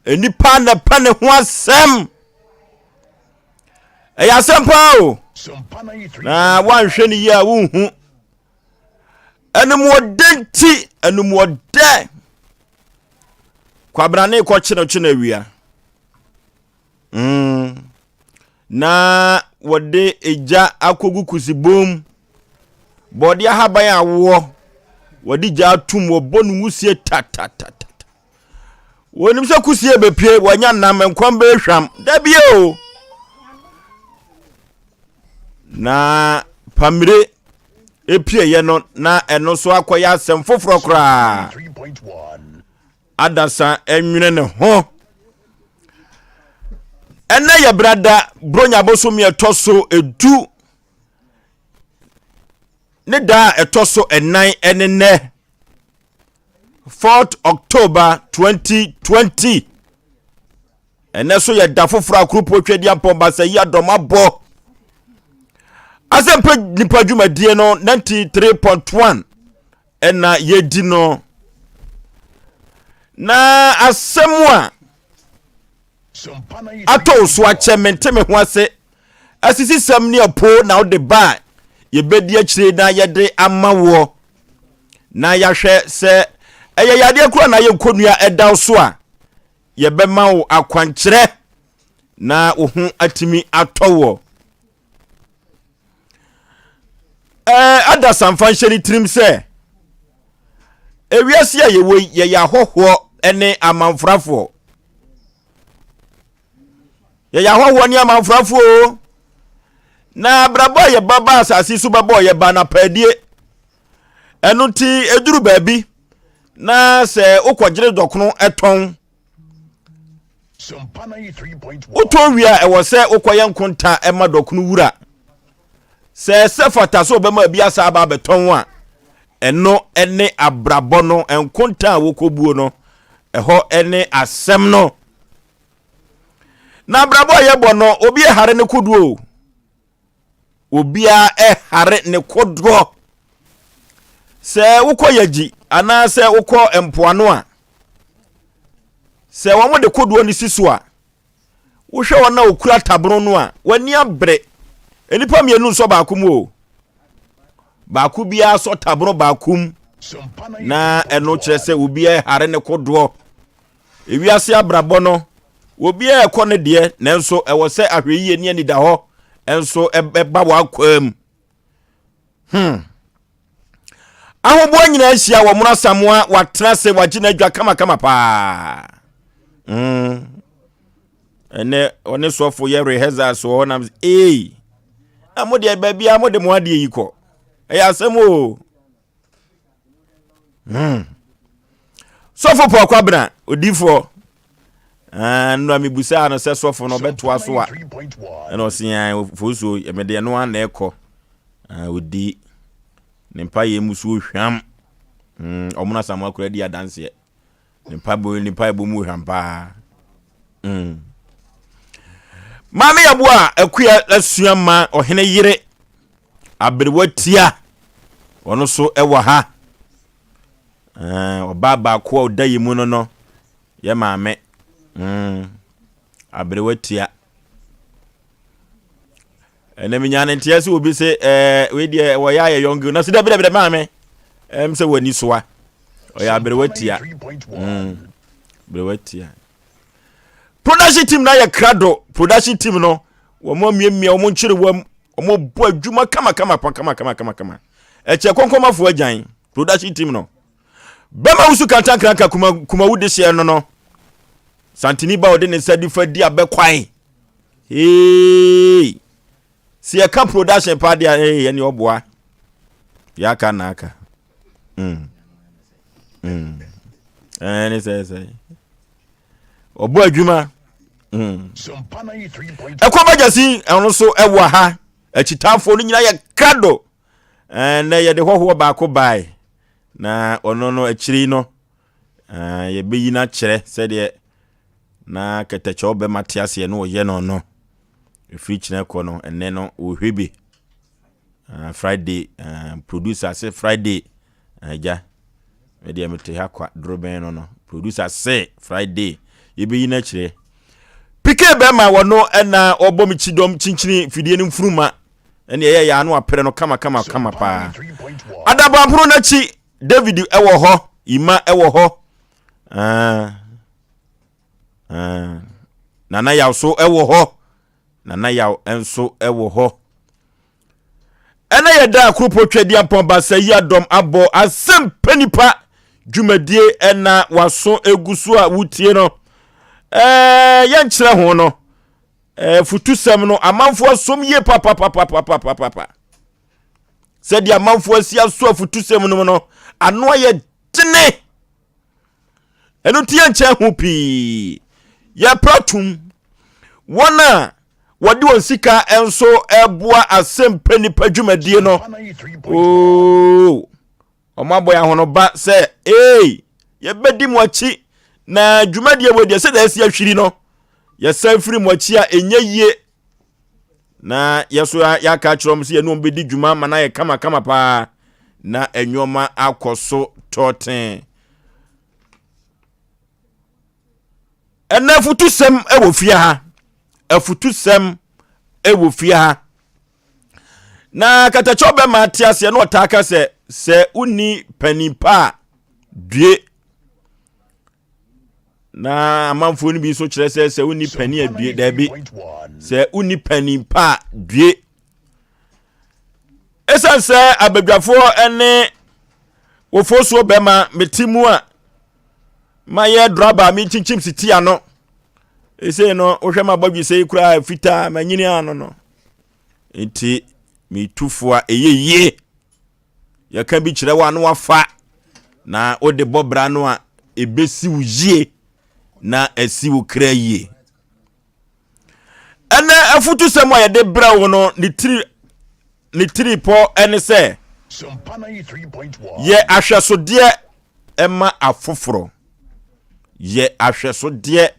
Nnipa na pɛ ne ho asɛm. Ɛyɛ asɛm paa o. Na woanhwɛ ne yie a wonhu. Animuɔdɛ nti, animuɔdɛ. Kwabrane kɔkye no kye no awia. Mm. Na wɔde egya akɔgu kusibom. Bɔɔde ahaban awoɔ. Wɔde gya atum, wɔbɔ no nwusie tatatata. Wɔnim sɛ kusie bɛpue, wɔanya nam, nkwan bɛhwam. Dabi o. Na pamire epieɛ no, na ɛno nso akɔyɛ asɛm foforɔ koraa. Adasa nwene ne ho. Ɛnɛ yɛ brada Bronya bosome ɛtɔ so edu ne da a ɛtɔ so ɛnan ɛne nɛ 4th October 2020. Ɛnɛ so yɛ da foforɔ a kurupo twɛdi ampɔn yi adɔm abɔ. Asɛmpa nipa dwumadie no 93.1 ɛna yɛdi no. Na asɛm a atɔ wo so akyɛ mente me ho ase asisisɛm ne apo na wode ba a yɛbɛdi akyire na yɛde ama woɔ na yɛahwɛ sɛ ɛyɛ yadeɛ kora na yɛ nkonnua ɛda wo so a yɛbɛma wo akwankyerɛ na wo ho atumi atɔ woɔ. Ɛɛ adasamfa nhyɛ ne tirim sɛ ewiase a yɛwɔ yi yɛyɛ ahɔhoɔ ne amanfrafoɔ. Yɛyɛ ahɔhoɔ ne amanfrafoɔ o. Na abrabɔ a yɛba ba asase so bɛbɔ yɛba na paadie. Ɛno nti eduru baabi na sɛ wokɔgyere dɔkono tɔn Wotɔn wie a, ɛwɔ sɛ wokɔyɛ nkonta ma dɔkono wura. Sɛ ɛsɛ fata sɛ ɔbɛma bi asa aba abɛtɔn a, ɛno ne abrabɔ no, nkonta a wokɔbuo no, ɛhɔ ne asɛm no. Na abrabɔ a yɛbɔ no, obi ɛhare ne kodoɔ o. Obiara ɛhare ne kodoɔ. Sɛ wokɔ yagyi anaasɛ wokɔ mpoano a, sɛ wɔn de kodoɔ no si so a, wohwɛ wɔn a wɔkura tabono no a, wɔn ani abere. Nnipa mmienu nsɔ baako mu o. Baako biara sɔ tabono baako mu. Na ɛno kyerɛ sɛ obiara ɛhare ne kodoɔ. Ewiase abrabɔ no, obiara ɛkɔ ne deɛ, nanso ɛwɔ sɛ ahwɛyie ne anidahɔ nso ɛba w'akwaa mu. Hmm. Ahoboa nyinaa ahyia wɔ Mono Asamoah watena ase wagye n'adwa kamakama paa. Mm. Ɛnɛ ɔne sɔfo yɛ rehearsals wɔ hɔ nam ee. Na mo deɛ baabi a mo de mo adeɛ yi kɔ. Ɛyɛ asɛm o. Hmm. Sɔfo Paul Kwabena odiifoɔ. Ah, nnura mebusaa no sɛ sɔfo no ɔbɛtoa so a ɛna ɔse fosuo mede ɛno a na ɛkɔ ɔdi ne mpaeɛ mu so hwam mm, ɔmo no asamoa kora di adanseɛ ne mpaebɔ ne mpaebɔ mu hwam paa mm. Maame Yaboa akua asua ma ɔhene yere aberewa tia ɔno so ɛwɔ ha ɔbaa baako a ɔda yi mu no no Yɛ maame mm, aberewa tia. Ɛnna menya ne nteɛ sɛ obi sɛ ɛɛ wei deɛ wɔyɛ ayɛ yɔnge na sɛ dɛbi dɛbi dɛ maame ɛm sɛ w'ani soa ɔyɛ aberewa tia mm, aberewa tia. Production team na yɛ krado production team no wɔn amiamia wɔn nkyere wɔn wɔn bɔ adwuma kama kama pa kama kama kama kama ɛkyɛ kɔnkɔnmafoɔ agyan production team no. Bɛma wusu kantankranka kuma kumawu dehyeɛ no no. Santini ba ɔde ne nsa nifa di abɛkwae. Hey! Si ɛka production pa deɛ hey ɛne ɔboa. Yɛaka na aka. Mm. Mm. Ɛne sɛ sɛ. Ɔbɔ adwuma. Mm. Ɛkɔ bagyasi ɛno nso ɛwɔ ha. Akyitaafoɔ no nyinaa yɛ krado. Ɛnɛ yɛde hɔhoɔ baako bae, na ɔno no akyiri no yɛbɛyi no akyerɛ sɛdeɛ na kɛtɛkyɛw bɛma te aseɛ no ɔyɛ no no. Ɛfiri kyerɛ kɔ no, ɛnɛ no ɔhwɛ bi. Friday, producer se Friday, agya, medeɛ mete ha kwa dorobɛn no no, producer se Friday. Yɛbɛyi no akyerɛ. Pike bɛrima wɔno ɛna ɔbɔ me kyidɔm kyinkyini fidie no mfuruma ɛne ɛyɛ yɛ ano apere no kama kama kama paa. Adabapono no akyi David ɛwɔ hɔ, Ima ɛwɔ hɔ. Ah, ah. Nana Yaw so ɛwɔ hɔ. Nana Yaw nso ɛwɔ hɔ. Ɛnɛ yɛ da a Kuropɔn Tweaduampɔn Baasa yi adɔm abɔ asɛmpa nipa dwumadie ɛna waso egu so a wotie no. Ɛɛ yɛnkyerɛ ho no. Ɛɛ futusɛm no amanfoɔ asom yie papapapapapapa. Sɛdeɛ amanfoɔ asi aso afutusɛm no mu no ano ayɛ dene. Ɛno nti yɛnkyɛn ho pii. Yɛpra tum. Wɔn a wɔde wɔn sika nso ɛboa asɛmpɛ nipa dwumadie no. Oo, wɔn abɔ yɛn ahonoba sɛ ee yɛbɛdi mo akyi na dwumadie wɔ deɛ sɛdeɛ ɛsi ahwiri no yɛsan firi mo akyi a ɛnyɛ yie na yɛso yɛaka akyerɛ wɔn sɛ yɛne wɔn bɛdi dwuma ma no ayɛ kamakama paa na nneɛma akɔ so tɔɔten. Ɛnna afutusɛm wɔ fie ha. Afutusɛm wɔ fie ha. Na katakyɛ bɛma te aseɛ na ɔtaa ka sɛ sɛ wonni panin pa a due. Na amanfoɔ no bi nso kyerɛ sɛ sɛ wonni panin a due daabi. Sɛ wonni panin pa a due. Ɛsiane sɛ abadwafoɔ ne wɔfosuo bɛma mete mu a mayɛ draba a mekyinkyim siti ano ɛsei no wohwɛ ma bɔdwe sɛ yi koraa fitaa manyini ano no nti metu fo a ɛyɛ yie yɛka bi kyerɛ wo a na wafa na wode bɔ bra no a ɛbɛsi wo yie na asi wo kra yie Ɛnɛ afutusɛm a yɛde brɛ wo no ne tiri ne tiripɔ ne sɛ yɛ ahwɛsodeɛ ma afoforɔ. Yɛ ahwɛsodeɛ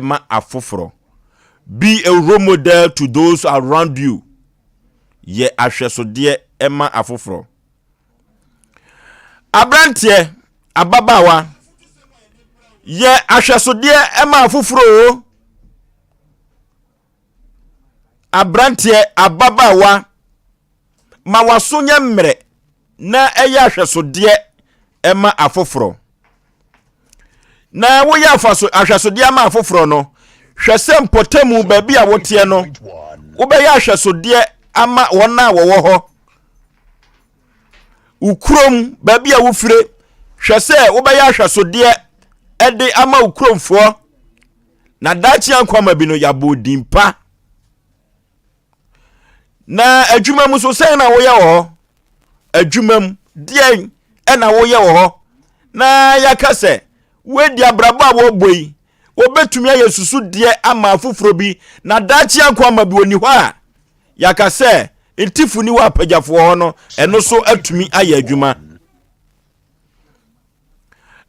ma afoforɔ. Be a role model to those around you. Yɛ ahwɛsodeɛ ma afoforɔ. Aberanteɛ, ababaawa, yɛ ahwɛsodeɛ ma afoforɔ o. Aberanteɛ, ababaawa, ma w'aso nyɛ mmerɛ na ɛyɛ ahwɛsodeɛ ma afoforɔ. Na woyɛ afaso ahwɛsodeɛ ama afoforɔ no, hwɛ sɛ mpɔtamu baabi a woteɛ no, wobɛyɛ ahwɛsodeɛ ama wɔn a wɔwɔ hɔ. Wo kurom, baabi a wofire, hwɛ sɛ wobɛyɛ ahwɛsodeɛ de ama wo kuromfoɔ. Na daakye ankwama bi no, yɛabɔ din pa. Na adwuma mu so sɛn na woyɛ wɔ hɔ? Adwuma mu deɛn ɛna woyɛ wɔ hɔ? Na yɛaka sɛ woadi abrabɔ a wɔbɔ yi, wɔbɛtumi ayɛ susudeɛ ama afoforɔ bi na daakye ankwama bi ɔni hɔ a yɛaka sɛ ntifo ni wɔ apagyafoɔ hɔ no, ɛno so atumi ayɛ adwuma.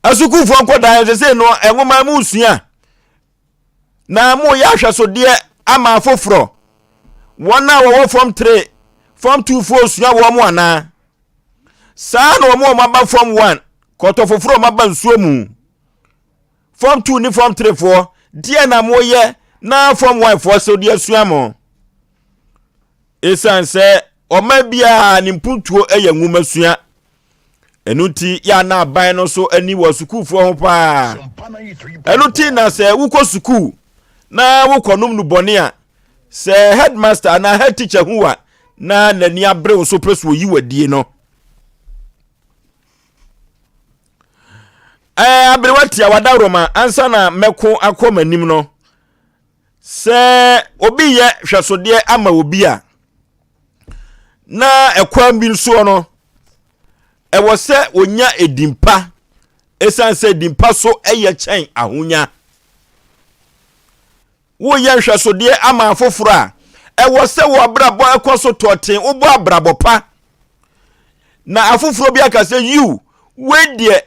Asukuufoɔ nkɔdaa ɛsɛ sɛ no nwoma mu sua na moyɛ ahwɛsodeɛ ama afoforɔ. Wɔn a wɔwɔ fam 3, fam 2 foɔ sua wɔn anaa? Saa na wɔn a wɔaba fam 1, kɔtɔ foforɔ wɔn aba nsuo mu. Fam 2 ne fam 3 foɔ, deɛ na moyɛ na fam 1 foɔ so deɛ sua mo? Ɛsiane sɛ ɔman biara ne mpuntuo yɛ nwomasua. Ɛno nti yɛ a na aban no so ani wɔ sukuufoɔ ho paa. Ɛno nti na sɛ wokɔ sukuu na wokɔnom nnubɔne a, sɛ headmaster anaa head teacher hu wa na n'ani abere wo so pɛ so oyi wadie no. Ɛɛ aberewa tia wadaworoma ansa na mɛko akɔ m'anim no. Sɛ obi yɛ hwɛsodeɛ ama obi a, na ɛkwan bi soɔ no, ɛwɔ sɛ onya edin pa, ɛsiane sɛ edin pa so yɛ kyɛn ahonya. Woyɛ nhwɛsodeɛ ama afoforɔ a, ɛwɔ sɛ wɔ abrabɔ ɛkɔ so tɔɔten, wobɔ abrabɔ pa. Na afoforɔ bi aka sɛ, yiw, wei deɛ,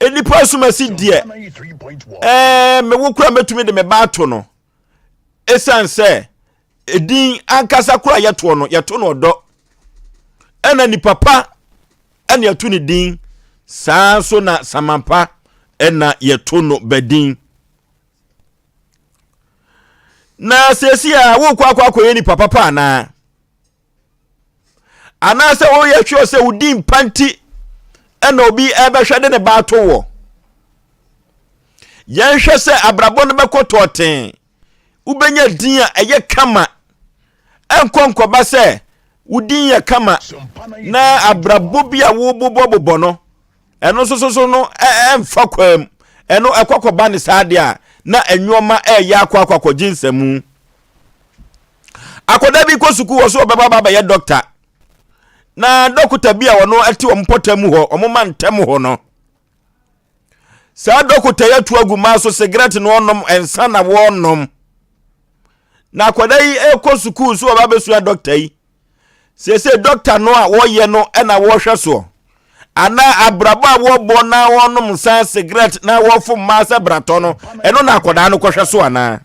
nnipa asumasi deɛ, ɛɛ, me wo kora mɛtumi de me ba ato no. Ɛsiane sɛ edin ankasa kora yɛtoɔ no, yɛto no ɔdɔ. Ɛna nipa pa ɛna yɛto ne din, saa nso na samampa ɛna yɛto no badin. Na seesei a worekɔ akɔ akɔyɛ nipa papa anaa? Anaasɛ woyɛ sure sɛ wo din pa nti ɛna obi ɛbɛhwɛ de ne ba ato wɔ? Yɛnhwɛ sɛ abrabɔ no bɛkɔ tɔɔten. Wobɛnya din a ɛyɛ kama. Ɛnkɔ nkɔba sɛ wo din yɛ kama na abrabɔ bi a wobobɔbobɔ no ɛno nso so so no ɛmfa kwaa mu. Ɛno ɛkɔkɔba ne saa deɛ a na nneɛma ɛyɛ akɔ akɔ akɔgye nsamu. Akwadaa bi kɔ sukuu wɔ so ɔbɛba ba bɛyɛ dɔkta. Na dɔkota bi a ɔno ɛte wɔn mpɔtam hɔ, wɔn ma ntɛm hɔ no, Saa dɔkota yi atu agu mmaa so sigaret na ɔnom, nsa na wɔnom. Na akwadaa yi rekɔ sukuu nso ɔba abɛsua dɔkta yi. Seesei dɔkta no a wɔyɛ no na wɔhwɛ soɔ. Anaa abrabɔ a wɔbɔ na wɔnom nsa, sigaret na wɔfom mmaa sɛ bratɔ no, ɛno na akwadaa no kɔhwɛ so anaa?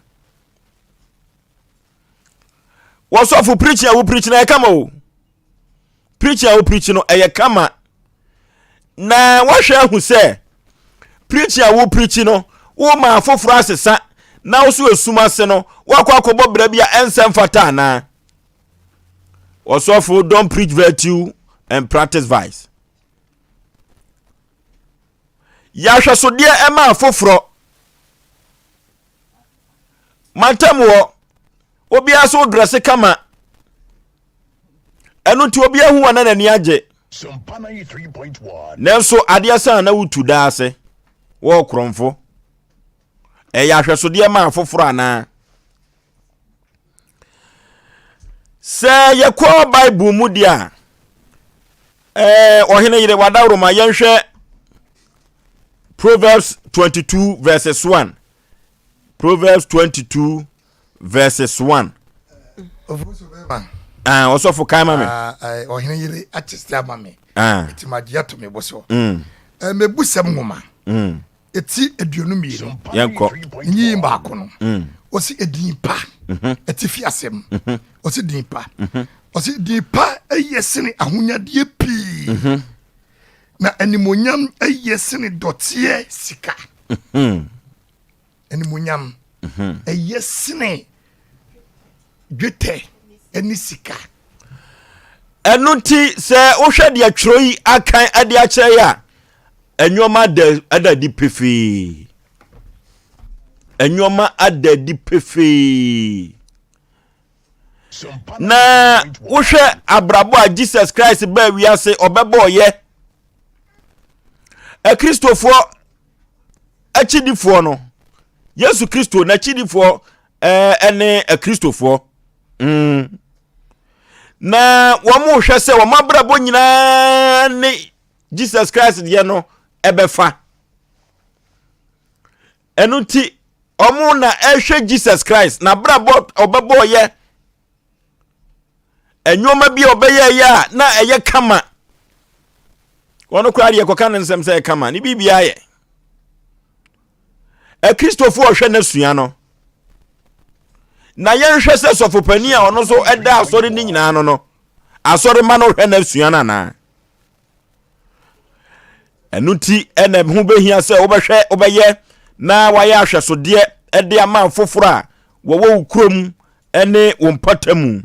Wɔsɔfo preaching a wo preaching na ɛkama o. Preaching a wo preaching no ɛyɛ kama. Na wɔhwɛ ahu sɛ preaching a wo preaching no wo ma afoforɔ asesa na wo so esum ase no wakɔ akɔbɔ bra bi a ɛnsɛ mfata anaa. Wɔsɔfo don't preach virtue and practice vice. Yɛ ahwɛsodeɛ ɛma afoforɔ. Mantam wɔ obiara so drɛse kama. Ɛno nti obiara hu na n'ani agye. Nanso adeɛ san na wotu daa ase wɔ korɔmfo. Ɛyɛ ahwɛsodeɛ ma afoforɔ anaa? Sɛ yɛkɔ Bible mu deɛ a, ɛɛ ɔhene yere wadaworoma yɛnhwɛ Proverbs 22 verses 1. Proverbs 22 verses 1. Ah, ɔsɔfo kan ma me. Ah, eh, ɔhene yere akyesɛ ama me. Ah. Eti ma gye ato me bo so. Mm. Eh, mebu sɛm nwoma. Mm. Eti 22. Yɛnkɔ. Nyi baako no. Mm. Ɔsi edin pa. Mm-hmm. Eti fi asɛm. Mm-hmm. Ɔsi din pa. Mm-hmm. Ɔsi din pa ɛyɛ sene ahonyadeɛ pii. Na animonyam ɛyɛ sene dɔteɛ sika. Animonyam ɛyɛ sene dwetɛ ɛne sika. Ɛno nti sɛ wohwɛ deɛ twerɛ yi akan de akyerɛ yi a, nneɛma ada adi pefee. Nneɛma ada adi pefee. Na wohwɛ abrabɔ a Jesus Christ baa wiase ɔbɛbɔɔyɛ. Akristofoɔ akyidifoɔ no, Yesu Kristo n'akyidifoɔ ɛne akristofoɔ. Mm. Na wɔn hwɛ sɛ wɔn abrabɔ nyinaa ne Jesus Christ deɛ no ɛbɛfa. Ɛno nti wɔn na ɛhwɛ Jesus Christ n'abrabɔ ɔbɛbɔɔyɛ nneɛma bi a ɔbɛyɛɛyɛ a na ɛyɛ kama. Wɔn koraa deɛ kɔka ne nsɛm sɛ ɛkama ne biribiara yɛ. Akristofoɔ ɔhwɛ no asua no. Na yɛnhwɛ sɛ sɔfopanin a ɔno nso ɛda asɔre no nyinaa no no, asɔre ma no hwɛ no asua no anaa? Ɛno nti ɛna ho bɛhia sɛ wobɛhwɛ wobɛyɛ na wayɛ ahwɛsodeɛ ɛde ama afoforɔ a wɔwɔ wo kurom ne wo mpɔtamu.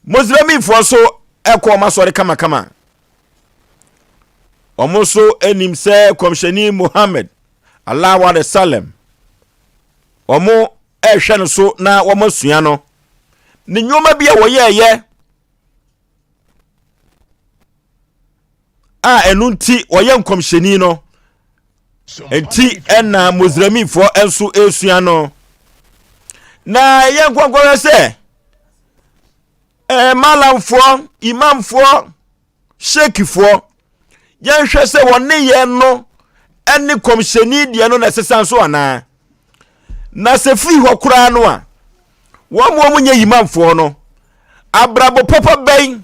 Muslimfoɔ nso ɛkɔ wɔn asɔre kamakama. Wɔn nso nim sɛ kɔmhyɛni Muhammad Allahu alaihi wasallam wɔn ɛrehwɛ no so na wɔn asua no. Ne nneɛma bi a wɔyɛɛyɛ a ɛno nti wɔyɛ nkɔmhyɛni no nti ɛna Muslimfoɔ nso resua no. Na ɛyɛ nkɔnkɔhwɛ sɛ ɛɛ malamfoɔ, imamfoɔ, sheikfoɔ, yɛnhwɛ sɛ wɔn nneyɛɛ no ne kɔmhyɛni deɛ no na ɛsesa nso anaa. Na sɛ firi hɔ koraa no a, wɔn a wɔnyɛ imamfoɔ no, abrabɔ papa bɛn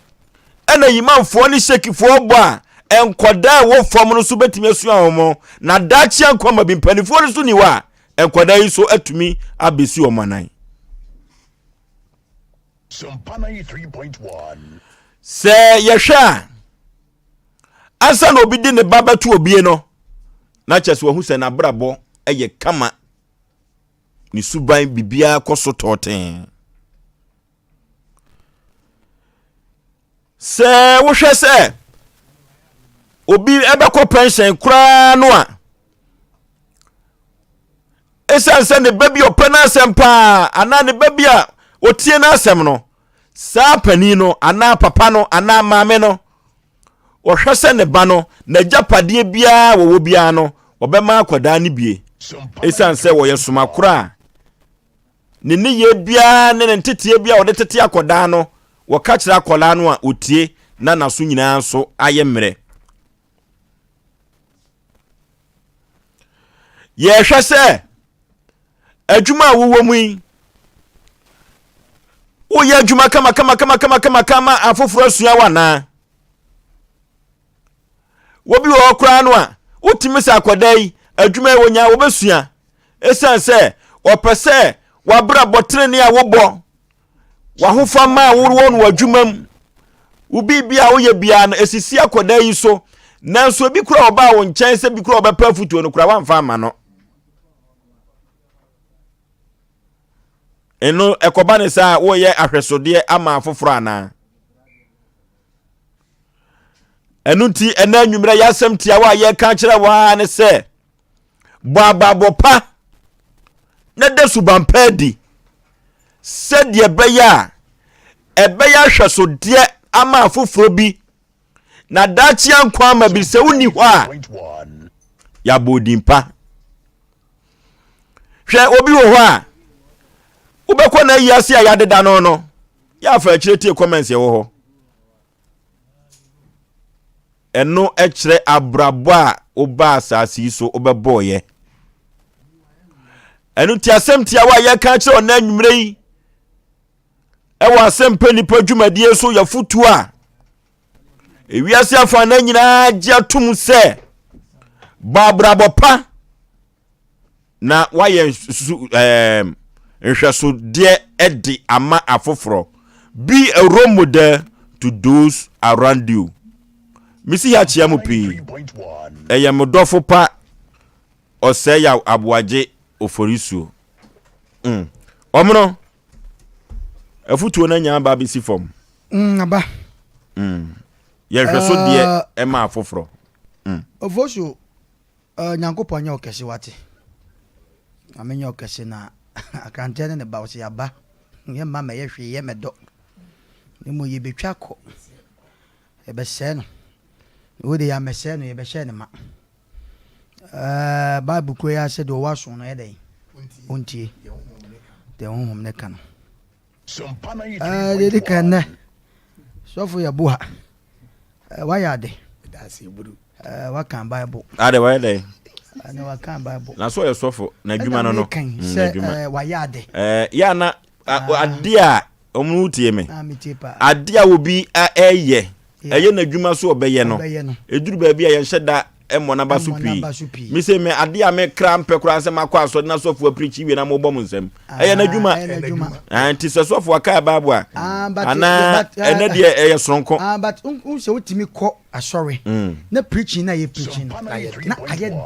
ɛna imamfoɔ ne sheikfoɔ bɔ a nkwadaa a ɛwɔ fam no nso bɛtumi asua wɔn, na daakye ankwama bi mpanimfoɔ no nso ni hɔ a nkwadaa yi nso atumi abɛsi wɔn anan. Sɛ yɛhwɛ a, ansa na obi de ne ba bɛto obie no, na kyerɛ sɛ wahu sɛ n'abrabɔ yɛ kama. Ne suban biribiara kɔ so tɔɔtee. Sɛ wohwɛ sɛ obi bɛkɔ pɛnhyɛn koraa no a, ɛsiane sɛ ne ba bi ɔpɛ n'asɛm paa anaa ne ba bi a ɔtie n'asɛm no, saa panin no anaa papa no anaa maame no, wɔhwɛ sɛ ne ba no n'agyapadeɛ biara wɔwɔ biara no, wɔbɛma akwadaa no bie. Ɛsiane sɛ wɔyɛ somakoro a Ne nneyɛɛ biara ne ne nteteɛ biara a ɔde tete akwadaa no, wɔka kyerɛ akwadaa no a, ɔtie na n'aso nyinaa nso ayɛ mmerɛ. Yɛhwɛ sɛ adwuma a wowɔ mu yi, woyɛ adwuma kama kama kama kama kama kama afoforɔ asua wo anaa? Wobi wɔ hɔ koraa no a, wotumi sɛ akwadaa yi adwuma yi wɔnya wɔbɛsua ɛsiane sɛ wɔpɛ sɛ w'abrabɔ tenenee a wobɔ, w'ahofama a wowɔ no w'adwuma mu, wo biribi a woyɛ biara no ɛsisi akwadaa yi so. Nanso ebi koraa ɔbaa wo nkyɛn sɛ bi koraa ɔbɛpɛ afotuo no koraa wamfa ama no. Ɛno ɛkɔba ne saa woyɛ ahwɛsodeɛ ama afoforɔ anaa? Ɛno nti ɛnɛ anwummerɛ yɛ asɛm tiawa a yɛka kyerɛ wo ara ne sɛ bɔ abrabɔ pa na da suban pa adi sɛdeɛ ɛbɛyɛ a ɛbɛyɛ ahwɛsodeɛ ama afoforɔ bi na daakye ankwa ama bi sɛ wonni hɔ a yɛabɔ odin pa. Hwɛ obi wɔ hɔ a wobɛkɔ na ayi ase a yɛadeda no no yɛafa akyire tie comments ɛwɔ hɔ. Ɛno kyerɛ abrabɔ a wobaa asase yi so wobɛbɔɔyɛ. Ɛno nti asɛm tiawa a yɛka kyerɛ ɔna anwummerɛ yi ɛwɔ asɛmpɛ nipa dwumadie so yɛfotuo a ewiase afa na nyinaa gye atom sɛ bɔ abrabɔ pa na woayɛ su ɛɛm nhwɛsodeɛ de ama afoforɔ. Be a role model to those around you. Mesi ha kyia mo pii. Ɛyɛ mo dɔfo pa ɔsɛe yaw aboagye oforisuo. Mm. Ɔmono, afutuo no anya aba abɛsi fam. Mm, aba. Mm. Yɛ nhwɛsodeɛ uh, ɛma afoforɔ. Mm. Ofosuo, Uh Nyankopɔn nyɛ wo kɛse wate. Nyame nyɛ wo kɛse na akranteɛ ne ne ba ɔse yaba yɛ mma mɛyɛ hwee yɛ mɛdɔ ne mmom yɛbɛtwa kɔ yɛbɛsɛe no wei de yɛamɛsɛe no yɛbɛhyɛ ne ma uh, Bible kuro yi ase deɛ ɔwɔ aso no yɛ dɛn ɔntie deɛ honhom ne ka no uh, deɛ di kan nnɛ sɔfo yɛ boha uh, wayɛ ade Eh, waka bible. Ade wayɛ dɛ. Eh, na waka bible. Na so ɔyɛ sɔfo na adwuma no no. Ɛna sɛ eh, wayɛ ade. Eh, ya na ah. ade a ɔmo tie me. Ah, me tie pa. Ade a obi ɛyɛ. Ɛyɛ n'adwuma so ɔbɛyɛ no. Eduru baabi a yɛnhyɛ da mmɔ n'aba so pii. Me se me ade a me kra mpɛ koraa sɛ makɔ asɔre na sɔfo apirikyi wie na mobɔ mo nsam. Ɛyɛ n'adwuma. Ah, nti sɛ sɔfo akae bible a. Anaa ɛnɛ deɛ ɛyɛ soronko. Ah, but n sɛ wotumi kɔ asɔre mm. na preaching na yɛ preaching no na ayɛ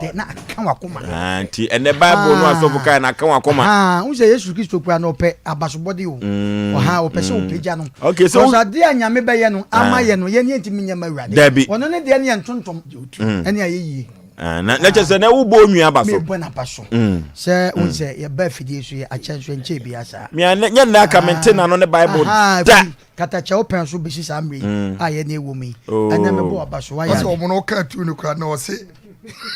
dɛ na aka wakoma. Ah, nti ɛnɛ bible no asɔfo kae na aka wakoma. n sɛ yesu kristo kura na ɔpɛ abasobɔde o mm. ɔha ɔpɛ sɛ mm. ɔpagya no. okay so ɔsɔ adeɛ a nyame bɛyɛ no ama ah. yɛ no yɛn yɛn ntumi nyɛ ma awurade. dabi ɔno ne deɛ ne yɛ ntontom ɛne ayɛ yie. Ah, na na kyerɛ sɛ na wobɔ onua aba so. mebɔ n'aba so sɛ wohu sɛ yɛba afidie so yɛ akyɛ nso ɛnkyɛ bia saa. mea nyɛ nnɛ aka mente n'ano ne bible da. Katakyɛ wo pɛn so besi saa mmerɛ yi mm. a yɛne ɛwɔ mu yi. Oh. Ɛnɛ mebɔ aba so wayɛ. Ɔsɛ wɔn no ɔka tu no kura na ɔse.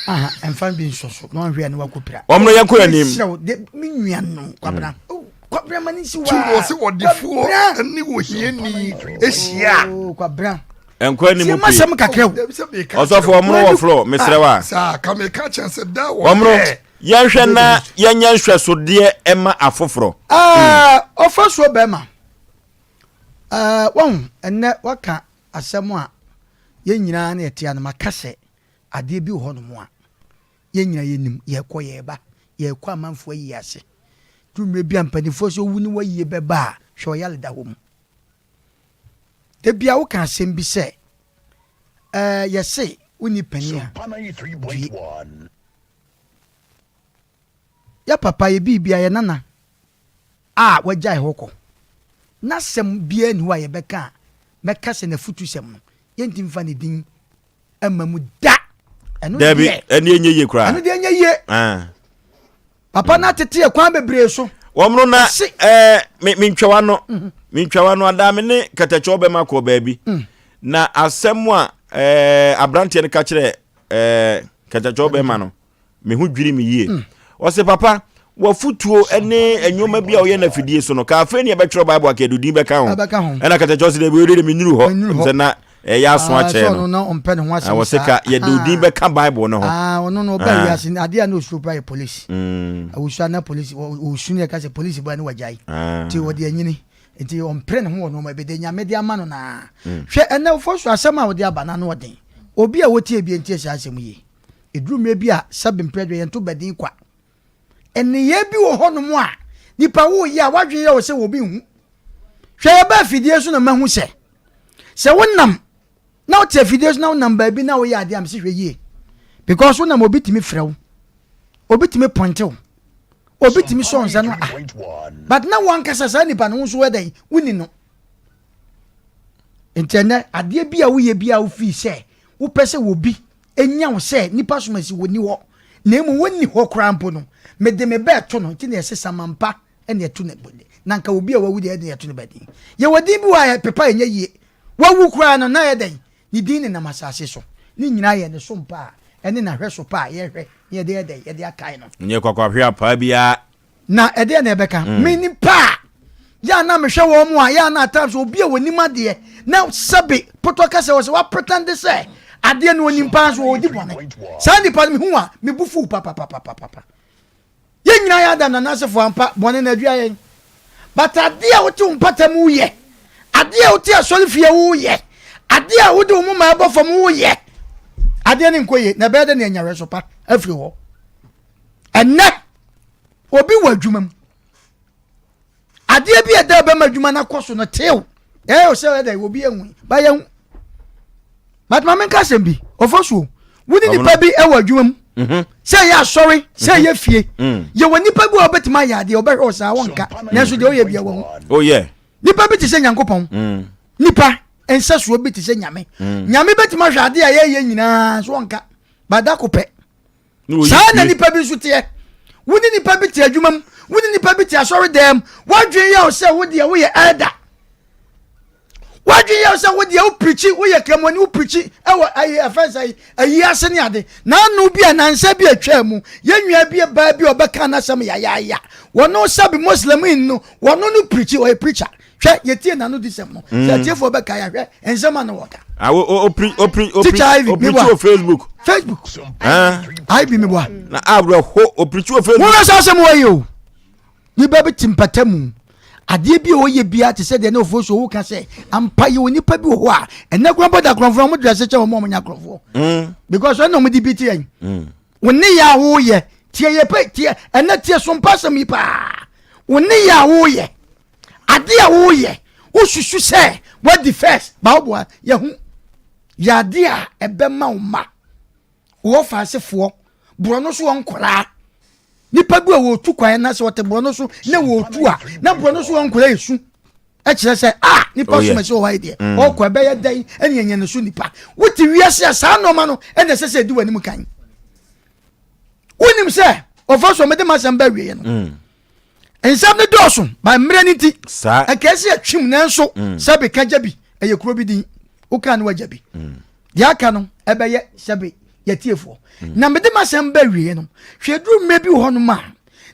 Aha ɛnfa bi nsɔ so na ɔnhwɛ ne wakɔ pira. Wɔn no yɛn kɔ anim. Mesrɛ wo de me nua no kwabena. Mm. Oh, kwabena ma ne nsi waa. Tu no ɔse ɔdefoɔ ne ohiani ahyia. Oh, kwabena. Nkɔ anim pii. Masɛm kakra o. Ɔsɔfo wɔn no wɔ floor mesrɛ wa. Saa kameka kyɛn sɛ da wɔ. Wɔn no yɛnhwɛ na yɛnyɛ nhwɛsodeɛ ɛma afoforɔ. Ɛɛ ɔfa soɔ bɛrima. Ɛɛ, wahu, ɛnnɛ waka asɛm a yɛn nyinaa na yɛte ano. Maka sɛ adeɛ bi wɔ hɔnom a yɛn nyinaa yɛnim. Yɛrekɔ, yɛreba, yɛrekɔ amanfoɔ ayie ase. Duru mmerɛ bi a mpanimfoɔ sɛ owu ne wayie bɛba a, hwɛ ɔyare da hɔ mu. Da bi a woka asɛm bi sɛ, ɛɛ, yɛse wonni panin a, due. Yɛ papa, yɛ biribia, yɛ nana a wagyae hɔ kɔ. N'asɛm biara nni hɔ a yɛbɛka a mɛka sɛ n'afutusɛm no, yɛntumi mfa ne din mma mu da. Ɛno Dabi, deɛ, ɛne ɛnyɛ yie koraa. ɛno deɛ ɛnyɛ yie. Ah. Papa no atete yɛ kwan bebree so. Wɔn no na Ɔse- ɛɛ me mentwa w'ano mentwa w'ano adaa me ne kɛtɛkyɛw bɛma kɔɔ baabi na asɛm a ɛɛ aberanteɛ no ka kyerɛ ɛɛ kɛtɛkyɛw bɛma no me ho dwiri me yie mm. ɔsɛ papa wafutuo ne nneɛma bi a ɔyɛ no afidie so no ka afei ne ɛbɛtwerɛ bible aka ɛdodin bɛka ho ɛna katakyɛ ɔsɛ dɛbi ɔde menuru hɔ sɛ na ɛyɛ aso ah, akyɛ no ah, wɔ sɛ ka yɛde odin bɛka bible no ho ah, ɔno no ɔba wiase adeɛ a na ɔsuro pa yɛ police mm. awusua na police ɔsu ne ɛka sɛ police bɔ ne wagyae nti wɔde anyini nti ɔmpere ne ho wɔ nneɛma bi de nyame de ama no naa mm. hwɛ ɛnɛ wofɔ so asɛm a wɔde aba no ano ɔden obi a wɔtie bi ntie saa asɛm yie Ɛduru mmerɛ bi a, sɛbe mprɛ deɛ yɛnto badin kwa. Nneyɛɛ bi wɔ hɔnom a, nipa woreyɛ a, w'adwene yɛ wo sɛ obi nhu. Hwɛ yɛba afidie so na mahu sɛ, sɛ wonam na wote afidie so na wonam baabi na woyɛ adeɛ a mese hwɛ yie. Because wonam obi tumi frɛ wo, obi tumi pɔnte wo, obi tumi sɔ nsa no ah. But na wankasa saa nipa no wo nso wɛdɛn, wonni no. Nti ɛnɛ adeɛ bi a woyɛ bi a wofii sɛ wopɛ sɛ obi nya wo sɛ nnipa som asi wɔnni hɔ, na mmom wɔnni hɔ koraa mpo no, mede me bɛ to no, nti na yɛse samampa na ɛto no bɔne, na anka obi a wawu deɛ ɛde yɛto no bɛdin. Yɛwɔ din bi wɔ a yɛpepa ɛnyɛ yie, wawu koraa no na ɛyɛ dɛn? Ne din nenam asase so, ne nyinaa yɛ ne som pa a ɛne n'ahwɛso pa a yɛhwɛ na yɛde yɛ dɛn? Yɛde akae no. Nyɛ kwakwahwea paa biara. Na ɛdeɛn na ɛbɛka mm. me nipa a yɛ a na mehwɛ wɔn mu a yɛ a na at times obi a wɔnim adeɛ na sɛbe potɔ kasa wɔ sɛ wapretɛnde sɛ adeɛ no onim paa nso ɔdi bɔne saa nipa no mehu a mebu fuw papapapapapa yɛn nyinaa yɛ adam nanasefoɔ ampa bɔne na adua yɛn but adeɛ a wote wo mpata mu yɛ adeɛ a wote asɔre fie woyɛ adeɛ a wode wo moma ɛbɔ fam woyɛ adeɛ no nkɔ yie na ɛbɛyɛ dɛ ne anyawɛ so pa afiri hɔ ɛnɛ obi wɔ adwuma mu adeɛ bi a ɛda bɛma adwuma no akɔ so no tew ɛyɛ sɛ ɛdɛ obi ehu ba yɛn ho but maame nka asɛm bi ɔfɔ so wo ne nipa bi wɔ adwuma mu mhm. sɛ ɛyɛ asɔre sɛ ɛyɛ fie mm. yɛwɔ nipa bi a ɔbɛtumi ayɛ adeɛ ɔbɛhwɛ ɔsaa wɔnka nanso deɛ ɔyɛ bia wɔ ho oh, nipa bi te sɛ nyankopɔn mm. nipa nsɛsoɔ bi te sɛ nyame mm. nyame bɛtumi ahwɛ adeɛ a yɛyɛ nyinaa so wɔnka badako pɛ Saa na nipa bi nso teɛ. Wo ne nipa bi te adwuma mu, wo ne nipa bi te asɔre dan mu. W'adwene yɛ wo sɛ wo deɛ woyɛ elder. W'adwene yɛ wo sɛ wo deɛ wo pirikyi, woyɛ kramoni, wo pirikyi ɛwɔ ayi ɛfɛn sɛ ayi ase ne ade. N'ano bi a nansa bi atwa mu, yɛn nua bi baa bi a ɔbɛka n'asɛm yayaaya. Wɔn sɛbi Muslim in no, wɔn no pirikyi, ɔyɛ preacher. Hwɛ, yɛtie n'ano di sɛm no. Mm. Sɛ atiefoɔ bɛka yɛ hwɛ nsɛm a na wɔka. Ah, o o pri o pri o pri o pri wɔ Facebook. Facebook. Ah. Ivy mi bua. Na awerɛ ho o pri wɔ Facebook. Wɔn sɛ asɛm wɔ yi o. Nipa bi te mpata mu. Adeɛ bi a ɔyɛ biara te sɛ deɛ ne ofuo so woka sɛ ampa yɛ onipa bi wɔ hɔ a ɛnɛ kura bɔ da korɔmfoɔ wɔn dress kyɛ wɔn a wɔn nya korɔmfoɔ. Mm. Because ɛna wɔn de bi te yɛn. Mm. Wo ne yɛ a woyɛ tie yɛ pɛ tie ɛnɛ tie so mpa asɛm yi paa. Wo ne yɛ a woyɛ. Ade a woyɛ, wosusu sɛ woadi first, ba woboa yɛho. Yɛ ade a ɛbɛma wo mma, wɔ faasefoɔ, borɔno so wɔ nkwaraa. Nipa bi a wɔtu kwan na sɛ ɔte borɔno so na wɔtu a, na borɔno so wɔ nkwaraa esu. Ɛkyerɛ sɛ a nipa oh, so mɛsɛ wɔ hɔ deɛ mm. ɔkɔ ɛbɛyɛ dɛn ɛne ɛnyɛ ne so nipa. Wote wiase a saa nneɛma no ɛna ɛsɛ sɛ ɛdi w'anim kan. Wonim sɛ ɔfa so mede m'asɛm ba awieɛ no. Mm. Nsɛm no dɔɔso, ba mmerɛ no nti, ɛka ɛsɛ yɛtwem nanso mm. sɛbe ka gya bi ɛyɛ kuro bi din woka no wagya bi mm. deɛ aka no ɛbɛyɛ sɛbe yɛtiefoɔ mm. na mede m'asɛm ba wieɛ no hwɛ duru mmerɛ bi wɔ hɔnom a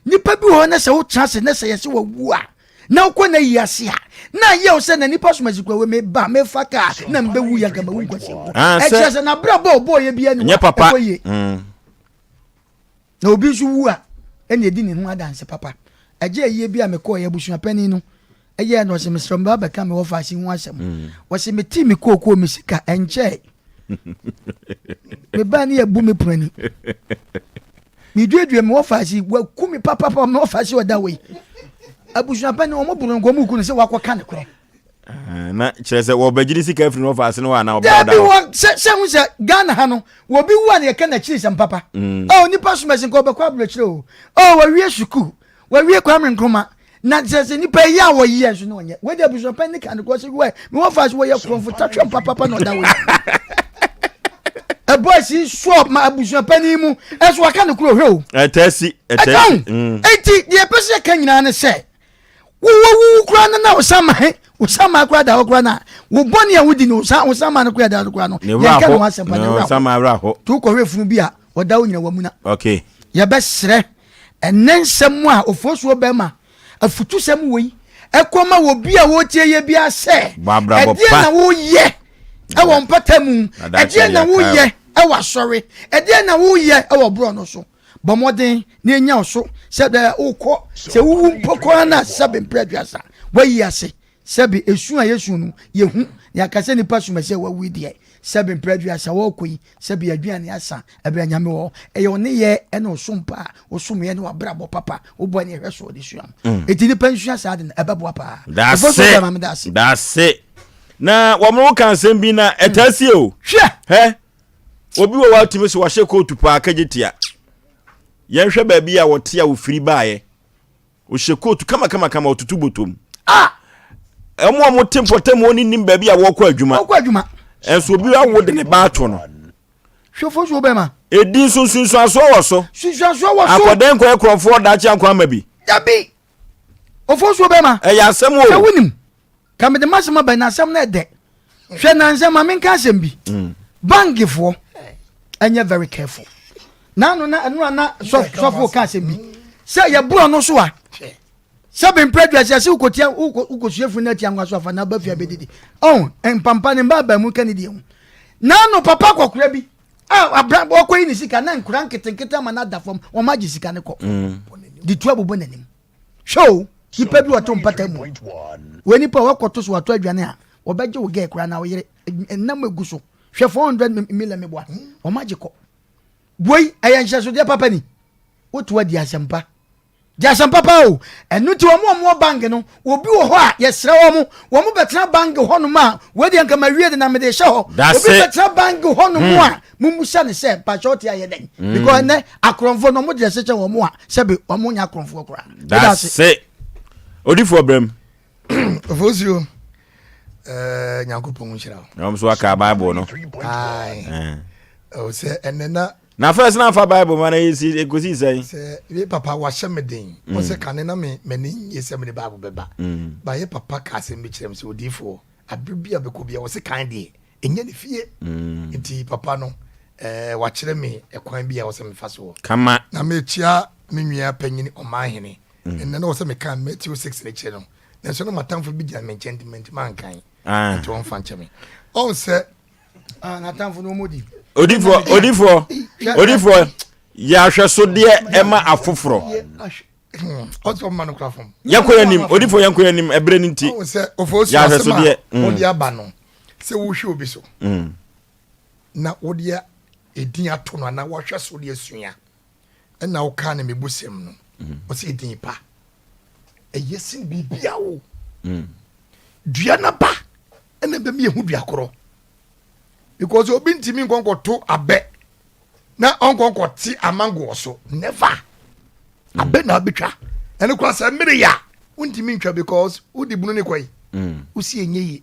nipa bi wɔ hɔ na sɛ wotena ase na sɛ yɛsɛ wawu a na wokɔ na yi ase a na ayɛ wo sɛ na nipa soma sikwa wei meba mefa kaa na mbɛwu yɛ nka mawu nkwasi mu ah, ɛkyerɛ sɛ nabrabɔ ɔbɔɔyɛ bi ani ɛkɔ yie Na obi nso wu a, ɛna edi ne ho adanse papa. Ɛgye ayie bi a mekɔɔeɛ, abusua panin no yɛɛ no, ɔse mesrɛ wo meba bɛka me wɔfaase ho asɛm. Mm. Ɔse metee me kookoo me sika ɛnkyɛe. Mebaa ne yɛbu me pono ani. Meduadua me wɔfaase, waku me papapa me wɔfaase ɔda wei. Abusua panin wɔn boro no nkɔmɔ ku no sɛ wakɔka ne korɛ. Ah, na kyerɛ sɛ wɔbɛgye ne sika afiri no wɔfa ase no hɔ anaa ɔbɛda Dabi wɔ sɛ sɛ ho sɛ Ghana ha no wɔbi wu a na yɛka n'akyiri sɛm papa. Oh nipa somasi nka ɔbɛkɔ aburokyire o. Oh wɔwie sukuu wɔwie Kwame Nkrumah na kyerɛ sɛ nipa yi a wɔyɛ nso na ɔnyɛ. Wei de abusuapɛn ne ka no kɔ sɛ wɛ me wɔfa so wɔyɛ korɔmfo tatwɛm papapa na ɔda wɔ yi. Ɛbɔ asi soɔ ma abusuapɛn mu ɛso waka no kuro hwɛ o. Ɛtɛ si ɛtɛ si. Eti deɛ ɛpɛ sɛ yɛka nyinaa ne sɛ Wowɔ wuwu koraa no na wo saman wo saman koraa da hɔ koraa na wo bɔne a wodi no wo saman no koraa da hɔ koraa no yɛnka ne ho asɛmpa ne werɛ ho nti wokɔhwɛ funu bi a ɔda wo nyina wamuna. Okay. Yɛbɛsrɛ ɛnɛ nsɛm a ofosuo bɛma afutusɛm wei ɛkɔma wɔ bi a wɔtie yɛ bi asɛ ɛdeɛ na woyɛ ɛwɔ mpata mu, ɛdeɛ na woyɛ ɛwɔ asɔre, ɛdeɛ na woyɛ ɛwɔ borɔ no so. Bɔ mmɔden na enya wo so sɛ dɛ wokɔ sɛ wowu mpo koraa na sɛbe mprɛ aduasa wayi ase sɛbe esu a yɛsu no yɛhu na yɛaka sɛ nipa sum ɛsɛ wawu yi deɛ sɛbe mprɛ aduasa wɔkɔ yi sɛbe aduane asa ɛberɛ nyame wɔ hɔ ɛyɛ wo nneyɛɛ ɛne wo som pa a wosomyɛ ne wabrabɔ papa wobɔ ne ɛhwɛ so ɔde sua ho enti nipa nsua saa de no ɛbɛboa paa Ɛfo so bɛma me dase dase na wɔn ka nsɛm bi na ɛtaa sie o hwɛ hɛ Obi wɔ hɔ a tumi sɛ wahyɛ kootu paa kagye tia. Yɛnhwɛ baabi a wɔte a wɔfiri baeɛ. Ɔhyɛ kootu kama kama kama ɔtutu bɔtɔm. Ah! Ɛmo a wɔte mpɔtam hɔ ne nim baabi a wɔkɔ adwuma. Wɔkɔ adwuma. Ɛnso obi awo de ne ba ato no. Hwɛfo so bɛma. Edi nso nsunsuansoɔ wɔ so. Nsunsuansoɔ wɔ so. Akɔdɛn nkɔyɛ korɔmfoɔ daakye ankɔ ama bi. Dabi. Ofosuo bɛma. Ɛyɛ asɛm o. Sɛ wonim. Ka mede m'asɛm aba na asɛm no ɛdɛ. Hwɛ nansa ma menka asɛm bi. Mm. Bankfoɔ ɛnyɛ very careful. Naano na ɛno ana sɔfo ka asɛm bi. Sɛ yɛborɔ no so a sɛ bempɛ aduase ase wokɔtia wokɔsua funu no atia nkwa so afa na aba fie abɛdidi. Ɔn mpampa ne mba aba mu ka ne deɛ ho. Naano papa akɔkora bi a abra ɔkɔyi ne sika na nkora nketenkete ama no ada fam wɔn agye sika no kɔ. Mm. De tu abobɔ n'anim. Hwɛ o, nipa bi ɔto mpata mu. Wei nipa a wakɔto so wato adwane a, wɔbɛgye wo gɛɛ koraa na wo yere nam egu so. Hwɛ 400 million meboa. Wɔn agye kɔ. Wei ɛyɛ nhyɛsodeɛ papa ni. Woto adi asɛmpa. Di asɛmpa paa o. Ɛno nti wɔn a wɔwɔ bank no, obi wɔ hɔ a yɛsrɛ wɔn, wɔn bɛtena bank hɔnom a, wei deɛ nka mawie de na mede hyɛ hɔ. Obi bɛtena bank hɔnom hmm. a, mummusa no sɛ mpakyɛ ɔte ayɛ dɛn. Hmm. Because ɛnɛ akorɔmfoɔ no wɔn de ɛsɛ kyɛ wɔn a sɛbi wɔn nyɛ akorɔmfoɔ koraa. That's it. Odifoɔ brɛm. Ofosuo eh, Nyankopɔn nhyira wo. Na wɔn nso aka Bible no. Aye. Eh. Oh, sɛ ɛnɛ na. Na first na afa Bible ma na yɛsi ekosi sɛn. Sɛ me papa wahyɛ me den. Mm. Ɔsɛ kane na me m'ani nye sɛ mede Bible bɛba. Mm. Ba yɛ papa ka asɛm bi kyerɛ me sɛ odiifoɔ abere bi a bɛkɔ bi a wɔsɛ kan deɛ ɛnyɛ ne fie. Mm. Nti papa no eh, wakyerɛ me ɛkwan bi a wɔsɛ mefa soɔ. Kama. Na mekyia me nua panyini ɔmanhene. Mm. Ɛnɛ na wɔsɛ meka Matthew 6 ne kyerɛ no. Nanso na m'atamfo bi gyina me nkyɛn nti mantumi ankan. Ah. Nti wɔmfa nkyɛ me. Ɔn sɛ Ah, n'atamfo no wɔn di. Odifoɔ odifoɔ odifoɔ yɛ ahwɛsodeɛ ɛma afoforɔ. Ɔsɛ ɔma no kura fam. Yɛnkɔ yɛn anim odifoɔ yɛnkɔ yɛn anim ɛbrɛ ne nti. Ɔn sɛ ofo yɛ ahwɛsodeɛ. Wɔde aba no sɛ wohwɛ obi so. Mm. Na wɔde edin ato no anaa wɔahwɛ so de asua. Ɛna wokaa ne mebusɛm no. Mm. Ɔsɛ edin pa. Ɛyɛ sen biribiara o. Mm. Dua n'aba ɛna ɛbɛma yɛhu dua korɔ because obi ntumi nkɔnkɔto abɛ na ɔnkɔnkɔte amangoɔ so never mm. abɛ na abɛtwa ɛno kora sɛ mmere yɛ a wontumi ntwa because wode bunu ne kɔe mm. wosi ɛnyɛ yie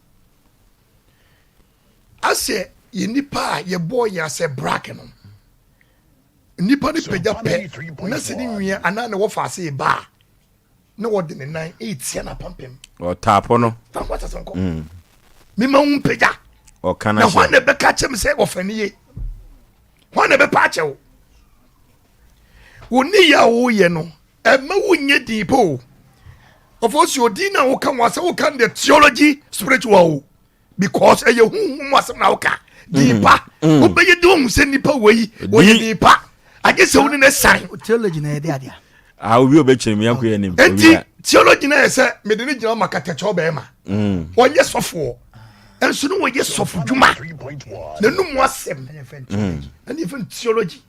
asɛ yɛ nipa a yɛbɔɔ yɛn asɛ brak no nipa no pagya pɛ na sɛ ne nwia anaa ne wɔfa ase ba a na wɔde ne nan retia n'apampam. Ɔtaapo no. Fankɔ asase nkɔ. Mm. Mema wo mpagya. Ɔka na hwan na ɛbɛka kyɛ me sɛ ɔfani ye? Hwan na ɛbɛpa akyɛ wo? Wo ne yɛ a woyɛ no, ɛma wonyɛ din po. Ɔfɔ si odin na woka wɔn asɛ woka the theology spiritual o. because ɛyɛ huhu mu asɛm na woka din mm. pa mm. wobɛyɛ de ohu sɛ nipa wei wɔyɛ din pa agye sɛ wo ne ne san theology na yɛde adeɛ ah obi obɛkyerɛ mu yɛnkɔ yɛ nim enti theology na yɛ sɛ mede ne gyina ma katakyɛ ɔbɛrima mm. ɔnyɛ sɔfoɔ ɛnso ne wɔyɛ sɔfo dwuma n'anum asɛm ɛne yɛfɛ theology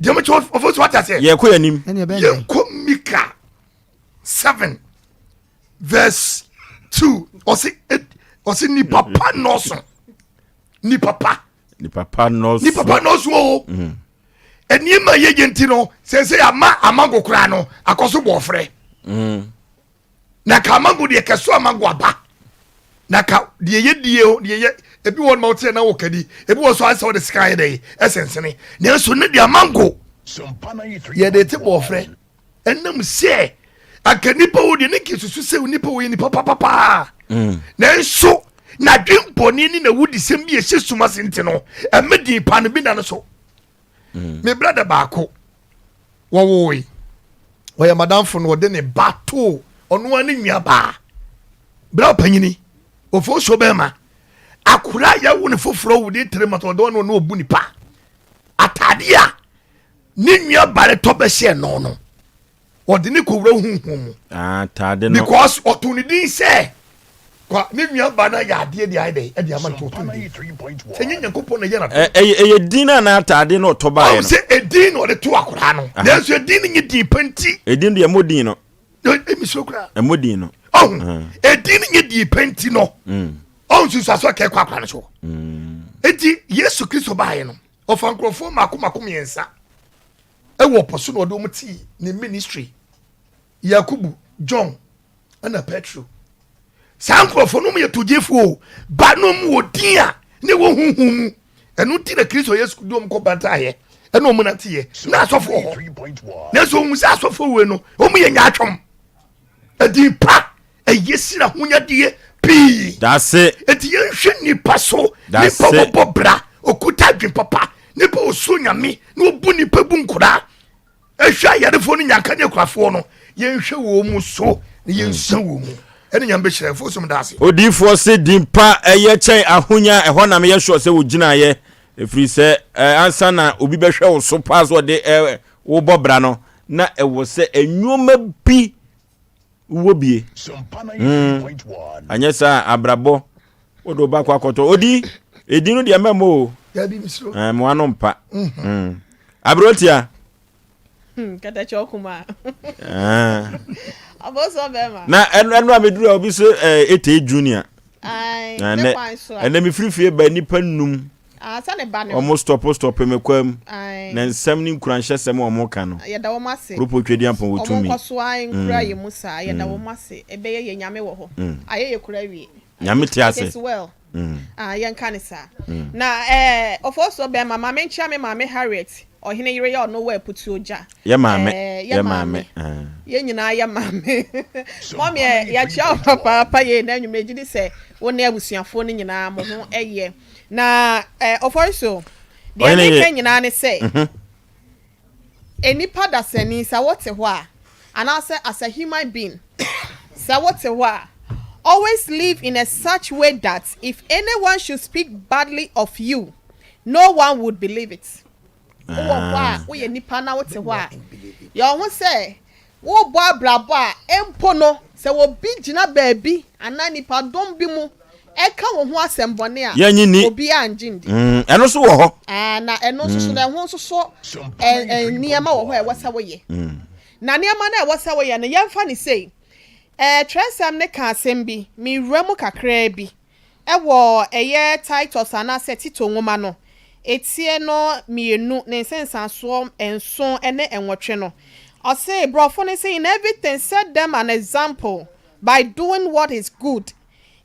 deɛ mekyɛ ɔfo so wate aseɛ yɛkɔ yɛ nim yɛnkɔ Mika 7 verse. 2 ɔse ɔse nipa pa nnɔɔso. Nipa pa. Nipa pa nnɔɔso. Nipa pa nnɔɔso o. Nneɛma a yɛyɛ nti no sɛsɛ ama amango koraa no akɔ so bɔ ɔfrɛ. Na ka amango deɛ kɛso amango aba. Na ka deɛ yɛ die o deɛ yɛ ebi wɔ ma woteɛ na wɔ kadi ebi wɔ so ayɛ sɛ wɔde sika ayɛ dɛ ɛsensene nanso ne deɛ amango yɛde te bɔ ɔfrɛ. Ɛnam sɛ anka nipa wo deɛ ne nka susu sɛ nipa wo yɛ nipa papapaa mm. nanso n'adwempɔne ne n'awudisɛm bi ɛhyɛ sum ase nti no ɛmɛ din pa no bi na no so mm. me brada baako wɔwoe ɔyɛ madamfo no ɔde ne ba too ɔno ara ne nua baa bra ɔpanyini ofosuo bɛrima akora a yɛwo ne foforɔ wo de tere ma ɔde ɔno ɔno ɔbu nipa ataade a ne nua ba no tɔ bɛhyɛɛ no no ɔde ne kɔwura huhu mu ah, ataade no because ɔto ne din sɛ kwa ne nua ba no ayɛ adeɛ de ayɛ dɛ ɛde ama no to ɔto ne din sɛ nyɛ nyankopɔn na ɛyɛ na ɛyɛ din na na ataade no ɔtɔ baeɛ no sɛ ɛdin na ɔde to akoraa no nanso ɛdin no nyɛ din pa nti ɛdin deɛ ɛmmɔ din no ɛmisuro koraa ɛmmɔ din no ɔho ɛdin no nyɛ din pa nti no mm. ɔho nsusuaso akɛkɔ akoraa no so enti mm. Yesu Kristo baeɛ no Ɔfa nkurɔfoɔ mako mako mmiɛnsa wɔ po so na ɔde wɔn tii ne ministry. Yakubu, John, ɛna Petro. Saa nkurɔfoɔ no yɛ togyefoɔ o, ba no mu wɔ din a ne wɔ huhu mu. Ɛno nti na Kristo Yesu de wɔn kɔ bantaeɛ ɛna wɔn nanteɛ na asɔfoɔ hɔ. Nanso ohun sɛ asɔfoɔ wei no wɔn yɛ nyaatwom. Ɛdin pa ɛyɛ sini ahonyadeɛ pii. Dase. Eti yɛnhwɛ nipa so. Nipa wɔbɔ bra okuta adwene papa nipa osuo nyame na obu nipa bu nkoraa ɛhwɛ ayarefoɔ no nyanka ne akurafoɔ no yɛnhwɛ wɔn mu so na yɛnsua wɔn mu ɛne nyame bɛhyira ɛfo som daase. Odiyifoɔ se din pa ɛyɛ kyɛn ahonya ɛhɔ na meyɛ sure sɛ wogyinaeɛ ɛfiri sɛ ansa na obi bɛhwɛ wo so paa sɛ ɔde wobɔ bra no na ɛwɔ sɛ nneɛma bi wowɔ bie mm. Anyɛ saa abrabɔ wode wo ba kɔ akɔtɔ odi ɛdi no deɛ mɛmmɔ o eh, mmoa no mpa mhm. mm. Aberantia hmm, katakyɛ ɔkoma ah. abɔsɔ bɛrima na ɛno a meduru a obi sɛ ɛtɛ eh, junior ɛnɛ mefiri fie ba nnipa num Ah, sɛ ne ba ne ho. Wɔn stɔpo stɔpo me kwa mu. Ae. Na nsɛm ne nkuranhyɛsɛm a wɔn ka no. Yɛda wɔn ase. Kuropɔn Tweduampɔn wɔ Wɔn tumi. nkɔ so ara nkura yɛn mu saa. Yɛda wɔn ase. Ɛbɛyɛ yɛ Nyame wɔ hɔ. Ayɛ yɛ kura awie. Nyame te ase. It is well. Ah, yɛnka ne saa. Na eh, Ofosuo bɛɛma, ma menkyea me maame Harriet, ɔhene yere yɛ ɔno wɔ Aputuo gya. Yɛ maame. Eh, yɛ Yɛ maame. maame. Yɛn nyinaa yɛ maame. Mɔmi eh, yɛakyea wo papaapa yei na anwummerɛ gye di sɛ wo ne abusuafoɔ no nyinaa mo ho yɛ. Na eh, Oforisuo, deɛ Ɔhene meka ye. nyinaa ne sɛ, nnipa dasani, sɛ wote hɔ a, anaasɛ as a human being, sɛ wote hɔ a, always live in a such way that if anyone should speak badly of you, no one would believe it. Wowɔ hɔ a, woyɛ nipa na wote hɔ a, yɛ wo ho sɛ Worebɔ abrabɔ a, mpo no, sɛ obi gyina baabi anaa nnipadɔm bi mu ka wo ho asɛmmɔne a, Yɛnnye nni. obiara nnye nndi. Mm, ɛno nso wɔ hɔ. Ah, na ɛno nso so no, ɛho nso so ɛ, ɛ, nneɛma wɔ hɔ a ɛwɔ sɛ woyɛ. Na nneɛma no a ɛwɔ sɛ woyɛ no, yɛmfa no sei. Ɛɛ, twerɛsɛm no ka asɛm bi, mewura mu kakraa bi. Wɔ ɛyɛ Titus anaasɛ Tito nwoma no etie no mienu ne nsensansoɔ nson ne nwɔtwe no, ɔse, brɔfo no se, In everything set them an example by doing what is good.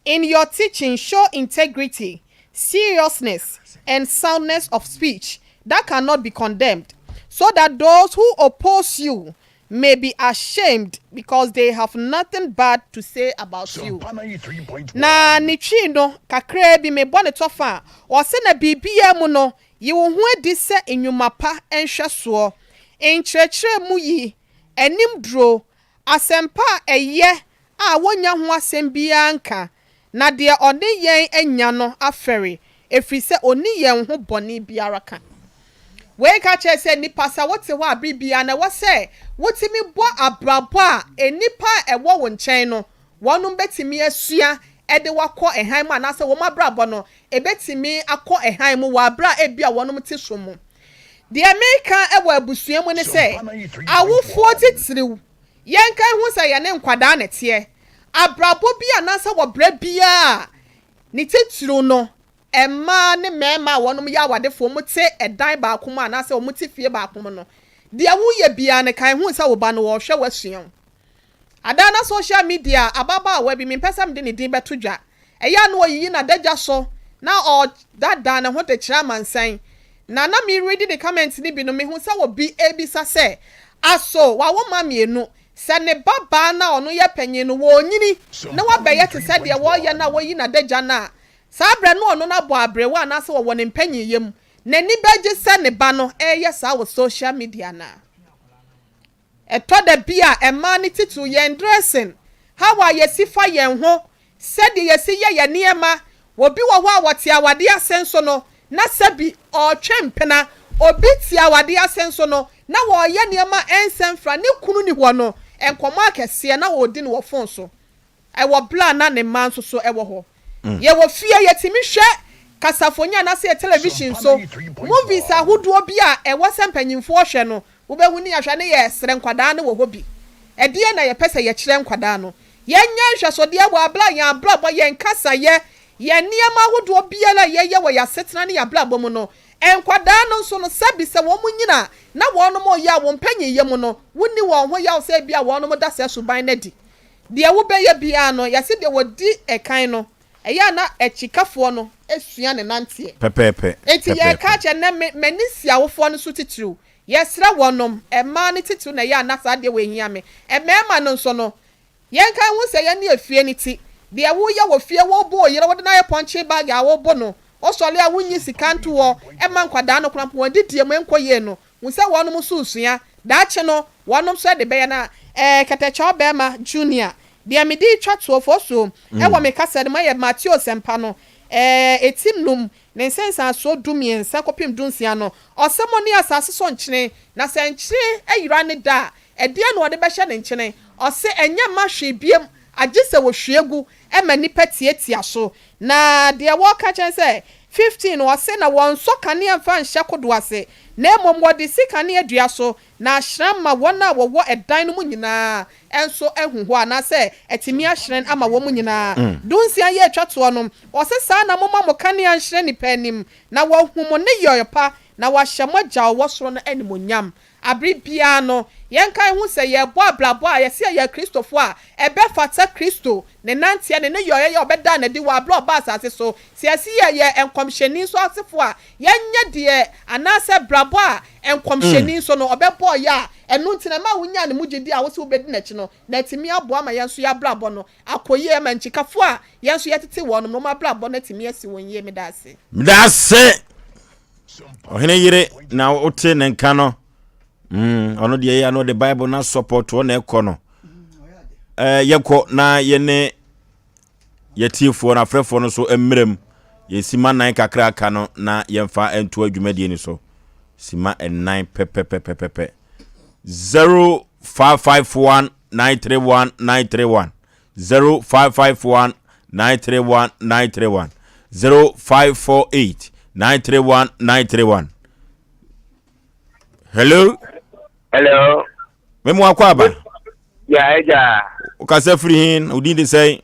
In your teaching show integrity, seriousness, and soundness of speech that cannot be condemned, so that those who oppose you may be ashamed because they have nothing bad to say about you. Na ne twi no, kakraa bi, mebɔ ne tɔfa a, ɔse na biribiara mu no, yi wo ho adi sɛ nnwuma pa nhwɛsoɔ, nkyerɛkyerɛ mu yi, anim duro, asɛmpa a ɛyɛ a wɔnnya ho asɛm biara nka, na deɛ ɔne yɛn anya no afɛre, ɛfiri sɛ ɔnni yɛn ho bɔne biara ka. Wei ka kyerɛ sɛ nnipa, sɛ wote hɔ a, bere biara no ɛwɔ sɛ wotumi bɔ abrabɔ a nnipa a ɛwɔ wo nkyɛn no wɔnom bɛtumi asua de wo akɔ hann mu anaasɛ wɔn abrabɔ no ɛbɛtumi akɔ hann mu wɔ aberɛ a ebia wɔnom te sum mu. Deɛ meka wɔ abusua mu ne sɛ, awofoɔ titiriw Yɛnka nhu sɛ yɛne nkwadaa na ɛteɛ. Abrabɔ bi anaasɛ wɔ berɛ biara a, ne titiriw no, mmaa ne mmarima a wɔnom yɛ awadefoɔ, wɔte ɛdan baako mu anaasɛ wɔte fie baako mu no, deɛ woyɛ biara no, kae hu sɛ wo ba no ɔrehwɛ wo asua wo. Ada na social media ababaawa bi, mempɛ sɛ mede ne din bɛto dwa, ɛyɛ a na ɔyiyi n'adagya so na ɔdaadaa ne ho de kyerɛ amansan. Na na meredi ne comment no bi no, mehu sɛ obi rebisa sɛ, Aso wawo mma mmienu? Sɛ ne ba baa no a ɔno yɛ panyin no, wɔrenyini na wabɛyɛ te sɛ deɛ wɔreyɛ no a wɔyi n'adagya no a, saa berɛ no ɔno no abɔ aberewa anaasɛ ɔwɔ ne mpanyinyɛ mu, n'ani bɛgye sɛ ne ba no reyɛ saa wɔ social media anaa? Ɛtɔ da bi a, mmaa no titiriw, yɛn dressing, how a yɛsi fa yɛn ho, sɛdeɛ yɛsi yɛ yɛn nneɛma. Obi wɔ hɔ a ɔte awadeɛ ase nso no, na sɛbi ɔretwe mpena. Obi te awadeɛ ase nso no, na ɔreyɛ nneɛma a ɛnsɛ mfra. Ne kunu nni hɔ no, nkɔmmɔ akɛseɛ na ɔredi no wɔ phone so. Ɛwɔ berɛ a na ne mma nso so wɔ hɔ. Yɛwɔ fie, yɛtumi hwɛ kasafonin anaasɛ yɛ television so movies ahodoɔ bi a ɛwɔ sɛ mpanyinfoɔ hwɛ no, wobɛhu ne yɛahwɛ ne yɛresrɛ nkwadaa no wɔ hɔ bi. Ɛdeɛn na yɛpɛ sɛ yɛkyerɛ nkwadaa no? Yɛnyɛ nhwɛsodeɛ wɔ aberɛ a yɛn abrabɔ, yɛn kasayɛ, yɛn nneɛma ahodoɔ biara a yɛyɛ wɔ yɛn asetena ne yɛn abrabɔ mu no, nkwadaa no nso no, sɛbi sɛ wɔn nyini a na wɔnom reyɛ a wɔn mpanyinyɛ mu no, wonni wɔn ho yaw sɛ ebia wɔnom da saa suban no adi. Deɛ wobɛyɛ biara no, yɛse deɛ wɔdi kan no, ɛyɛ a na akyikafoɔ no sua ne nanteɛ. Pɛpɛɛpɛ, Enti yɛreka pɛpɛɛpɛ. akyerɛ, nnɛ me, m'ani si awofoɔ no so titiriw. Yɛsrɛ wɔnom, mmaa no titiriw na ɛyɛ a na saa adeɛ wei hia me. Mmarima no nso no, yɛnka nhu sɛ yɛne efie no ti. Deɛ woyɛ wɔ fie, wobo wo yere, wode no ayɛ pɔnkye bag a wobo no, wosɔre a wonyi sika nto hɔ mma nkwadaa no koraa mpo, wɔn adidie mu nkɔ yie no, Hu sɛ wɔnom nso resua. Daakye no, wɔnom nso de bɛyɛ. Na ɛɛ Kɛtɛkyɛw Bɛɛma Junior, deɛ mede retwa toɔ fosuo wɔ me kasa no mu yɛ Mateo Sɛmpa no, ɛɛ eti num, ne nsensansoɔ dumiɛnsa kɔpem dunsia no. Ɔse mo ne asase so nkyene, na sɛ nkyene ayira ne da a, ɛdeɛn na wɔde bɛhyɛ ne nkyene? Ɔse ɛnyɛ mma hwee biom agye sɛ wɔhwie gu ma nnipa tiatia so. Na deɛ wɔka kyerɛ ne sɛ, 15 ɔse, na wɔnsɔ kanea mfa nhyɛ kodoɔ ase, na mmom wɔde si kanea dua so, na ahyerɛn ma wɔn a wɔwɔ ɛdan no mu nyinaa nso ahu hɔ, anaasɛ atumi ahyerɛn ama wɔn nyinaa. Dunsia yi a ɛtwa toɔ no, ɔse, Saa na momma mo kanea nhyerɛn nnipa anim, na wɔahu mo nneyɔeɛ pa, na wɔahyɛ mo Agya a ɔwɔ soro no animuonyam. Bere biara no, yɛnkae nhu sɛ yɛrebɔ abrabɔ a yɛse yɛyɛ Kristofo a ɛbɛfata Kristo, ne nanteɛ, ne nneyɔeɛ a ɔbɛdaa no adi wɔ bere a ɔbaa asase so. Sɛ yɛse yɛyɛ nkɔmhyɛni nso asefo a, yɛnyɛ deɛ anaasɛ brabɔ a nkɔmhyɛni nso no ɔbɛbɔeɛ a ɛno nti na ɛma wonyaa ne mu gyedie a wose wobɛdi n'akyi no, na atumi aboa ma yɛn nso yɛn abrabɔ no akɔ yie ama nkyikafo a yɛn nso yɛtete wɔn no wɔn abrabɔ no atumi asi wɔn yie. Meda ase. Meda ase. Ɔhene yere na wote ne nka no. Mm, ɔno deɛ yɛ no de Bible na support ɔ na ɛkɔ no. Eh, yɛkɔ na yɛne yɛtiefoɔ no afrɛfoɔ no so mmerɛ mu. Yɛsima nan kakra aka no na yɛmfa nto adwumadie no so. Sima nnan pɛpɛpɛpɛpɛ. 0551 931 931 0551 931 931 0548 931 931 Hello. Hello. Memu akɔ aba. Ya ɛgya. Wokasa firi hin, wo din de sɛn?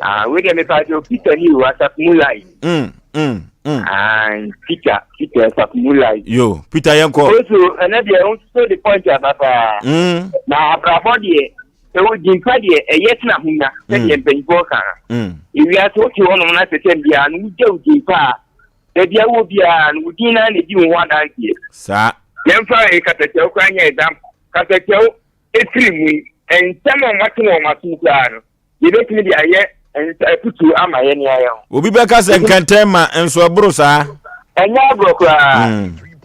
Ah, wei deɛ mepa jo Peter ni o, asafo mu lai. Mm, mm, mm. Ah, Peter, Peter asafo mu lai. Yo, Peter yɛnkɔ. Oso, ɛnɛ deɛ wo nso de point aba paa. Mm. Na abrabɔ deɛ, ɛwɔ gyimpa deɛ ɛyɛ tena ahonya sɛdeɛ mm. mpanyinfoɔ ka no. Mm. Ewiase wote hɔnom na sɛ tɛm biara no wogya wo gyimpa a, baabi a wɔ biara no wo din naa na edi wo ho adanseɛ. Saa. Yɛmfa kasakyɛw koraa nyɛ example. Kasakyɛw efiri mu yi, nsɛm a wɔate wɔ wɔn asom koraa no, yɛbɛtumi de ayɛ afutuo ama yɛn ne ayɛ ho. Obi bɛka sɛ nkɛntɛn ma nso ɛboro saa. Ɛnyɛ agorɔ koraa.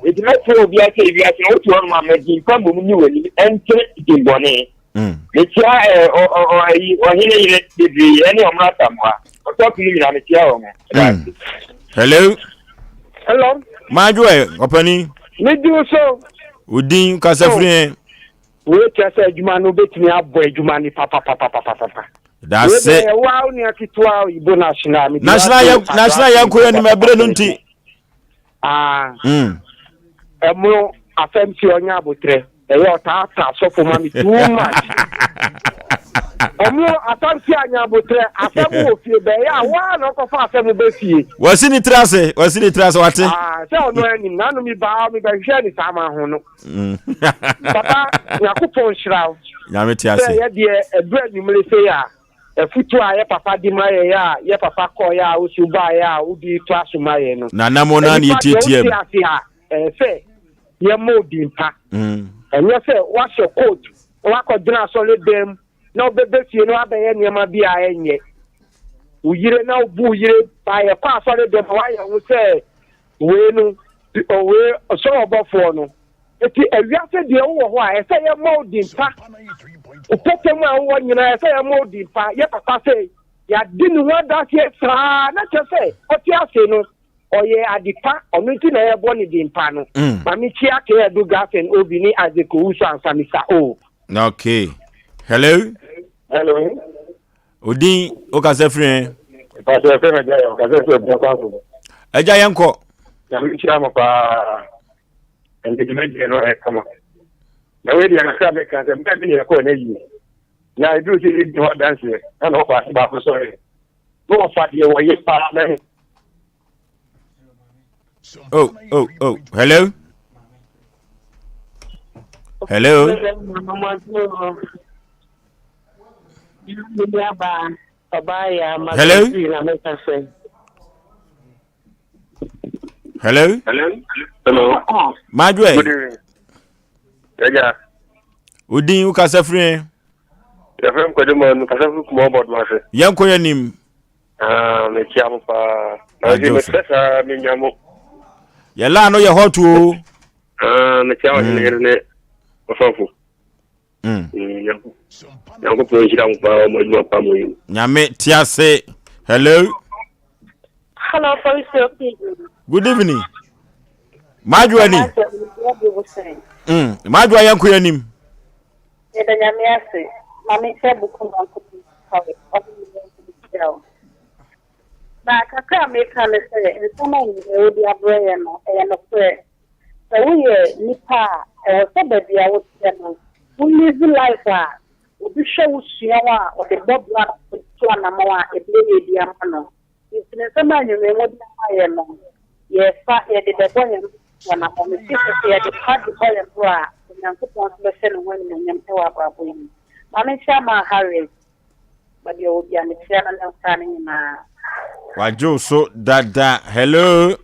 Enti mɛkyerɛ obiara sɛ ewiase no wote hɔnom a ma din pa mmom nni w'anim ɛnkyerɛ din bɔne. Mekyia ɛyi ɔhene yere bebree ɛne ɔmo asamoa ɔsɔfo no nyinaa mekyia wɔn. Hello. Hello. Maajo ɛ ɔpani. Medi wo so. Odin kasa firi yɛn. Wei kyerɛ sɛ adwuma no wobɛtumi abɔ adwuma no papapapapapa. That's it. Wei wa wo nua ketewa Igbo national. National yɛ national yɛ nkɔ yɛ nim ɛbere no nti. Ah. Mm. Ɛmo asɛm si ɔnya abotrɛ. Ɛyɛ ɔtaataa sɔfo ma me too much. Ɔmo asɛm si anyabotrɛ asɛm wɔ fie bɛyɛ a waa na ɔkɔfa asɛm bɛ fie. Wasi ne tiri ase wasi ne tiri ase wate. Aa sɛ ɔno anim n'ano mi baa mi bɛhwehwɛ ne saa ma ho no. Papa Nyakopɔn nhyira wo. Nyame te ase. Sɛ yɛ deɛ ɛduru anwummere sei a afutuo a yɛ papa de ma yɛn a yɛ papa kɔeɛ a wosi wobaeɛ a wode toa so ma yɛn no. Nanamo no a na Nipa deɛ yɛtiatia wote mu. ase a ɛyɛ sɛ yɛmmɔ wo din pa. Ɛnyɛ sɛ woahyɛ coat na woakɔgyina asɔredan mu na wobɛba fie na woabɛyɛ nneɛma bi a ɛnyɛ. Wo yere na wobu wo yere ba yɛkɔ asɔredan mu a woayɛ ho sɛ wei no wei soro ɔbɔfoɔ no. Eti ewiase deɛ wowɔ hɔ a ɛsɛ yɛmmɔ wo din pa. Wo pɛtɛ mu a wowɔ nyinaa ɛsɛ yɛmmɔ wo din pa. Yɛ papa sɛ yɛadi ne ho adanseɛ saa na kyerɛ sɛ ɔte ase no ɔyɛ ade pa ɔno nti na yɛbɔ ne din pa no. Mm. Ma mekyia K. Adu Gasen Obi ne Isaac Owusu Ansa Mr. O. Okay. Hello. Hello. Odin wokasa firi ɛ? Pastor ɛfɛ mɛ gya yɛ ɔkasa firi ɛbɛn kwan so. Agya yɛn kɔ. Nyame nhyira mo paa. Ɛnde dwumadie no ɛkama. Na wei deɛ kakra meka sɛ mbɛ bi ne yɛkɔɔ no ayie. Na ɛduru sɛ yɛdi ho adanseɛ na na ɔfa ase baako sɔre. Na ɔfa deɛ wɔyɛ paa na Oh, oh, oh. Hello? Hello? Hello? Hello? Hello. Madwe. Good evening. Ẹja. Odin wo kasa firi ẹ? Yɛfrɛ m Kwadwo Manu, kasa firi Kumɔ bɔd ase. Yɛn kɔ yɛn nim. Ah, mekyia mo paa. Na ɔsi mesrɛ saa menya mo. Yɛ laa no yɛ hot o. Ah, mekyia ɔhene yere ne ɔsɔfo. Mm. Nyankopɔn nhyira mo paa ɔmo adwuma pa mo yi. Nyame te ase. Hello. Hello, Farisio. Good evening. Madwoa ni. Madwoa yɛn kɔ yɛn anim. Yɛda Nyame ase. Ma me nkyɛ buku ma nkoto kawe. Ɔmo nyɛ nhyira wo. Na kakra a meka ne sɛ nsɛm a wode abrɛ yɛn no ɛyɛ nokorɛ. Sɛ woyɛ nipa a, ɛwɔ sɛ baabi a woteɛ no, wo live life a obi hwɛ wo sua wo a ɔde bɔ bra na ɔde tu anamɔn a ɛbɛyɛ yie de ama no. Nti no nsɛm a anwummerɛ yi mode ama yɛn no, yɛfa, yɛde bɛbɔ yɛn anamɔn. Mefiri sɛ sɛ yɛde fa de bɔ yɛn bra a, Onyankopɔn nso bɛhyɛ ne ho animuonyam wɔ abrabɔ yi mu. Ma menkyia Maa Harriet. Baabi a ɔwɔ bia mekyia no ne nkora no nyinaa. Wagye wo so dada. Hello.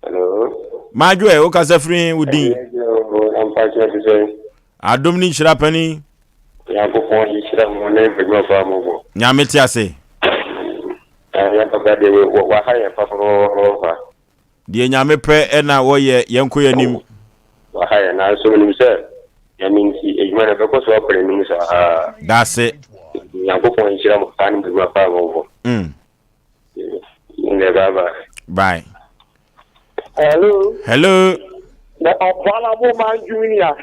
Hello. Madwo ɛ, wokasa firi he wo din? Adom ne nhyira panin. Nyankopɔn nhyira mo ne adwuma pa mo bɔ. Nyame te ase. Yɛn papa deɛ waha yɛn papaapa. Deɛ Nyame pɛ na wɔyɛ, yɛnkɔ yɛn anim. Waha yɛn, nanso menim sɛ Nyame nti adwuma no ɛbɛkɔ so akɔ n'anim saa. Dase. Nyankopɔn nhyira mo paa ne mo adwuma paa mo bɔ. Ndɛ bye bye. Bye. Hello. Hello. The Unplannable Man Junior.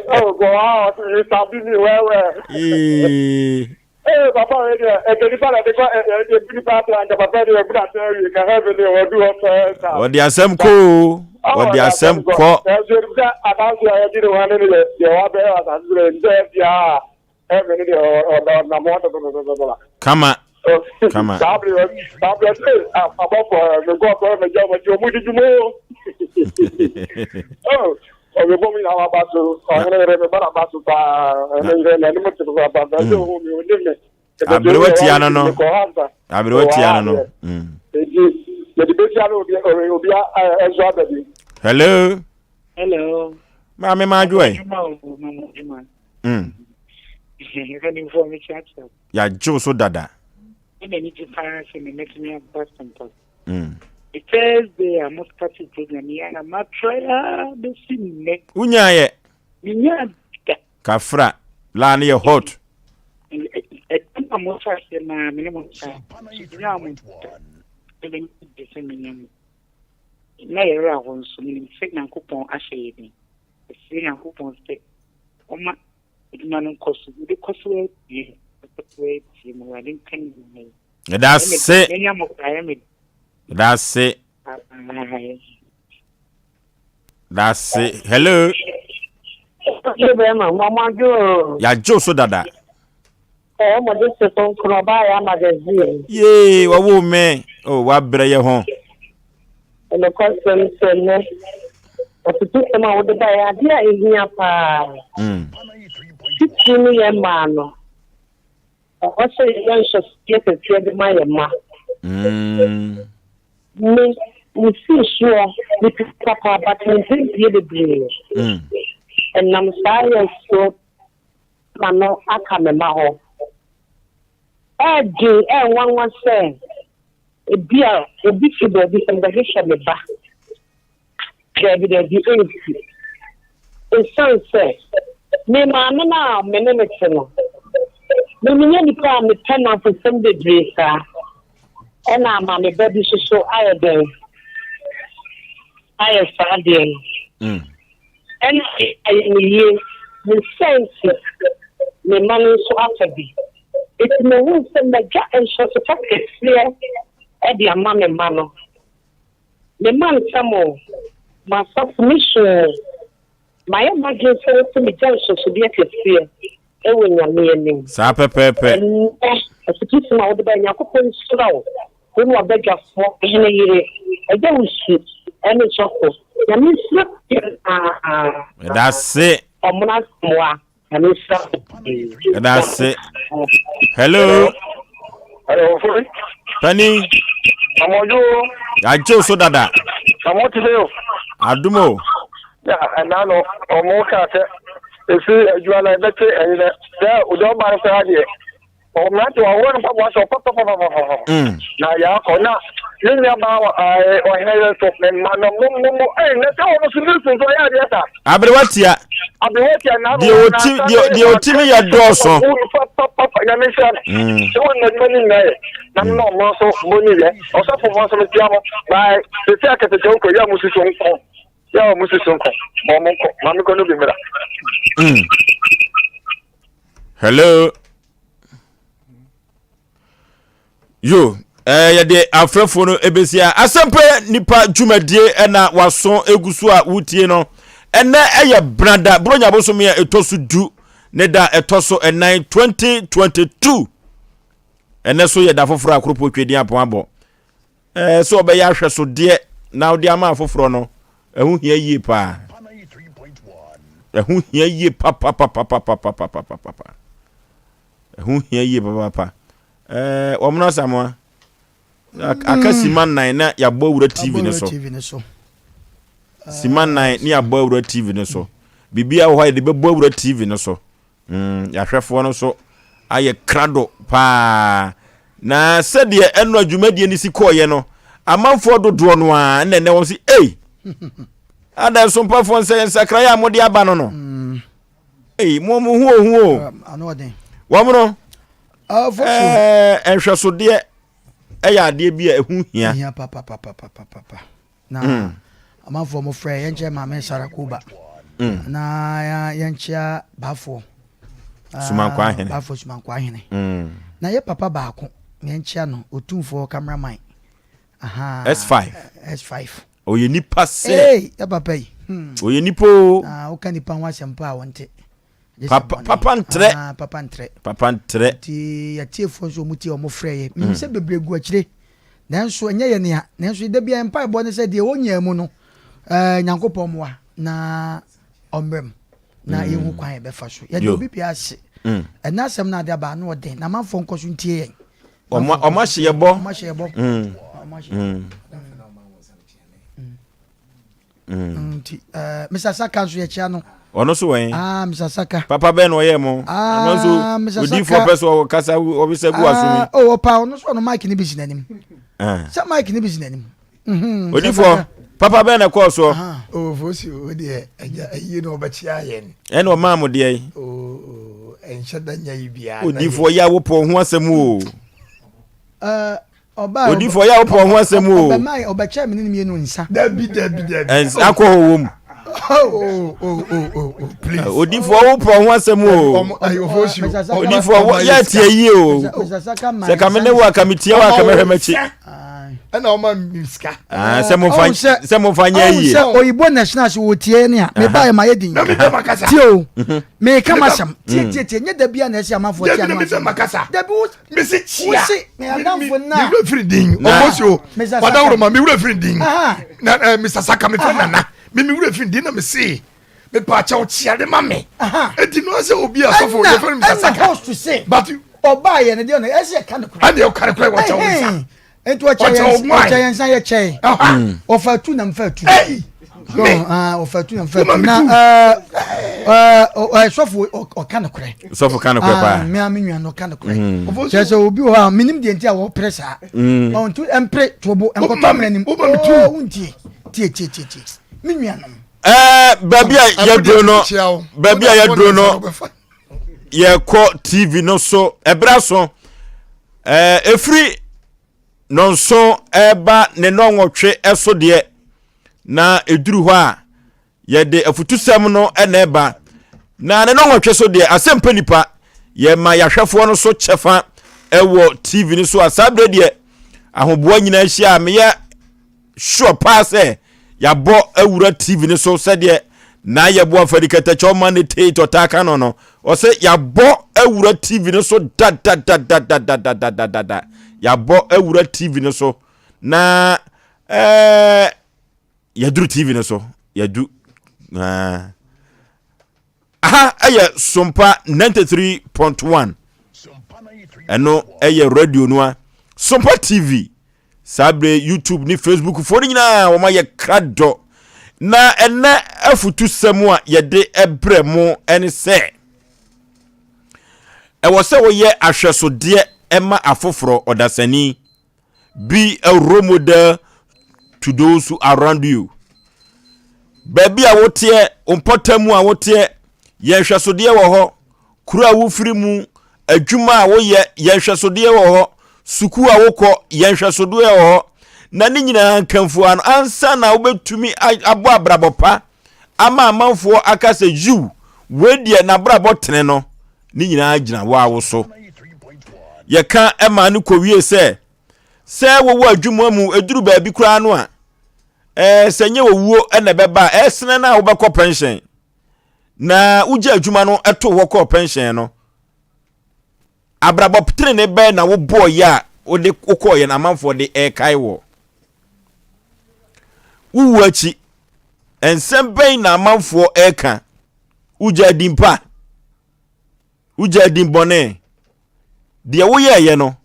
Oh, go out. You sabi me well well. Ee papa wei deɛ ɛdɛ nipa na ɛde kɔ ɛde nipa atra nka papa deɛ ɔbu n'asɛm awie ka heaven deɛ wɔdu hɔ pɛɛ sa. Wɔde asɛm kɔ o wɔde asɛm kɔ. Ɛnso enim sɛ adanse a yɛdi ne ho ne ne yɛ deɛ wabɛyɛ wɔ asase so enim sɛ ɛdi a heaven deɛ ɔnam hɔ tɔtɔtɔtɔtɔ. Kama kama. Saa bere saa bere sɛ abɔfo mekɔ akɔ mɛgya wɔn akyi wɔn di dwuma o. Ɔbɛbɔ mu nyinaa waba so ɔhene yere me ba na ba so paa ɔhene yere na anim te papa na ɛsɛ ohun mi onim me. Aberewa tia no no aberewa tia no no. Eti yɛde besia no obi obi ɛnso aba bi. Hello. Hello. Maame maa adwo ɛ. Yagye so dada. Ɛna ani gye paa sɛ me mɛtumi aba Sɛmpa. The first day a mo started program yi a ma try a bɛsi nnɛ. Wonyaayɛ? Menyaa da. Kafra, laa no yɛ hot. Ɛda a mo hyɛ aseɛ naa me ne mo saa. Menyaa mo da. Ɛna ani gye sɛ menya mo. Na yɛwerɛ ahɔ nso menim sɛ Nyankopɔn ahyɛ yɛ den. Ɛsrɛ Nyankopɔn sɛ ɔma adwuma no nkɔ so. Mede kɔ so atie. Kɔ so atie mo Awurade nka ne nyinaa yi. Yɛda ase. Yɛda ase. Yɛda ase. Hello. Ɔfasuo bɛrima, mo mo adwo o. Yɛagye so dada. Ɛɛ mo de se kronkron ɔbaa yɛ ama gɛzie. Yee, wɔwo me. O, wabrɛ yɛ ho. Nokwasɛm sɛ nnɛ, afotusɛm a wode bae yɛ ade a ehia paa. Titiriw no yɛn mmaa no, ɛwɔ sɛ yɛyɛ nhwɛsodeɛ kɛseɛ de ma yɛn mma. Me, mesii soɔ, mepɛ papa, but mempɛ mpie bebree. Ɛnam saa yɛ so ma no aka me mma hɔ. Ɛyɛ den, ɛyɛ nwanwa sɛ Ebia obi fi baabi sɛ mebɛhwehwɛ me ba. Dabi, dabi, ensi. Esiane sɛ me maame no a me ne no te no, me menyɛ nipa a mepɛ nnamfosɛm bebree saa, ɛna ama me ba bi nso so ayɛ dɛn ayɛ saa adeɛ no. Mm. Ɛna ayamyie, ne saa nti, me mma no nso afa bi. Enti mahunu sɛ magya nhyɛso pa kɛseɛ de ama me mma no. Me mma ntam o, m'asafo, me su o, mayɛ m'adwene sɛ ɛwɔ sɛ megya nhyɛsodeɛ kɛseɛ wɔ Nyame anim. Saa pɛpɛɛpɛ. Ɛnnɛ, afutusɛm a wode baeɛ, Nyankopɔn nhyira wo, wo ne w'abadwafoɔ, hene yere, agya wo su ne sɔfo. Nyame nhyira mo nyinaa. Meda ase. Ɔmona Asamoah. Nyame nhyira wo pii. Ɛda ase. Hello. Hello, Ofori. Pani. Amɔdwo. Yagye so dada. Ɔmo te sɛ o. Adum o. Ya ɛna no ɔmo ka sɛ efi adwuma na ɛbɛte ɛyi dɛ sɛ ɔdɔ ɔba no koraa deɛ. Ɔmmerante wɔaworɔ no mpaboa sɛ ɔpapapapapapa. Mm. Na yɛakɔ na ne nua baa ɔhene yɛ nso mema no momomo ɛy na sɛ wɔn nso ne nso nso ɔyɛ adeɛ sa. Aberewa tia. Aberewa tia na deɛ ɔti deɛ deɛ ɔti mi yɛ dɔɔso. Papapapa nyame nhyira no. Mm. Sɛ wɔn nnadwuma ne nyinaa yɛ na mema ɔmo nso mo ne yɛ ɔsɔfo mo nso metia mo baa sisi akɛtɛkyɛ wokɔ yɛ mo susu nko yɛ ɔmo susu nko ma ɔmo nkɔ maame kɔ no bi mmra. Mm. Hello. Yo, eh, yɛde afrɛfoɔ no ɛbɛsi a asɛmpɛ nipa dwumadie ɛna waso egu so a wotie no ɛnɛ ɛyɛ brada buronya bosome a ɛtɔ so du ne da ɛtɔ so ɛnan 2022 ɛnɛ so yɛ da foforɔ a koropɔ twɛdi apɔn abɔ Ɛɛ sɛ ɔbɛyɛ ahwɛsodeɛ na ɔde ama afoforɔ no, ɛho hia yie paa. Ɛho hia yie papapapapapapapapa. Ɛho hia yie papapa. Ɛɛ wɔn no asamoa. Aka mm. sima nan na yɛabɔ awura TV no so. Sima nan ne yɛabɔ awura TV no so. Biribiara wɔ hɔ a yɛde bɛbɔ awura TV no so. Mm, yɛahwɛfoɔ no nso ayɛ krado paa. Na sɛdeɛ ɛno adwumadie no si kɔɔyɛ no, amanfoɔ dodoɔ no ara ɛna ɛnɛ wɔn si, ei, ada nsompafoɔ nsɛ nsakraeɛ a mode aba no no. Mm. Ei, mo mo ho ohu o. Wɔn no, ɛɛ nhwɛsodeɛ ɛyɛ adeɛ bi a ɛho hia. Hia papapapapapa. Na mm. amanfoɔ mo frɛ yɛnkyɛ maame Sara Kuba. Mm. Na yɛnkyea baafoɔ. Sumankwa ahene. Baafoɔ Sumankwa ahene. Mm. Na yɛ papa baako yɛnkyea no otumfoɔ cameraman. Aha. S5. S5. Ɔyɛ nipa sɛ. Ee yɛ papa yi. Hmm. Ɔyɛ nipa o. Na woka nipa ho asɛm pa a wɔnte. Papa papa ntrɛ. Ah, papa ntrɛ. Papa ntrɛ. Nti yɛtiefoɔ nso wɔn tie wɔn frɛ yɛ. Menim sɛ bebree gu akyire. Nanso ɛnyɛ yɛ nea. Nanso da biara mpaebɔ ne sɛ deɛ ɔnyaa mu no, ɛɛ Nyankopɔn mmoa na ɔmmerɛ mu na mm. yɛhu kwan yɛbɛfa so. Yɛde obi biara ase. Mm. Ɛna asɛm no ade aba ano ɔden na amanfoɔ nkɔ so ntie yɛn. Ɔmo ahyɛ yɛ bɔ. Ɔmo ahyɛ yɛ bɔ. Ɔmo ahyɛ yɛ bɔ. Mm. Nti eh, Mr. Saka nso yɛkyia no. Ɔno so wɛn. Ah, Mr. Saka. Papa bɛn na ɔyɛ mo. Ah, ɔno nso odiifoɔ pɛ so ɔkasa ɔbisa gu aso mi. Ah, oh, ɔpa ɔno so ɔno mic ne bi si n'anim. Ah. Sɛ mic ne bi si n'anim. Mhm, odiifoɔ papa bɛn na ɛkɔɔ soɔ. Ofosi o deɛ ɛgya ɛyi na ɔbɛkyia yɛn. Ɛna ɔmaa mo deɛ yi. Oo ɛnhyɛ da nya yi biara. Odiifoɔ yɛ awopɔ ho asɛm o. Eh, Odifo ɔyɛ awopɔ ho asɛm o. Ɔbɛma ɔbɛkyɛ me ne ne mmienu nsa. Dabi dabi dabi. Ɛnsa alcohol wɔ mu. Oh oh oh oh oh please. Odifo ɔwopɔ ho asɛm o. Odifo yɛ tie yie o. Sɛ kame ne wo a kame tie wo a kame hwɛ m'akyi. Ɛna ɔma mi sika. Ah, sɛ mo fa sɛ mo fa nyɛ yie. Sɛ oyibo national so wɔ tie ne a me ba yɛ ma yɛ din. Na mi bɛ ma kasa. Tie o. Me ka ma sɛm. Tie tie tie nye dabi a na ɛsɛ amanfoɔ tie ano asɛm. Dabi na mi bɛ ma kasa. Dabi wo. Mi si kyia. Wo si me adamfo na. Mi wura firi din. Ɔmɔ si o. Wadawuro ma mi wura firi din. Na ɛ Mr Saka mi fɛ nana. Mi mi wura firi din na mi si. Mepaakyɛw kyia de ma me. Eti no asɛ obi asɔfo yɛ fɛn Mr Saka. Ɛna host se. But ɔbaa yɛ ne deɛ ɔno ɛsɛ yɛ ka no korɛ. Ɛna ɔka no korɛ wɔkyɛ wo nsa. Nti ɔkyɛ yɛn ɔkyɛ yɛn nsa yɛ kyɛ. Ɔfa tu na nfa tu. Ɔfa tu na nfa tu na ɛɛ sɔfo ɔka no korɛ. Sɔfo ka no korɛ paa. Mmea mi nua no ɔka no korɛ. Kyerɛ sɛ obi wɔ hɔ a minim deɛ nti a wɔpere saa. Ɔntu mpere tobo nkɔtɔ mmerɛ nim. Oo ntie tie tie tie tie mi nua nom. Ɛɛ baabi a yɛduro no baabi a yɛduro no yɛkɔ tv no so ɛberɛ so ɛɛ efiri nɔnso ɛreba ne nɔnwɔtwe ɛso deɛ na eduru hɔ a yɛde afutusɛm no ɛna ɛba na ne nɔnwɔtwe so deɛ asɛmpa nipa yɛma yɛahwɛfoɔ no so kyɛfa ɛwɔ tv no so a saa berɛ deɛ ahoboa nyinaa hyia a meyɛ sure paa sɛ yɛabɔ awura tv no so sɛdeɛ na yɛboa afari kɛtɛkyɛ ɔma ne tei tɔtaa ka no no ɔsɛ yɛabɔ awura tv no so dadadadadadadadada yɛabɔ awura tv no so na ɛɛ yɛduru tv no so yɛdu ɛɛ Aha yɛ Sompa 93.1. Ɛno yɛ radio no a. Sompa TV. Saa bere YouTube ne Facebook foɔ no nyinaa wɔn ayɛ kradɔ. Na ɛnɛ afutusɛm a yɛde brɛ mo ne sɛ ɛwɔ sɛ woyɛ ahwɛsodeɛ ma afoforɔ ɔdasani. Be a role model to those who around you. Baabi a woteɛ, wo mpɔtam a woteɛ, yɛ nhwɛsodeɛ wɔ hɔ. Kuro a wofiri mu, adwuma a woyɛ, yɛ nhwɛsodeɛ wɔ hɔ. Sukuu a wokɔ, yɛ nhwɛsodeɛ wɔ hɔ. Na ne nyinaa nkamfua no, ansa na wobɛtumi abɔ abrabɔ pa ama amanfoɔ aka sɛ yiw, wei deɛ n'abrabɔ tene no, ne nyinaa gyina wo a wo so. Yɛka ma no kɔwie sɛ, sɛ wowɔ adwuma mu ɛduru baabi koraa no a, ɛɛ sɛ nyɛ owuo na ɛbɛba a, ɛsene no a wobɛkɔ pɛnhyɛn. Na wogya adwuma no to hɔ kɔɔ pɛnhyɛn no. Abrabɔ tenene bɛn na wobɔɔyɛ a wode wokɔɔyɛ no amanfoɔ de ɛrekae wɔ? Wowu akyi, nsɛm bɛn na amanfoɔ ɛreka? Wogya din pa? Wogya din bɔne? Deɛ woyɛɛyɛ no,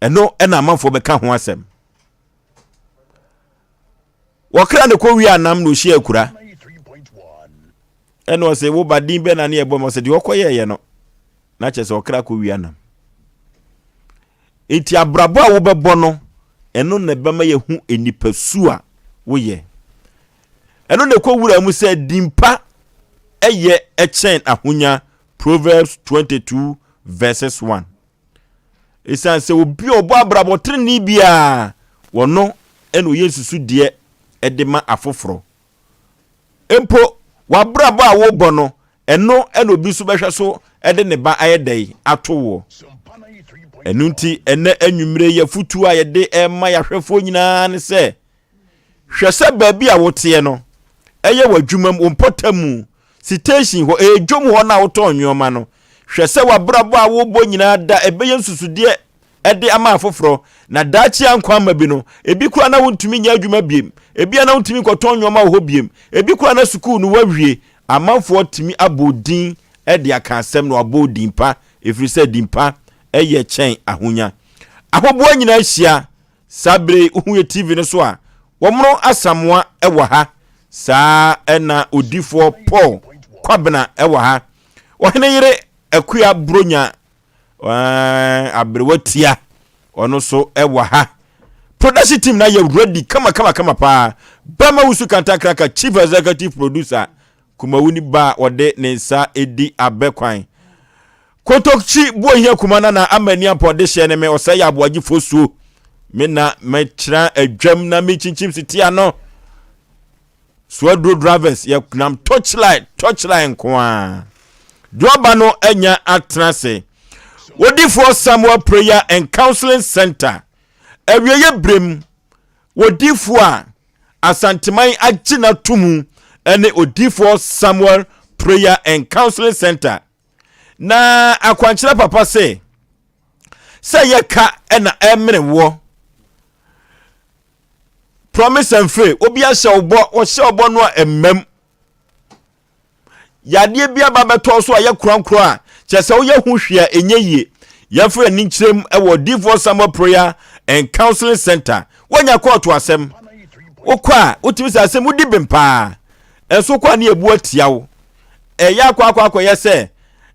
ɛno na amanfoɔ bɛka ho asɛm. Wɔkra ne kɔ wie anam na ɔhyia akura. Ɛna ɔsɛ wo ba din bɛ na ne ɛbɔ ma ɔsɛ deɛ ɔkɔyɛɛyɛ no na kyerɛ sɛ ɔkra kɔ wie anam. Nti abrabɔ a wobɛbɔ no ɛno na ɛbɛma yɛhu nnipa su a woyɛ. Ɛno na ɛkɔ wura mu sɛ din pa ɛyɛ ɛkyɛn ahonya Proverbs 22 verses 1. Esiane sɛ obi a ɔbɔ abrabɔ trenee biara, wɔno na ɔyɛ nsusudeɛ de ma afoforɔ. Mpo w'abrabɔ a wobɔ no, ɛno na obi nso bɛhwɛ so de ne ba ayɛ dɛn ato woɔ. Ɛno nti ɛnɛ anwummere yi afotuo a yɛde rema yɛahwɛfoɔ nyinaa ne sɛ, Hwɛ sɛ baabi a woteɛ no, ɛyɛ w'adwumam, wo mpɔtam, siteehyin hɔ, ɛyɛ dwom hɔ no a wotɔn nneɛma no. Hwɛ sɛ w'abrabɔ a wobɔ nyinaa da ɛbɛyɛ nsusudeɛ de ama afoforɔ, na daakye a nkwa ama bi no, ebi koraa na wontumi nyɛ adwuma biem, ebi a na wontumi nkɔtɔn nneɛma wɔ hɔ biem, ebi koraa na sukuu no woawie. Amanfoɔ tumi abɔ wo din de aka asɛm na wɔabɔ wo din pa, ɛfiri sɛ din pa yɛ kyɛn ahonya. Ahoboa nyinaa hyia Saa bere yi wohu yɛ TV no so a, wɔmono Asamoah wɔ ha. Saa na odifoɔ Paul Kwabena wɔ ha. Ɔhene yere Akua Bronya aberewa tia ɔno so wɔ ha. Production team na yɛ ready kama kama kama paa. Bama Wusu Kantankraka Chief Executive Producer Kumawu ni ba a ɔde ne nsa di abɛ kwan. Kotokyi Buohia Kuma Nana ama ani ampɔ dehyeɛ ne me ɔsɛe yɛ aboagye fosuo. Me na mekyerɛ adwam na mekyinkyim sitia no. Suaduro drivers yɛ nam torchlight torchlight nko ara. Deɛ ɔba no anya atena ase. Wodifoɔ Samuel Prayer and Counseling Center. Awieeɛ berɛ mu, odiyifoɔ a Asanteman agye no ato mu ne Odiyifoɔ Samuel Prayer and Counseling Center. Na akwankyerɛ papa se, sɛ yɛ ka na ɛmene woɔ. Promise and fail, obi ahyɛ wo bɔ, wɔhyɛ wo bɔ no a ɛmmam. Yadeɛ bi aba bɛtɔ so a yɛ korankorɔ a kyerɛ sɛ woyɛ ho hwee a ɛnyɛ yie. Yɛmfa yɛn ani nkyerɛ mu wɔ Odiyifoɔ Samuel Prayer and Counseling Center. Woanya kɔɔto asɛm. Wokɔ a wotumi sɛ asɛm wodi bem paa. Ɛnso wokɔ a ne yɛbu atia wo. Ɛyɛ akɔ akɔ akɔyɛ sɛ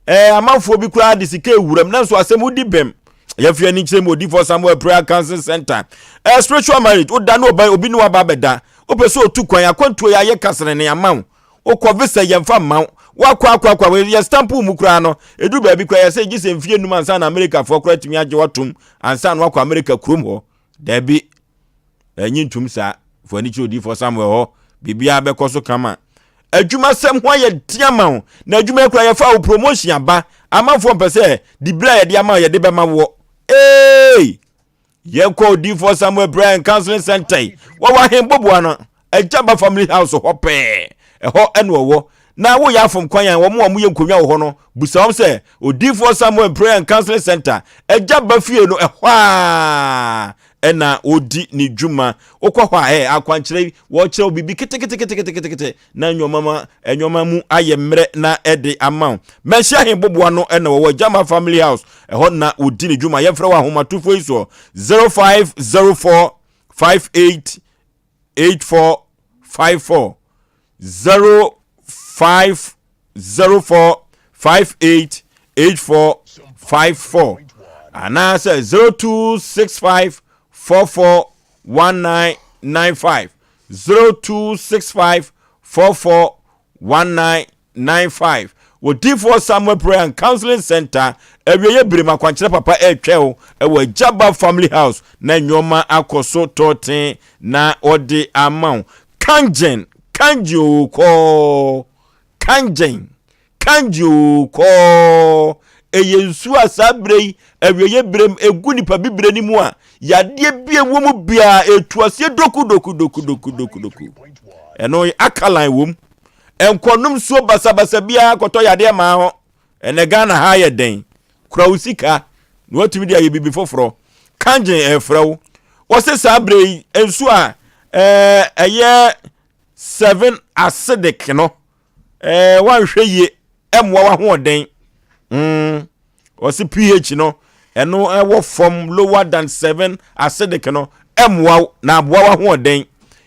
ɛɛ amanfoɔ bi koraa de sika ewuram nanso asɛm wodi bem. Yɛmfa yɛn ani nkyerɛ mu Odiyifoɔ Samuel Prayer Counseling Center. Ɛɛ spiritual marriage woda ne ɔba obi ne waba abɛda. Wopɛ sɛ otu kwan akwantuo yɛ ayɛ kasrene ama wo. Wokɔ visa yɛmfa mma wo. Woakɔ akɔ akɔ akɔ yɛ stamp mu koraa no ɛduru baabi koraa yɛ sɛ gye sɛ mfie num ansa na Amerikafoɔ koraa atumi agye watom ansa na wakɔ Amerika kurom hɔ. Daabi, ɛnye ntum saa. Fo ani kyerɛ odiyifoɔ Samuel hɔ, biribiara bɛkɔ so kama. Adwumasɛm ho ayɛ den ama wo, na adwuma yi koraa yɛfa wo promotion aba. Amanfoɔ mpɛ sɛ dibere a yɛde ama wo yɛde bɛma woɔ. Ee! Yɛnkɔ Odiyifoɔ Samuel Prayer and Counseling Center yi. Wɔwɔ Ahenboboa no, Agyaba Family House hɔ pɛɛ. Ɛhɔ ɛna ɔwɔ. Na woyɛ afom kwan a wɔn a wɔyɛ nkonnwa wɔ hɔ no, busa wɔn sɛ, Odiyifoɔ Samuel Prayer and Counseling Center, Agyaba fie no, ɛhɔ a ɛna ɔdi ne dwuma. Wokɔ hɔ a, ɛ akwankyerɛ yi, wɔkyerɛ wo biribi keteketeketekete na nneɛma ma nneɛma mu ayɛ mmerɛ na ɛde ama wo. Mɛnhyia Ahenboboa no ɛna wɔwɔ Agyama Family House, ɛhɔ na wɔdi ne dwuma. Yɛmfrɛ wɔ ahomatorofoɔ yi soɔ 0504 58 8454 0504 58 8454 anaasɛ 0265 44 1995 0265 44 1995 Odiyifoɔ Samuel Prayer and Counseling Center awieɛ berem akwankyerɛ papa ɛretwɛn wo ɛwɔ Agyaba Family House na nnoɔma akɔ so tɔɔten na ɔde ama wo. Kangen, kangen oo kɔɔ, kangen, kangen oo kɔɔ. Ɛyɛ nsuo a saa berɛ yi awieɛ berem ɛgu nipa bibire no mu a yadeɛ bi ɛwɔ mu biara ɛtu aseɛ doku doku doku doku doku doku. Ɛno alkaline wɔ mu. Nkɔnom nsuo basabasa biara kɔtɔ yadeɛ maa hɔ. Ɛnɛ Ghana ha ayɛ den. Kura wo sika na watumi de ayɛ biribi foforɔ. Kangen ɛrefrɛ wo. Wɔse saa berɛ yi nsuo a ɛyɛ 7 acidic no wanhwɛ yie ɛmmoa w'ahoɔden. Mm. Ɔse pH no ɛno ɛwɔ fam lower than 7 acidic no ɛmmoa wo na aboa w'ahoɔden.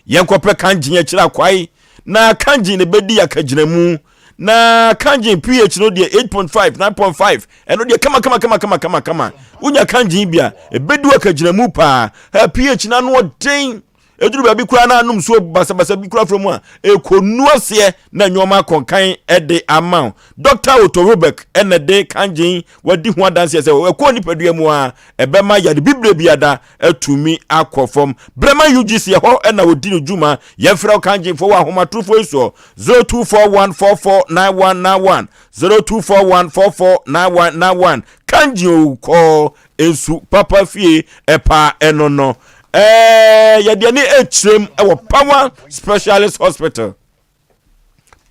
Yɛnkɔpɛ kangen akyiri akwae na kangen na ɛbɛdi akagyinamu na kangen pH no deɛ 8.5 9.5 ɛno deɛ kama kama kama kama kama kama wonya kangen bi a ɛbɛdi w'akagyinamu paa pH no ano ɔden Ɛduru baabi koraa na anom nsuo basabasa bi koraa fra mu a, ɛkɔnu aseɛ na nneɛma akɔnkan de ama wo. Dɔkta Otto Robeck na de kangyen wadi ho adanseɛ sɛ ɛkɔ nipadua mu a, ɛbɛma yare bibire biada atumi akɔ fam. Brɛma UGC ɛhɔ na wɔdi no dwuma. Yɛmfrɛ wo kangyenfoɔ wɔ ahomatorofoɔ yi soɔ 0241449191, 0241449191. Kangyen o kɔɔ Nsu papa fie ɛpa ɛno no ɛɛ yɛde ani ɛkyerɛm ɛwɔ Power Specialist Hospital.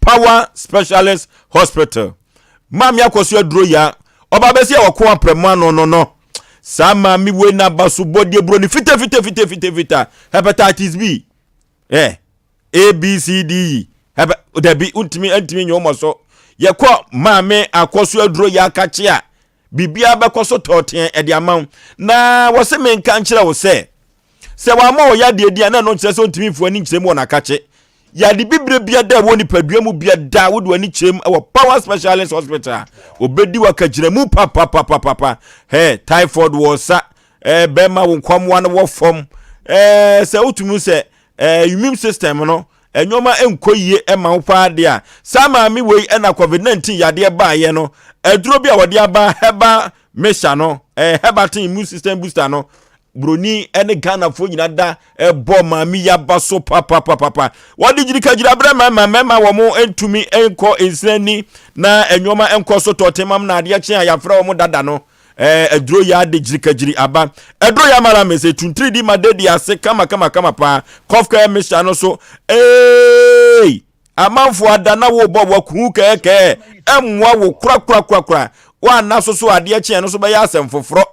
Power Specialist Hospital. Maame akɔso aduro ya ɔba bɛsi a wɔko aprɛmo ano no no saa maame wei na abasobɔdeɛ buroni fita fita fita fita fita hepatitis B ɛ A B C D E hɛpɛ dabi ntumi ntumi nyɛ wɔn so yɛkɔ maame akɔso aduro ya akakye a Biribiara bɛkɔ so tɔɔteɛ ɛde ama wo. Na wɔse menka nkyerɛ wo sɛ, sɛ wamma wo yadeɛ din a, na ɛno nkyerɛ sɛ ɔntumi mfa w'ani nkyerɛ mu wɔ n'akakye. Yade bibire bia da ɛwɔ nipadua mu bia da wode w'ani kyerɛ mu wɔ Power Specialist Hospital a, ɔbɛdi w'akagyinamu papapapapapa. Hɛ, typhoid wɔ sa, ɛɛ, bɛrima wo nkwamoa no wɔ fam. Ɛɛ, sɛ wotumi sɛ ɛɛ, immune system no, nneɛma nkɔ yie ma wo paa deɛ a, saa maame wei na COVID-19 yadeɛ baeɛ no, aduro bi a wɔde aba herbal mixture no, eh, herbatin immune system booster no, buroni ne Ghanafoɔ nyina da ɛbɔ maame yi aba so papapapapa. Wɔde gyirikagyira brɛ mmarima, mmarima wɔn ntumi nkɔ nsirani na nneɛma nkɔ so tɔɔte mam na adeɛ kye a yɛafrɛ wɔn dada no. Ɛɛ aduro yɛ ade gyirikagyiri aba. Aduro yɛ amara me sɛ tuntiri di ma dedi ase kama kama kama paa. Cough care mixture no so eeii amanfoɔ ada na wo bɔ wakuu kɛɛkɛɛ ɛmmoa wo kora kora kora kora. Woanna so so adeɛ kyeɛ no so bɛyɛ asɛm foforɔ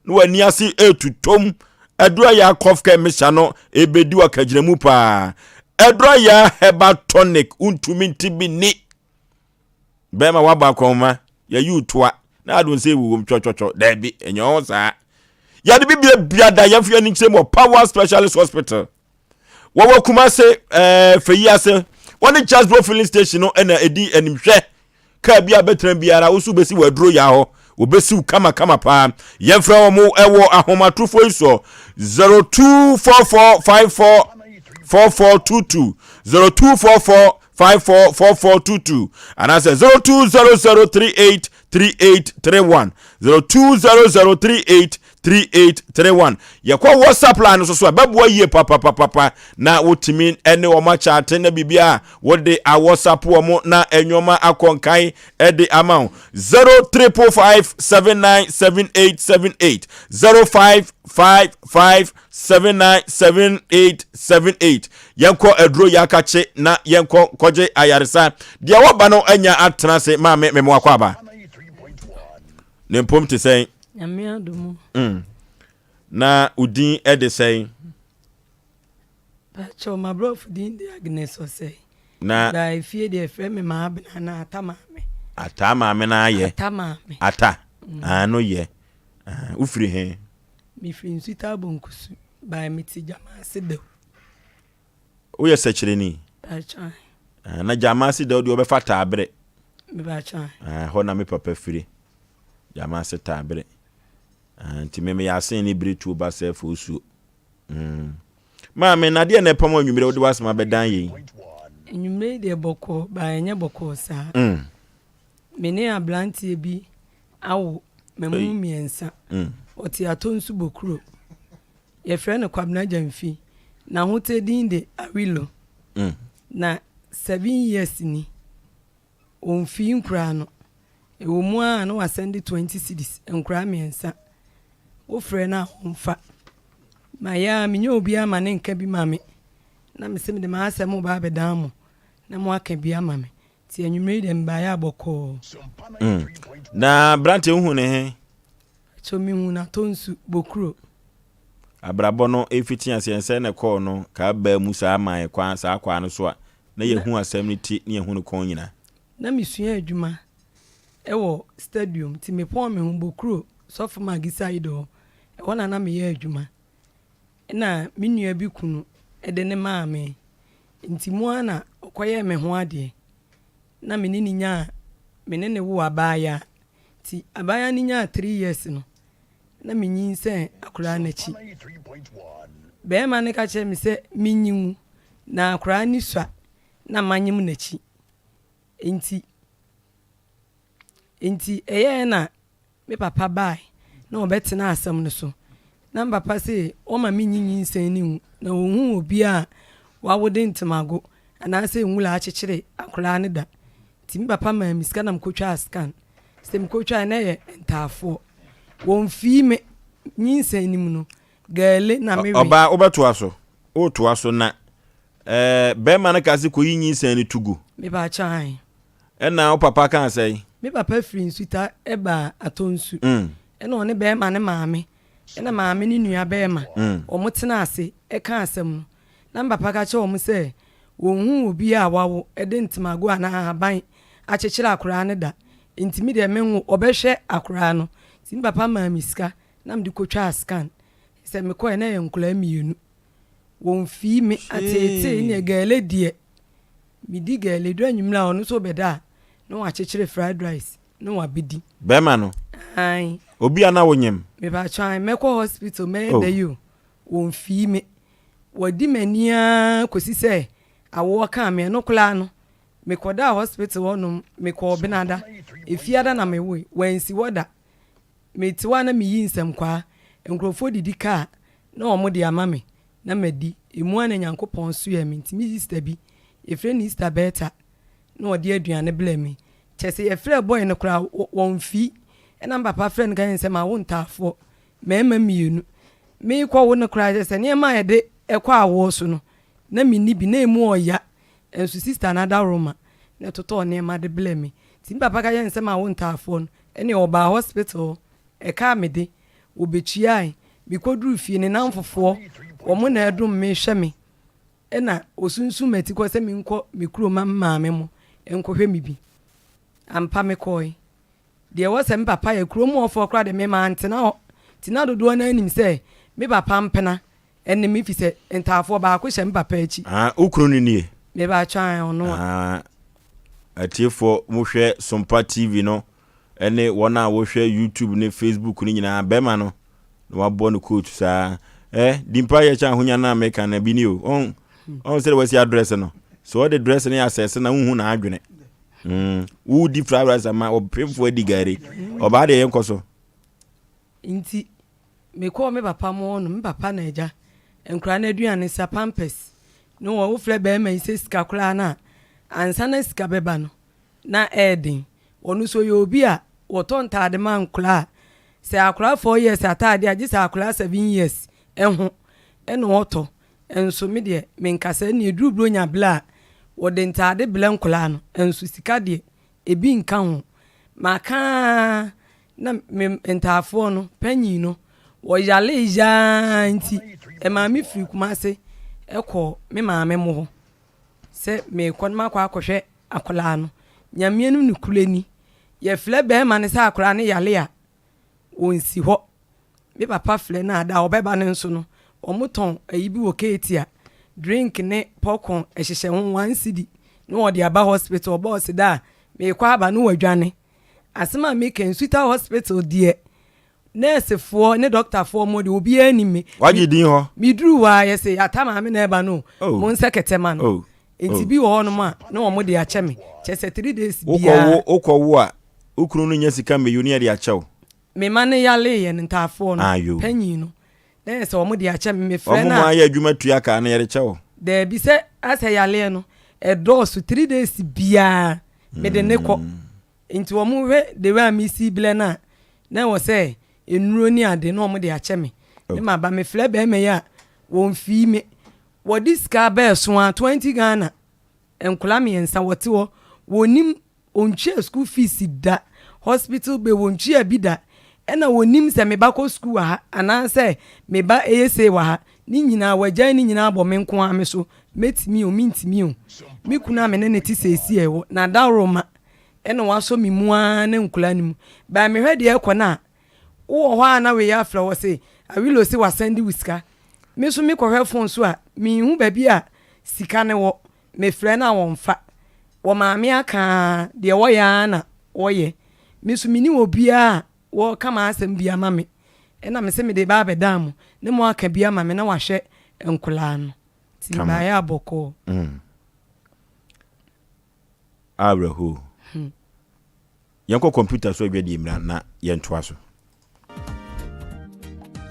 na w'ani ase etutom. Aduro yɛ cough care mixture no ebedi wakagyina mu paa. Aduro yɛ herbal tonic wontumi nti bi ni. Bɛrima wabɔ akɔnma, yɛyi wo toa na ado nsa ewu wom twɔtwɔtwɔ. Daabi, ɛnyɛ hɔ saa. Yɛde bi bia bia da yɛmfa yɛn ani nkyerɛ mu wɔ Power Specialist Hospital. Wɔwɔ Kumase ɛɛ eh, Feyi ase. Wɔne Jasbro filling station no ɛna edi animhwɛ. Kaa bi a bɛtena biara woso bɛsi wɔ aduro ya hɔ. Wɔbɛsiw kama kama paa. Yɛmfrɛ wɔn ɛwɔ ahomatrofoɔ yi soɔ 024454 4422 0244 544422 anaasɛ 0200383831 0200383831 yɛkɔ whatsapp line no so so a bɛboa yie papapapapa na wotumi ne wɔn akyate na biribi a wode a whatsapp wɔn na nneɛma akɔ nkan de ama wo 0355797878 0555 797878 Yɛnkɔ aduro yɛakakye na yɛnkɔ kɔgye ayaresa. Deɛ wɔba no anya atena ase maame memo akɔ aba. Ne mpom te sɛn? Nyame adom. Na wo din de sɛn? Pakyɛw, m'aborɔfo din de Agnes Osei. Na. Ba efie deɛ ɛfrɛ me Maabena anaa Ata Maame. Ata Maame na ayɛ. Ata Maame. Ata. Ano yɛ. Wofiri he? Mefiri Nsuta Abonkusu, by mete Gyamaase Dɛw. Woyɛ sɛkyerɛni? Pakyɛw. Ah, na Gyamaase Dɛw deɛ wɔbɛfa Taabere. Mepakyɛw. Ah, hɔ na me papa firi. Gyamaase Taabere. Ah, nti me meyɛ asen ne bere tuo ba sɛ fosuo. Mm. Maame, na deɛ na ɛpam anwummerɛ wode w'asɛm abɛdan yɛn? Anwummerɛ yi deɛ bɔkɔɔ, ba ɛnyɛ bɔkɔɔ saa. Me ne aberanteɛ bi awo mmamu mmiɛnsa. Ɔte Atonsu Bokuro. Yɛfrɛ no Kwabena Gyamfi. N'ahotɛ din de Awilo. Na 7 years ni, ɔmfii nkuraa no. Ɛwɔ mu ara na wasɛnde 20 cedis nkuraa mmiɛnsa. Wofrɛ no a ɔmfa. Mayɛ a menyɛ obiara ma ne nka bi ma me. Na mese mede m'asɛm reba abɛdan mo na moaka bi ama me. Nti anwummerɛ yi deɛ mebaeɛ a bɔkɔɔ. Na aberanteɛ wohu ne he? So mehu n'Atonsu Bokuro. Abrabɔ no efiti aseɛ nsɛ na ɛkɔɔ no kaa baa mu saa man kwan saa kwaa no so a na yɛhu asɛm no ti ne yɛhu no kɔn nyinaa. Na mesua adwuma wɔ stadium nti mepɔn me ho Bokuro Sɔfo Maggie Side hɔ, ɛhɔ na na meyɛ adwuma. Ɛna me nua bi kunu de ne maa me nti mu ara na ɔkɔyɛɛ me ho adeɛ na me ne no nyaa me ne no woo abaayewa nti abaayewa no nyaa 3 years no na menyinsɛn akwadaa no akyi. Barima no ka kyerɛɛ me sɛ menyi ngu na akwadaa no sua na manyem n'akyi nti ɛyɛɛ na me papa bae na ɔbɛtena asɛm no so na me papa se ɔma menyi nyinsɛn no ngu na ɔnhuu obi a wawode ntamago anaasɛ nwura akyekyere akwadaa no da. Nti me papa maa me sika na mekɔtwaa scan. Sɛ mekɔtwae na ɛyɛ ntaafoɔ. Wɔmfii me nyinsɛn no mu no, gɛɛle na mewe. Ɔbaa wobɛtoa so? Wotoa so na ɛɛ bɛrima no ka se kɔyi nyinsɛn no to gu. Mepaakyɛw ae. Ɛna wo papa kaa sɛn? Me papa firi Nsuta baa Atonsu. Ɛna ɔne bɛrima ne maame ɛna maame ne nua bɛrima wɔn tena ase ɛka asɛm no. Na me papa ka kyerɛ wɔn sɛ wɔnhuu obi a wawo de ntamago anaa ahaban akyekyere akwadaa no da. Nti me deɛ menwo, ɔbɛhwɛ akwadaa no. Nti me papa maa me sika na mede kɔtwaa scan. Sɛ mekɔɛ na ɛyɛ nkwadaa mmienu. Wɔmfii me ateetee ne gɛɛle deɛ. Medi gɛɛle duru anwummerɛ a ɔno nso ɔbɛda a na wakyekyere fried rice na wabɛdi. Bɛrima no? Ae. Obi a na wonyem? Mepakyɛw ae, mɛkɔ hospital mɛyɛ da yi o, wɔmfii me. Wɔadi m'ani ara kɔsi sɛ awoɔ kaa me. Ɛno koraa no, mekɔdaa hospital hɔnom, mekɔɔ Benada, Efiada na mewoe, wɔansi hɔ da. Mete hɔ a na meyi nsɛmkwaa, nkurɔfoɔ didi kaa na wɔde ama me na madi. Emu ara na Nyankopɔn soɛɛ me nti me sister bi, yɛfrɛ no Easter Bertha, na ɔde aduane brɛɛ me. Kyerɛ sɛ yɛfrɛɛ boy no koraa, wɔmfii. Ɛna me papa frɛɛ no ka kyerɛɛ no sɛ mawo ntaafoɔ mmarima mmienu. Merekɔwo no koraa kyerɛ sɛ nneɛma a yɛde kɔ awoɔ so no, na menni bi, na ɛmu ɔya. Nso sista no adaworoma na ɛtotɔɔ nneɛma de brɛɛ me. Nti me papa ka kyerɛɛ no sɛ mawo ntaafoɔ no, ɛnneɛ ɔbaa hospital hɔ, ɛkaa me de, wɔbɛtuae. Mekɔduruu fie, ne nnamfofoɔ, wɔn na ɛdom me hwɛ me. Ɛna ɔsunsum m'atikɔ sɛ menkɔ me kurom ma me maame mo nkɔhwɛ me bi. Ampa mekɔe. Deɛ ɛwɔ sɛ me papa yɛ, kurom hɔfoɔ koraa deɛ me mantena hɔ. Nti na dodoɔ no ara nim sɛ me papa mpena ne me firi sɛ ntaafoɔ baako hyɛ me papa akyi. Ah, wo kunu no nie? Mebaatwa ae, ɔno a. Ah, atiefoɔ mohwɛ Sompa TV no ne wɔn a wɔhwɛ YouTube ne Facebook no nyinaa, bɛrima no na wabɔ no kootu saa. Eh, dimpa yɛ kyɛ ahonya no a meka no bi ni o. Ɔn, ɔn sɛ wasi adrɛse no. Sɛ ɔde drɛse no yɛ asɛse na wohu n'adwene. Mm, wodi fried rice ama ɔpemfoɔ adi gari. Ɔbaa deɛ yɛnkɔ so. Nti mekɔɔ me papa mo hɔ no, me papa na agya nkwadaa no aduane sa pampers ne wɔ wofrɛ bɛrima yi sɛ sika koraa no a, ansa na sika bɛba no na ɛyɛ den. Ɔno nso ɔyɛ obi a wɔtɔ ntaade ma nkwadaa a, sɛ akwadaa 4 years ataade a, gye sɛ akwadaa 7 years ho na ɔtɔ. Nso me deɛ menkasa, ɛnna ɛduru Buronya berɛ a, wɔde ntaade brɛ nkwadaa no, nso sika deɛ, ebi nka ho. Maka ara na me ntaafoɔ no panyin no, wɔyaree yaa nti, ɛmaa me firii Kumase kɔɔ me maame mo hɔ sɛ merekɔ na makɔ akɔhwɛ akwadaa no. Nyame anim nokorɛ ni, yɛfrɛ barima no sɛ akwadaa no yare a, ɔnsi hɔ. Me papa frɛ no a, da a ɔbɛba no nso no, wɔtɔn ayi bi wɔ Keetia, drink ne popcorn ɛhyehyɛ ho, one cedi na wɔde aba hospital. Ɔba ɔse da a merekɔ aba no wadwane. Asɛm a meka yi, Nsuta hospital deɛ, nɛɛsefoɔ ne dɔktafoɔ mo deɛ obiara nim me. Wagye din hɔ? Meduru hɔ a yɛse yɛata maame na ɛba no o, mo nsɛ kɛtɛ ma no. Nti bi wɔ hɔnom a na wɔn de akyɛ me, kyerɛ sɛ 3 days biara. Wokɔ wo a, wo kunu no nya sika mmɛyi ne yɛde akyɛ wo. Me mma no yareeɛ no, ntaafoɔ no, panyin no, na yɛ sɛ wɔn de akyɛ me, mefrɛ no a. Wɔn ayɛ adwuma tua ka na yɛde kyɛ wo. Daabi sɛ asɛ yareɛ no ɛdɔɔso 3 days biara mede ne kɔ nti wɔn hwɛ the way a mesi blɛ no a na ɛwɔ sɛ nnuro ne ade na wɔn de akyɛ me ne ma ba mefrɛ bɛrima yi a wɔn fii me wɔde sika bɛɛso a 20 Ghana nkwadaa mmiɛnsa wɔte hɔ wɔnim Ɔntua school fees da, hospital bill wɔntua bi da, ɛna wɔnim sɛ me ba kɔ school wɔ ha anaasɛ me ba yɛ sei wɔ ha, ne nyinaa wɔagyae ne nyinaa abɔ me nko ara me so, mɛtumi o mentumi o. Me kunu a me ne no te seesei wɔ n'adaworoma ɛna wasɔ me mu ara ne nkwadaa no mu, but mehwɛ deɛ ɛrekɔ no a, wowɔ hɔ a na wei afrɛ wo se Awilo se wasɛnde wo sika, me nso mekɔhwɛ phone so a menhu baabi a sika no wɔ, Mefrɛ no a ɔmfa. Wɔ maame aka ara, deɛ wɔyɛ ara na wɔyɛ. Me nso menni obiara a wɔreka m'asɛm bi ama me. Ɛna mese mede reba abɛdan mo ne mo aka bi ama me na wahwɛ nkwadaa no. Nti mebaeɛ a bɔkɔɔ. Mm. Awerɛhoɔ. Hmm. Yɛnkɔ kɔmputa so adwadie mmra na yɛntoa so.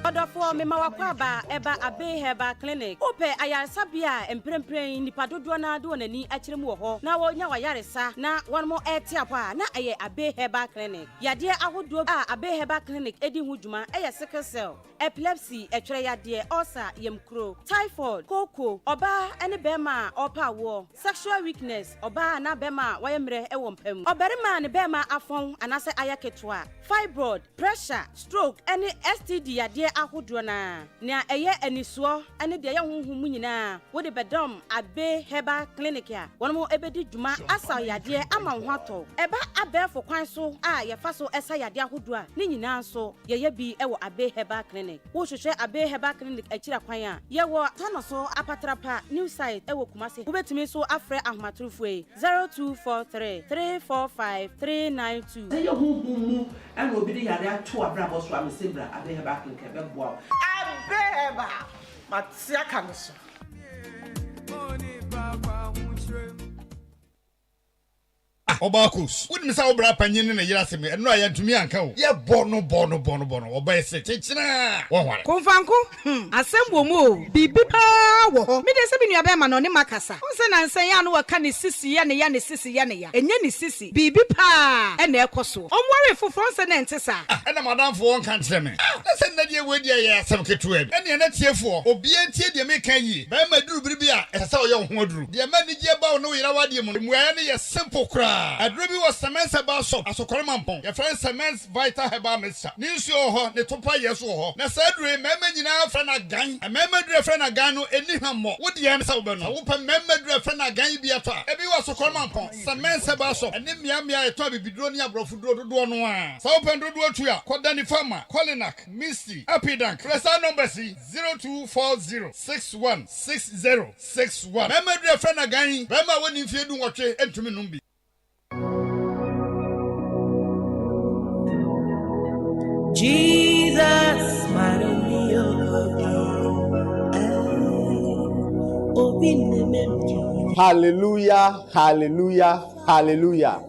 Ɔdɔfoɔ, mema w'akwaaba ɛba Abbey Herbal Clinic. Wopɛ ayaresabea a mprempren nnipa dodoɔ no ara de wɔn ani akyerɛ mu wɔ hɔ na wɔnya w'ayaresa na wɔn rete apɔ a, na ɛyɛ Abbey Herbal Clinic. Yadeɛ ahodoɔ a Abbey Herbal Clinic di ho dwuma yɛ sickle cell, epilepsy, ɛtwerɛ yadeɛ, ulcer, yamkuro, typhoid, kooko, ɔbaa ne barima a ɔrepɛ awoɔ, Sexual weakness, ɔbaa anaa bɛrima a wayɛ mmerɛ wɔ mpa mu, ɔbarima a ne bɛrima afɔn anaasɛ ayɛ ketewa, fibroid, pressure, stroke ne STD yadeɛ ahodoɔ no ara. Nea ɛyɛ anisoɔ ne deɛ ɛyɛ honhom mu nyinaa wode bɛdɔm Abbey Herbal Clinic a wɔn bɛdi dwuma asa wo yadeɛ ama wo ho atɔ wo. Ɛba abɛɛfo kwan so a yɛfa so sa yadeɛ ahodoɔ a, ne nyinaa nso yɛyɛ bi wɔ Abbey Herbal Clinic. Wohwehwɛ Abbey Herbal Clinic akyiri akwan a, yɛwɔ Tanoso Apatrapa New Site wɔ Kumasi. Wobɛtumi nso afrɛ ahomatorofoɔ yi, 0243 345 392. Sɛ ɛyɛ honhom mu na obi de yare ato w'abrabɔ so a, mese bra Abbey Herbal Clinic ɛbɛboa wo. Abbey Herbal, mate aka no so. Ɔbaa Kos, wonim sɛ wo bra panyin ne ne yere asɛm yi, ɛno a yɛantumi anka o. Yɛbɔ no bɔ no bɔ no bɔ no, ɔbaa yi se kyekyena a, wɔnware. Komfanko, hmm, asɛm wɔ mu o, biribi paa wɔ hɔ. Me deɛ sɛ me nuabɛrima no, ɔne makasa. Wohu sɛ nansa yi a na wɔka ne sisi yɛ ne ya, ne sisi yɛ ne ya. Ɛnyɛ ne sisi, biribi paa na ɛrekɔ soɔ. Ɔnwaree foforɔ, wohu sɛ na ɛnte saa. Ah, ɛna m'adamfo ɔnka nkyerɛ me. Ah, na sɛ nnɛ deɛ wei deɛ ɛyɛ asɛm ketewa bi. Ɛnneɛ na tiefoɔ, obiara ntie deɛ mereka yi yie. Barima duru bere bi a, ɛsɛ sɛ ɔyɛ wo ho aduru. Deɛ ɛma anigyeɛ ba wo ne wo yere awadeɛ mu no, mmuaeɛ no yɛ simple koraa. Aduro bi wɔ Semens Herbal Shop, Asokore Mampong. Yɛfrɛ no Semens Vital Herbal Mixture. Ne nsuo wɔ hɔ, ne topa yɛ nso wɔ hɔ. Na saa aduro yi, mmarima nyinaa frɛ no agan. Mmarima aduro a yɛfrɛ no agan no, ɛnni hwammɔ. Wo deɛ ne sɛ wobɛnom. Sɛ wopɛ mmarima aduro a yɛfrɛ no agan yi bi atɔ a, ebi wɔ Asokore Mampong, Semens Herbal Shop, ɛne mmeammea a yɛtɔn abibiduro ne aborɔfo duro dodoɔ no ara. Sɛ wopɛ no dodoɔ tu a, kɔ Danny Pharma, Kolinak, Misty, Apidank. Frɛ saa numbers yi. 0240 61 60 61. Mmarima aduru a yɛfrɛ no agan yi, barima a wadi mfeɛ dunwɔtwe ntumi nnom bi. Jesus, Hallelujah, hallelujah, hallelujah.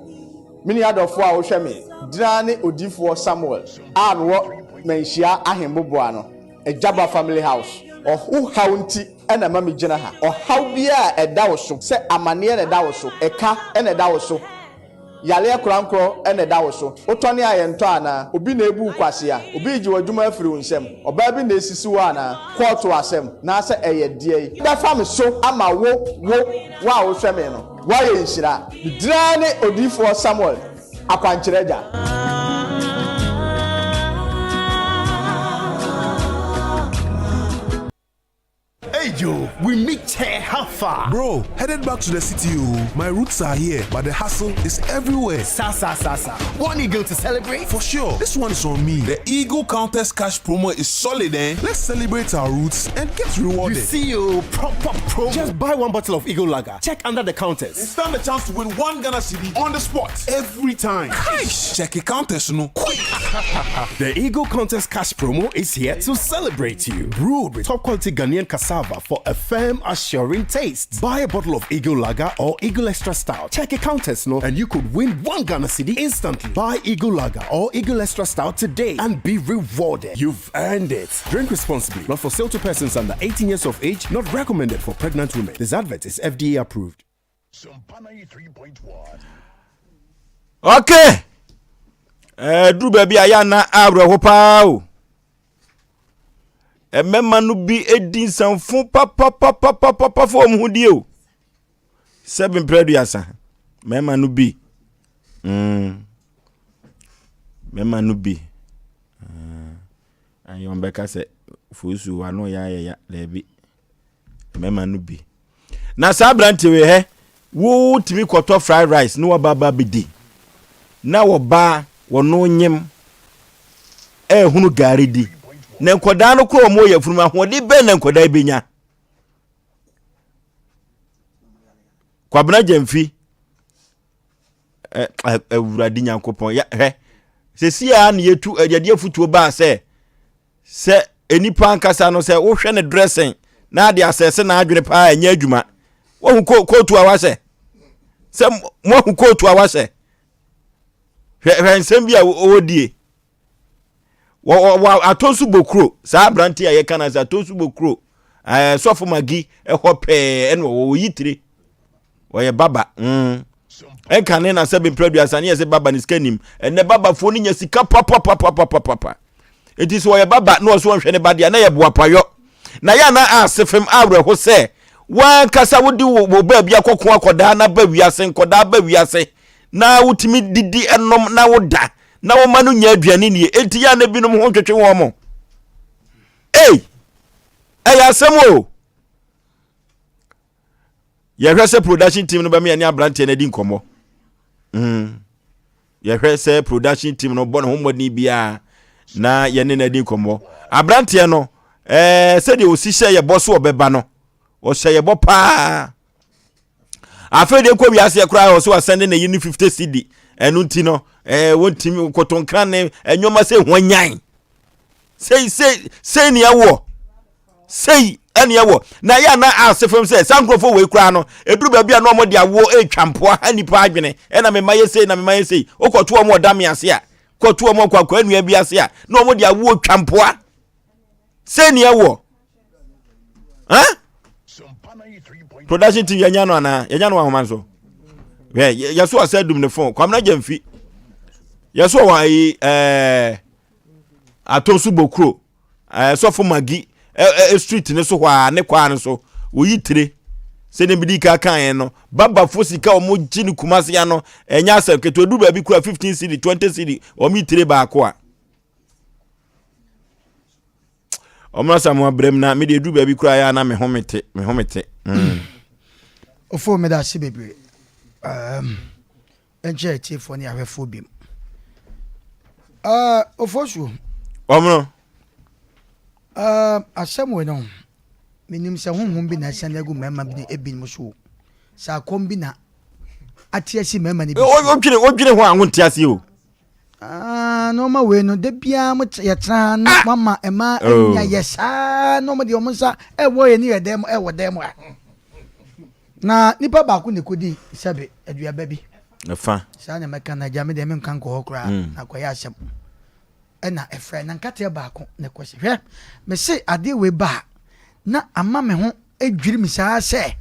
Me nua dɔfoɔ a wohwɛ me, gyina ne odiyifoɔ Samuel a mewɔ Manhyia Ahemboboa no. Agyaba family house. Wo haw nti na ɛma me gyina ha. Ɔhaw biara a ɛda wo so, sɛ amaneɛ na ɛda wo so, ɛka na ɛda wo so, yareɛ korankorɔ na ɛda wo so, wotɔne a yɛntɔ anaa, obi na ɛrebu wo kwasea, obi regye w'adwuma afiri wo nsam, ɔbaa bi na ɛresisi wo anaa, kɔɔto asɛm, naasɛ ɛyɛ deɛn. Bɛfa me so ama wo, wo, wo a wohwɛ me no, woayɛ nhyira. Me din ara ne Odiyifoɔ Samuel. Akwankyerɛ Agya. Hey Joe, we meet here, how far? Bro, headed back to the city. Oh. My roots are here, but the hustle is everywhere. Sa sa sa sa. One eagle to celebrate? For sure. This one is on me. The Eagle Countess Cash promo is solid, eh? Let's celebrate our roots and get rewarded. You see, you oh, proper promo. Just buy one bottle of Eagle Lager. Check under the counters. And stand a chance to win one Ghana cedi on the spot every time. Cash! Check your counters, no. Quick! the Eagle Contest Cash promo is here to celebrate you. Brewed with top quality Ghanaian cassava for a firm, assuring taste. Buy a bottle of Eagle Lager or Eagle Extra Stout. Check your counters, no, and you could win one Ghana cedi instantly. Buy Eagle Lager or Eagle Extra Stout today and be rewarded. You've earned it. Drink responsibly. Not for sale to persons under 18 years of age. Not recommended for pregnant women. This advert is FDA approved. Okay. Ɛduru eh, baabi a yɛ ana awerɛho paa o. Mmarima no bi di nsɛmfo papapapapapa fo wɔn ho die o. Sɛbi mpere aduasa. Mmarima no bi. Mm. Mmarima no bi. Ah, ayɛ wɔn bɛka sɛ fosu ano yɛ ayɛ ya daabi. Mmarima no bi. Na saa aberante wei hɛ, wotumi kɔtɔ fried rice ne wɔba ba bɛdi. Na wɔba wɔno nyem ɛhunu gari di. Na nkwadaa no korɔ wɔn yɛ funum ahoɔden bɛn na nkwadaa yi bɛnya. Kwabena Gyamfi awurade nyankopɔn hwɛ sɛsi a na yɛtu yɛde afutuo baa sɛ sɛ nipa ankasa no sɛ wohwɛ ne dressing na ade asɛse n'adwene paa ɛnyɛ adwuma woahu kootu a wahyɛ sɛ moahu kootu a wahyɛ hwɛ hwɛ nsɛm bi a wɔdie wɔ wɔ atɔ nso bɔ kuro saa aberante a yɛka no sɛ atɔ nso bɔ kuro ɛɛ sɔfo magi ɛhɔ pɛɛ ɛna wɔwɔ wɔyi tire wɔyɛ baba mm ɛnka ne na sɛ bempere aduasa ne yɛ sɛ baba ne sika nim ɛnɛ babafoɔ no nya sika papapapapapa eti sɛ wɔyɛ baba na ɔso ɔnhwɛ ne ba deɛ na yɛ boapayɔ na yɛ ana ase fam awerɛho sɛ wankasa wode wo baabi akɔko akɔdaa na ba wiase nkɔdaa ba wiase na wotumi didi ɛnom na woda na wɔma no nya aduane nie enti yɛ na binom ho ntwetwe wɔn mo ei ɛyɛ asɛm o yɛhwɛ sɛ production team no bɛma yɛne aberanteɛ no adi nkɔmmɔ mm. yɛhwɛ sɛ production team no bɔ ne ho mmɔden biara na yɛne no adi nkɔmmɔ aberanteɛ no ɛɛ sɛdeɛ ɔsi hyɛ yɛbɔ so ɔbɛba no ɔhyɛ yɛbɔ paa afei deɛ kɔ wiase koraa ɔsɛ wasɛnde ne yere no 50 cedi ɛno nti no ɛɛ wɔntumi kotonkran ne nneɛma sɛ hwanyan sei sei sei nea wɔ. Sei ɛne ɛwɔ na ɛyɛ ana ase fam sɛ saa nkurɔfoɔ wei koraa no ɛduru baabi a na wɔde awoɔ ɛretwa mpoa ha nnipa adwene ɛna mema yɛ sei na mema yɛ sei wokɔto wɔn ɔda me ase a kɔto wɔn ɔkwakwaa nnua bi ase a na wɔde awoɔ twa mpoa sei ne ɛwɔ huh? Production team yɛnya no anaa yɛnya no ahoma nso hwɛ yɛso asɛ dum ne fon Kwamina Gyamfi yɛso wɔ ayi ɛɛ ato so bokuro ɛɛ sɔfo magi ɛɛ street ne so hɔ a ne kwaa no so woyi tire sɛdeɛ bi di ka kan yɛn no babafo sika wɔn gye ne kumase ano ɛnyɛ asɛm ketewa edu baabi kura 15 cedi 20 cedi wɔn yi tire baako a. Ɔmo asa mo abrɛ mu na me deɛ edu baabi koraa yɛ a na me ho mete me ho mete. Mm. Ofo meda ase bebree. Um, nkyerɛ atiefoɔ ne ahwɛfoɔ bi mu. Uh, ofo suo. Ɔmo. Uh, asɛm wei no, menim sɛ honhom bi na asiane agu mmarima bi ne ebinom so. Sɛ akɔm bi na ate asi mmarima no bi so. Wodwene wodwene ho a wonte ase o. Ah, nneɛma wei no da biara mo yɛtena ha na ah! mama mmaa oh. anya yɛ saa na wɔn de wɔn nsa ɛwɔ yɛ ne yɛ dɛm ɛwɔ dɛm a na nipa baako na ekodi sɛbe aduaba bi ɛfa saa na mɛka na agya mi deɛ mi nka nkɔ hɔ koraa hmm. na akɔyɛ asɛm ɛna ɛfrɛ na nkateɛ baako na ɛkɔ sɛ hwɛ mese adeɛ wei ba a na ama me ho adwiri mi saa sɛ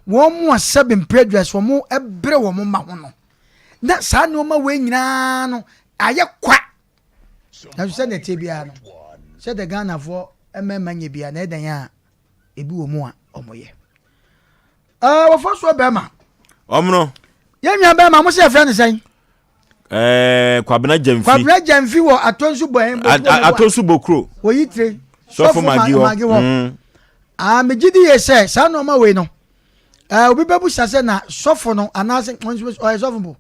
wɔn mu a sɛbe mpere aduasa wɔn ɛbrɛ wɔn mma ho no na saa nneɛma wei nyinaa no ayɛ kwa nanso sɛdeɛ ɛteɛ biara no sɛdeɛ ghanafoɔ mmarima nyɛ biara na ɛdan a ebi wɔ mu a wɔyɛ ɛɛ wɔfɔ soɔ bɛrima ɔmono yɛn nua bɛrima mo sɛ yɛfrɛ no sɛn ɛɛ kwabena gyamfi kwabena gyamfi wɔ atɔnso bɔ ɛn atɔnso bokuro wɔyi tire sɔfo magi hɔ mm. aa megye di yɛ sɛ saa nneɛma wei no Eh, obi bɛbusa sɛ na sɔfo no anaasɛ ɔyɛ sɔfo mpo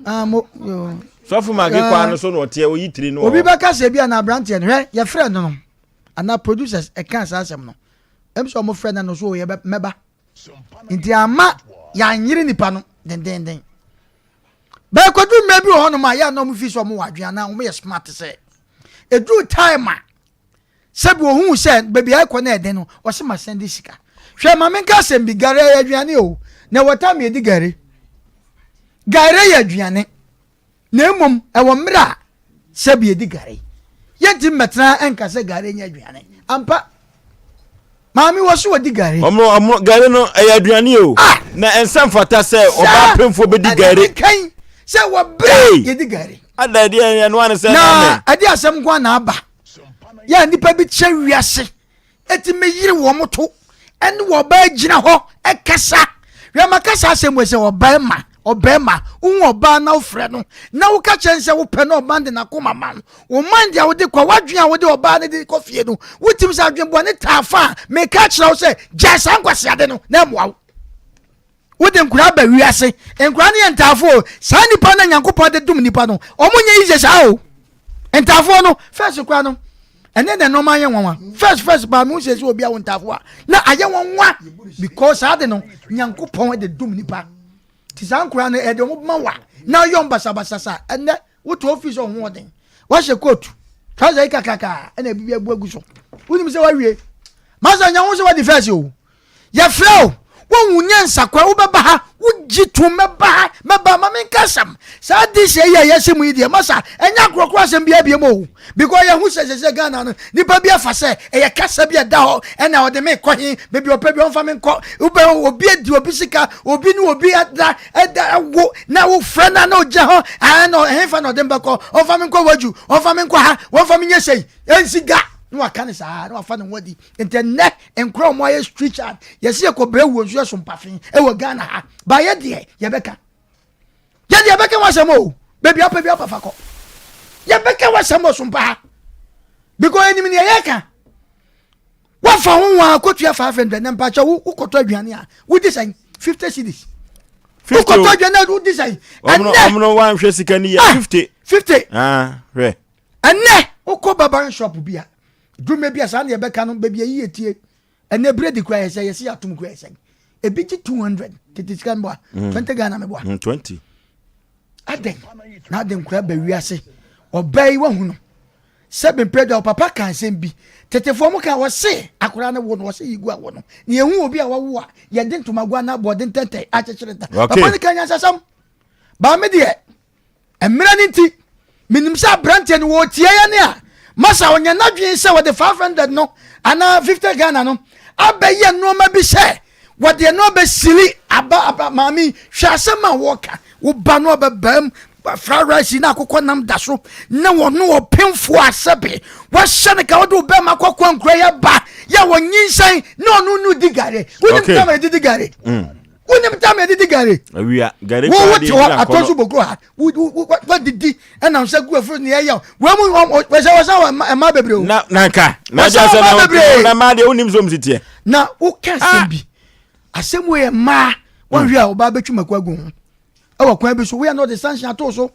ah, mo sɔfo ma ake kwaa no so na ɔteɛ oyi tiri no obi bɛka sɛ bi a na aberanteɛ no hwɛ yɛfrɛ no no anaa producers ɛka saa asɛm no ɛm sɛ ɔmo frɛ no no so yɛ mɛba nti ama yɛanyere nipa no dendenden bɛkɔdu mmerɛ bi wɔ hɔnom a yɛ a na ɔmo fi sɛ ɔmo wɔ adwene anaa ɔmo yɛ smart sɛ ɛduru time a Sɛbi ohuu sɛ baabi a ɛkɔ no ɛden no, ɔse ma sɛnde sika. Hwɛ ma menka asɛm bi, gari ɛyɛ aduane o, na ɛwɔ time yɛdi gari. Gari yɛ aduane, na mmom ɛwɔ mmerɛ a sɛbi yɛdi gari. Yɛntumi mmɛtena ɛnka sɛ gari nyɛ aduane. Ampa, maame wɔ so wɔdi gari. Ɔmo ɔmo gari no ɛyɛ aduane o. Ah! Na ɛnsa mfata sɛ ɔbaa pemfoɔ bɛdi gari. Ɛna mekan sɛ wɔ berɛ a yɛdi gari. Ada ɛdeɛ ɛno ano sɛ na ɛde asɛm nko na aba. yɛ a nnipa bi kyerɛ wiase ɛtumi yere wɔn to ɛne wɔbaa gyina hɔ ɛkasa hwɛ ma kasa asɛm wɔ sɛ ɔbɛrima ɔbɛrima wohu ɔbaa na wofrɛ no na woka kyerɛ sɛ wopɛ na ɔba de n'akoma ma wo wo man deɛ wode kɔ w'adwene a wode ɔbaa no de kɔ fie no wotumi sɛ adwenbɔne taa fa a meka kyerɛ wo sɛ gyae saa nkwaseade no na ɛmmoa wo Wode nkoraa ba wiase. Nkoraa no yɛ ntaafoɔ o. Saa nipa no a Nyankopɔn de dom nipa no, wɔn nyɛ easy saa o. Ntaafoɔ no, first koraa no, ɛne na nneɛma ayɛ nwanwa. First first paa, mehu sɛ sɛ obi awo ntaafoɔ a, na ayɛ nwanwa because saa de no, Nyankopɔn de dom nipa. Ti saa nkoraa no, ɛde wɔn ma wa na ayɛ wɔn basabasa saa. Ɛnɛ, wote office ɔho ɔden, wahyɛ coat, trouser yi kakraka, ɛna ebi abu agu so. Wonim sɛ wawie. Masa nya ho sɛ wadi first o. Yɛfrɛ wo, wohu nyansa kwa, wobɛba ha, wogye tom, mɛba ha, mɛba, ma menka asɛm. Saa this year yi a yɛhyɛ mu yi deɛ, masa, ɛnyɛ akorɔkorɔ asɛm biara biom o. Because yɛhu sɛ sɛ sɛ Ghana no, nipa bi afa sɛ ɛyɛ kasa bi a ɛda hɔ, ɛna ɔde me kɔ he, baabi ɔpɛ bi ɔmfa me nkɔ. Wobɛ obi adi obi sika, obi ne obi ada, ɛda, ɛwo, na wofrɛ no a na ɔgyina hɔ, ɛna ɛhefa na ɔde me bɛkɔ, ɔmfa me nkɔ waju, ɔmfa me nkɔ ha, wɔmfa me nyɛ sei, ɛnsi ga. Na waka ne saa, na wafa ne ho adi. Nti ɛnnɛ nkora ɔmo ayɛ street child yɛsi yɛkɔ brɛ wuo nso yɛ so mpafe ɛwɔ Ghana ha ba yɛ deɛ yɛbɛka yɛ deɛ yɛbɛka wasɛm o baabi apɛ bi apafa kɔ yɛbɛka wasɛm wɔ so mpa ha because enim deɛ yɛka wafa ho wɔn akotua 500 na mpakyɛ wo wokɔtɔ aduane a wodi sɛn 50 cedis wokɔtɔ aduane a wodi sɛn ɛnɛ ɔmono wanhwɛ sika ni yɛ 50 50 ah hwɛ ɛnɛ wokɔ barber shop bi a Dwuma bi a saa na yɛbɛka no baabi a yiye tie. Ɛnɛ biredi kura yɛ sɛ yɛsi atom kura yɛ sɛ. Ebi gye 200 tete sika mboa. 20 mm. Ghana meboa. 20. Mm, Adɛn na ade nkura ba wiase. Ɔbaa yi wahu no. Sɛ mempɛ da o papa ka asɛm bi. Tetefoɔ mo ka wɔse akwadaa no wo no wɔse yi gu awo no. Na yɛhu obi a wawo a yɛde ntomago anaa bɔɔde ntɛntɛn akyekyere nta. Okay. Papa no ka nyansasɛm. Baa me deɛ mmerɛ no nti menim sɛ aberanteɛ no wɔretie yɛ ne a masa ɔnyɛ n'adwene sɛ wɔde 500 no anaa 50 Ghana no abɛyɛ nneɛma bi sɛ Wɔde ɛno abɛsili aba aba maame yi hwɛ asɛm a wɔka wo ba no ɔbɛbaa mu fried rice na akokɔ nam da so na wɔno ɔpemfoɔ asɛbe wɔahyɛ no ka wode wo bɛma kɔkɔ nkura yɛ ba yɛ wɔnyinsɛn na ɔno no di gare wonim Okay. tam a yɛde di gare wonim tam a yɛde di gare Awia gare wo koraa wote deɛ hɔ ɛdi atɔ akɔnɔ. so bokuro ha wadidi ɛnam sɛ gu afuro ne ɛyɛ wɔn mu wɔsɛ wɔsɛ wɔ mmaa bebree o Na na nka na Wɔsɛ agya sɛ mmaa na bebree. na mmaa deɛ wonim sɛ ɔm si teɛ. na woka asɛm bi asɛm wei yɛ mmaa wɔnhwɛ a ɔbaa bɛtwi mako agu ho ɛwɔ kwan bi so woyɛ na ɔde sanction ato so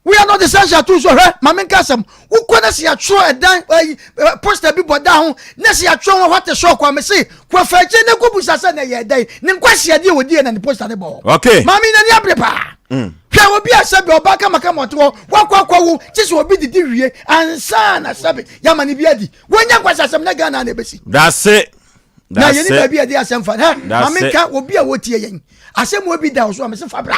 woyɛ na ɔde sanction ato so hwɛ maame nka asɛm wokɔ na sɛ yɛatwerɛ ɛdan ayi poster bi bɔ dan ho na sɛ yɛatwerɛ ho hɔ te sɛ ɔkwa me se kwafa akyi ne kɔ busa sɛ na ɛyɛ ɛdan ne nkwasi adeɛ wɔdi na ne poster ne bɔ hɔ Okay. maame n'ani abere paa hwɛ obi a sɛbi ɔbaa kamakama ɔte hɔ wakɔ akɔ wo kye sɛ obi didi wie ansa na sɛbi yama ne bi adi wɔnya nkwasi asɛm na Ghana na ebesi Dase. na yɛni Dase. baabi a yɛde asɛm fa hɛ Dase. maame nka obi a wɔtie yɛn asɛm wɔ bi da wo so a mese fa bra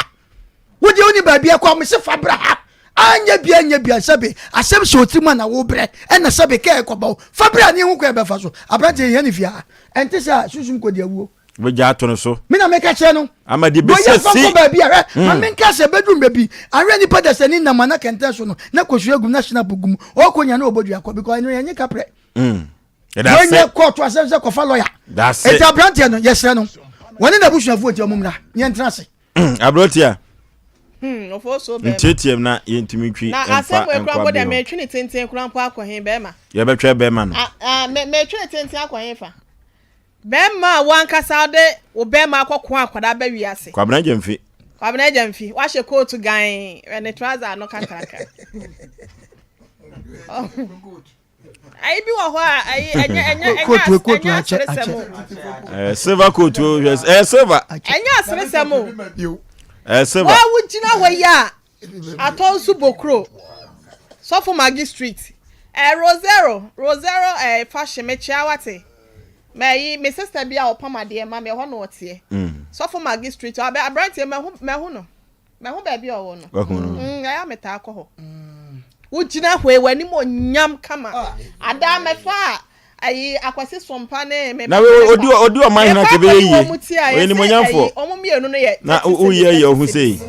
wodeɛ woni baabi akɔ a mese fa bra ha anyɛ bia nyɛ bia sɛbe asɛm hyɛ ɔtiri mu a na wobrɛ ɛna sɛbe kɛ ɛkɔba wo fa bra ne ɛhu kwan ɛbɛfa so aberanteɛ yɛhia ne fie ha ɛnte sɛ a sunsum kɔdi awuo Wobɛgya ato no so. Me na meka kyerɛ no. Ama deɛ Bɔ bɛsi yɛ fa asi. kɔ baabi a hwɛ. Ma menka sɛ bɛduru baabi ahwɛ nipa da sɛ ne nam ana kɛntɛn so no na kosua gum na hyena gum ɔkɔ nya na ɔbɔ dua kɔ because ɛno yɛnye kaprɛ. Yɛda Wɔnyɛ ase. kɔɔto asɛm sɛ kɔfa lɔya. Da ase. Eti aberanteɛ no yɛsrɛ no wɔne n'abusuafoɔ nti ɔmo mmra ne yɛntena ase. Aberanteɛ Ɔfo so bɛrima. ntiatiam na yɛntumi ntwi Na mfa asɛm wei nkɔ kora mpo deɛ abere hɔ. metwe ne tenten kora mpo akɔ he bɛrima. Yɛbɛtwɛ bɛrima no. Ah, ah, me metwe ne tenten akɔ he fa. Bɛrima a wankasa wode wo bɛrima akɔko akwadaa ba wiase. Kwabena Gyamfi. Kwabena Gyamfi, wahyɛ kootu gan, ne trouser ano kakraka. Oh. Ayi bi wɔ hɔ a ayi ɛnyɛ ɛnyɛ ɛnyɛ Kootu kootu ɛnyɛ akyɛ aseresɛm akyɛ. o. Eh, silver coat o hwɛ eh, silver. Ɛnyɛ aseresɛm o. Eh, silver. Wɔn a wogyina hɔ yi a atɔ nso bokuro sɔfo Maggie street eh, Rosero Rosero eh, fashion mekyia wate mɛyi me sister bi a ɔpam adeɛ ma me ɛhɔ na ɔteɛ sɔfo Maggie street abɛ aberanteɛ mɛho mɛho no. Mahu baabi a ɔwɔ no. Wahu no. Ɛyɛ a metaa kɔ hɔ. Wogyina hɔ yi, w'anim onyam kama. Adaa mɛfa a ayi akwasi sompa ne me Na we odi odi ɔman hena kebe yɛ yie. Ɔyɛ nimonyamfoɔ. Wɔn mmienu no yɛ. Na woyɛ yɛ ɔho sei.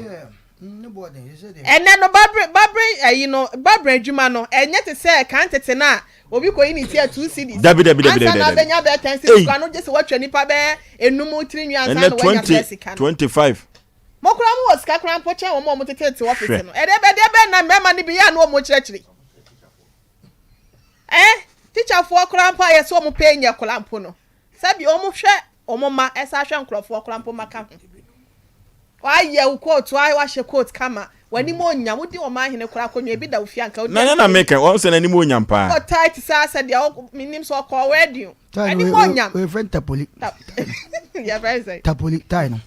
Ɛnɛ no babre babre ayi no babre adwuma no ɛnyɛ te sɛ kan tete no a obi kɔyi ne ti a 2 cedis. Dabi dabi dabi dabi. Ansa na abɛnya bɛyɛ 10 cedis kora no gye sɛ watwa nipa bɛyɛ enum tiri nwi ansa na wanya sɛ sika no. 25. Mo koraa mo wɔ sika koraa mpo kyɛn wɔn a wɔtetete ɔfese no. Ɛdeɛ bɛ ɛdeɛ bɛn na mmarima no bi yɛ a na wɔn kyerɛkyerɛ yi? Eh, tikyafoɔ koraa mpo a yɛsɛ wɔn pay nyɛ koraa mpo no, sɛbi wɔn hwɛ wɔn mma ɛsan hwɛ nkorɔfoɔ koraa mpo mma ka ho. Wayɛ wo coat, wahyɛ coat kama, w'anim onyam, wodi wɔn ahene koraa akonnwa ebi da wo fie anka wodi. Na nyɛ na meka, wɔn sɛ n'anim onyam paa. Wɔ tight saa sɛ deɛ menim sɛ ɔkɔɔ wedding. Ɛni mo nyam. Wei fɛn tapoli. Yɛ fɛn sɛ. Tapoli tai no.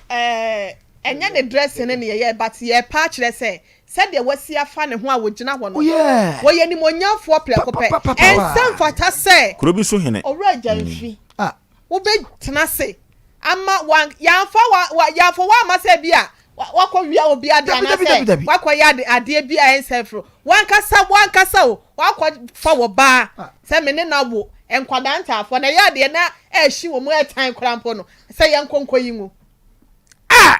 Ɛɛ ɛnyɛ ne dressing ne yɛyɛ but yɛ pa akyerɛ sɛ sɛdeɛ wasi afa ne ho a wɔgyina hɔ no. Oh yeah. Wɔyɛ nimonyamfoɔ prɛko pɛ. Ɛnsɛ mfata sɛ. Kuro bi so hene. Owura Gyamfi. Ah. Wobɛtena ase ama wan yɛamfa wa wa yɛamfa wo amma sɛ bi a wakɔ wia obi ade anaasɛ wakɔ yɛ ade adeɛ bi a ɛnsɛ foro wankasa wankasa o wakɔ fa wɔ baa ah. sɛ me ne na wo nkwadaa ntaafoɔ na ɛyɛ adeɛ na ɛhyi wɔn ɛtan koraa mpo no sɛ yɛn nkonko yi ngu ah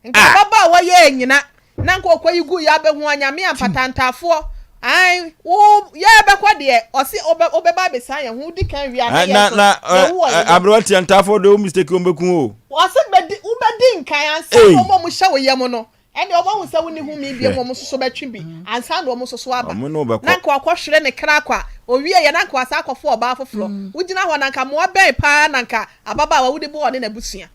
Nka ababaawa yi annyina na nka ɔkɔyi guu yɛ abɛhu anyame ampa tantaafoɔ ae wo yɛ bɛkɔ deɛ ɔse wobɛba abɛsan yɛn ho wodi kan wie a na yɛn na nso na yɛwu wɔ yɛn yam. aberewa tia ntaafoɔ deɛ wo mistake wɔn bɛku o. Ɔse bɛdi wobɛdi nkan ansa Ei. na wɔn a wɔhyɛ wo yam no ɛnneɛ wɔn ahu sɛ wonni home bio Hwɛ. wɔn nso so bɛtwe bi ansa na wɔn nso so aba Wɔn ne wo bɛkɔ. na nka wakɔhwere ne kra kwa owie yɛ na nka wasan akɔfo ɔbaa foforɔ wogyina hɔ na nka mmoa bɛn paa na nka ababaawa wode bɔ ɔne n'abusua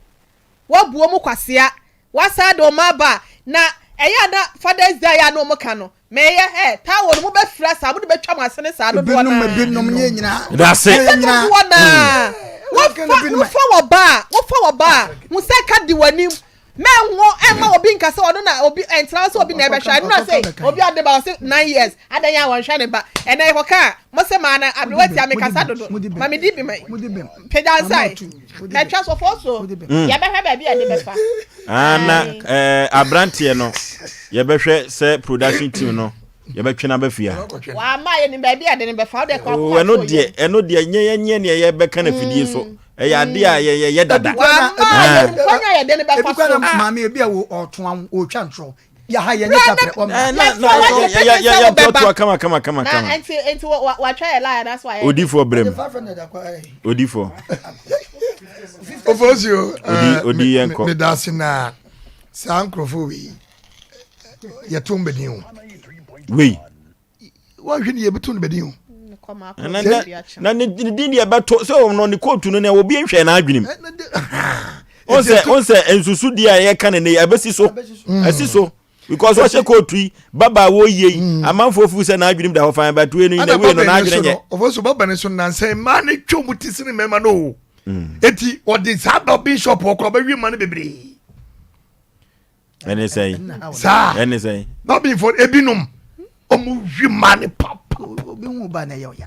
Woabu wɔn kwasea. Woasan de wɔn aba a, na ɛyɛ a na Father's Day a ɛyɛ a na wɔka no, meyɛ ɛ, towel no mobɛfira saa, mode bɛtwa mo asene saa dodoɔ no Ebinom ara. ebinom nyɛ nyinaa. Dase. Ɛsɛ dodoɔ no ara. Wofa wofa wɔ ba a, wofa wɔ ba a, hu sɛ ka di w'anim. Mɛnwo ɛmma obi nka sɛ ɔno na obi ɛntena hɔ sɛ obi na ɛbɛhwɛ ɛno na sɛ obi ade ba ɔse 9 years adan a wɔnhwɛ ne ba ɛnɛ yɛkɔka a mo se maa na aberewa tia me kasa dodo ma me di bi ma pagya nsa mɛtwa so fo so yɛbɛhwɛ baabi a ɛde bɛfa. Ah, na eh, aberanteɛ no yɛbɛhwɛ sɛ production team no yɛbɛtwe no aba fie a. Wama yɛnim baabi a ɛde no bɛfa wode kɔ akoma ɛno deɛ ɛno deɛ nyɛ yɛnyɛ neɛ yɛbɛka no afidie so ɛyɛ adeɛ a yɛyɛ dada. Wama yɛnim kwan a yɛde no bɛfa so. Maame ebi a ɔtoa ɔtwa ntorɔ yaha yɛnyɛ kaprɛ ɔmra. Yɛtoatoa kama kama kama kama. Nti nti watwa yɛ line anaasɛ wayɛ. Odifoɔ brɛ mu odifoɔ. Ofosuo odi yɛn kɔ. Medase na saa nkurɔfoɔ wei yɛto mbɛdin o. Wei. Wɔnhwɛ ni yɛbɛto no bɛdin o. Na ne din deɛ ɛbɛto sɛ ɔno ne kootu no nea obi nhwɛ n'adwene mu. Ɔnsɛ ɔnsɛ nsusu deɛ a yɛka ne ne ɛbɛsi so ɛsi so because ɔhyɛ kootu yi baba a wɔyie yi amanfoɔ fu sɛ n'adwene mu da hɔ fan but wei no na wei no n'adwene nyɛ. Ɔfɔ so baba ne so nansɛ mmaa ne twɛ ɔmo ti sini mmarima no o. Eti ɔde saa barbing shop ɔkɔ ɔbɛwie mmaa no bebree. Ɛne sɛn? Saa. Ɛne sɛn? Barbing ebinom ɔmo wi mmaa ne papa. Obi hu ba na ɛyɛ ɔya.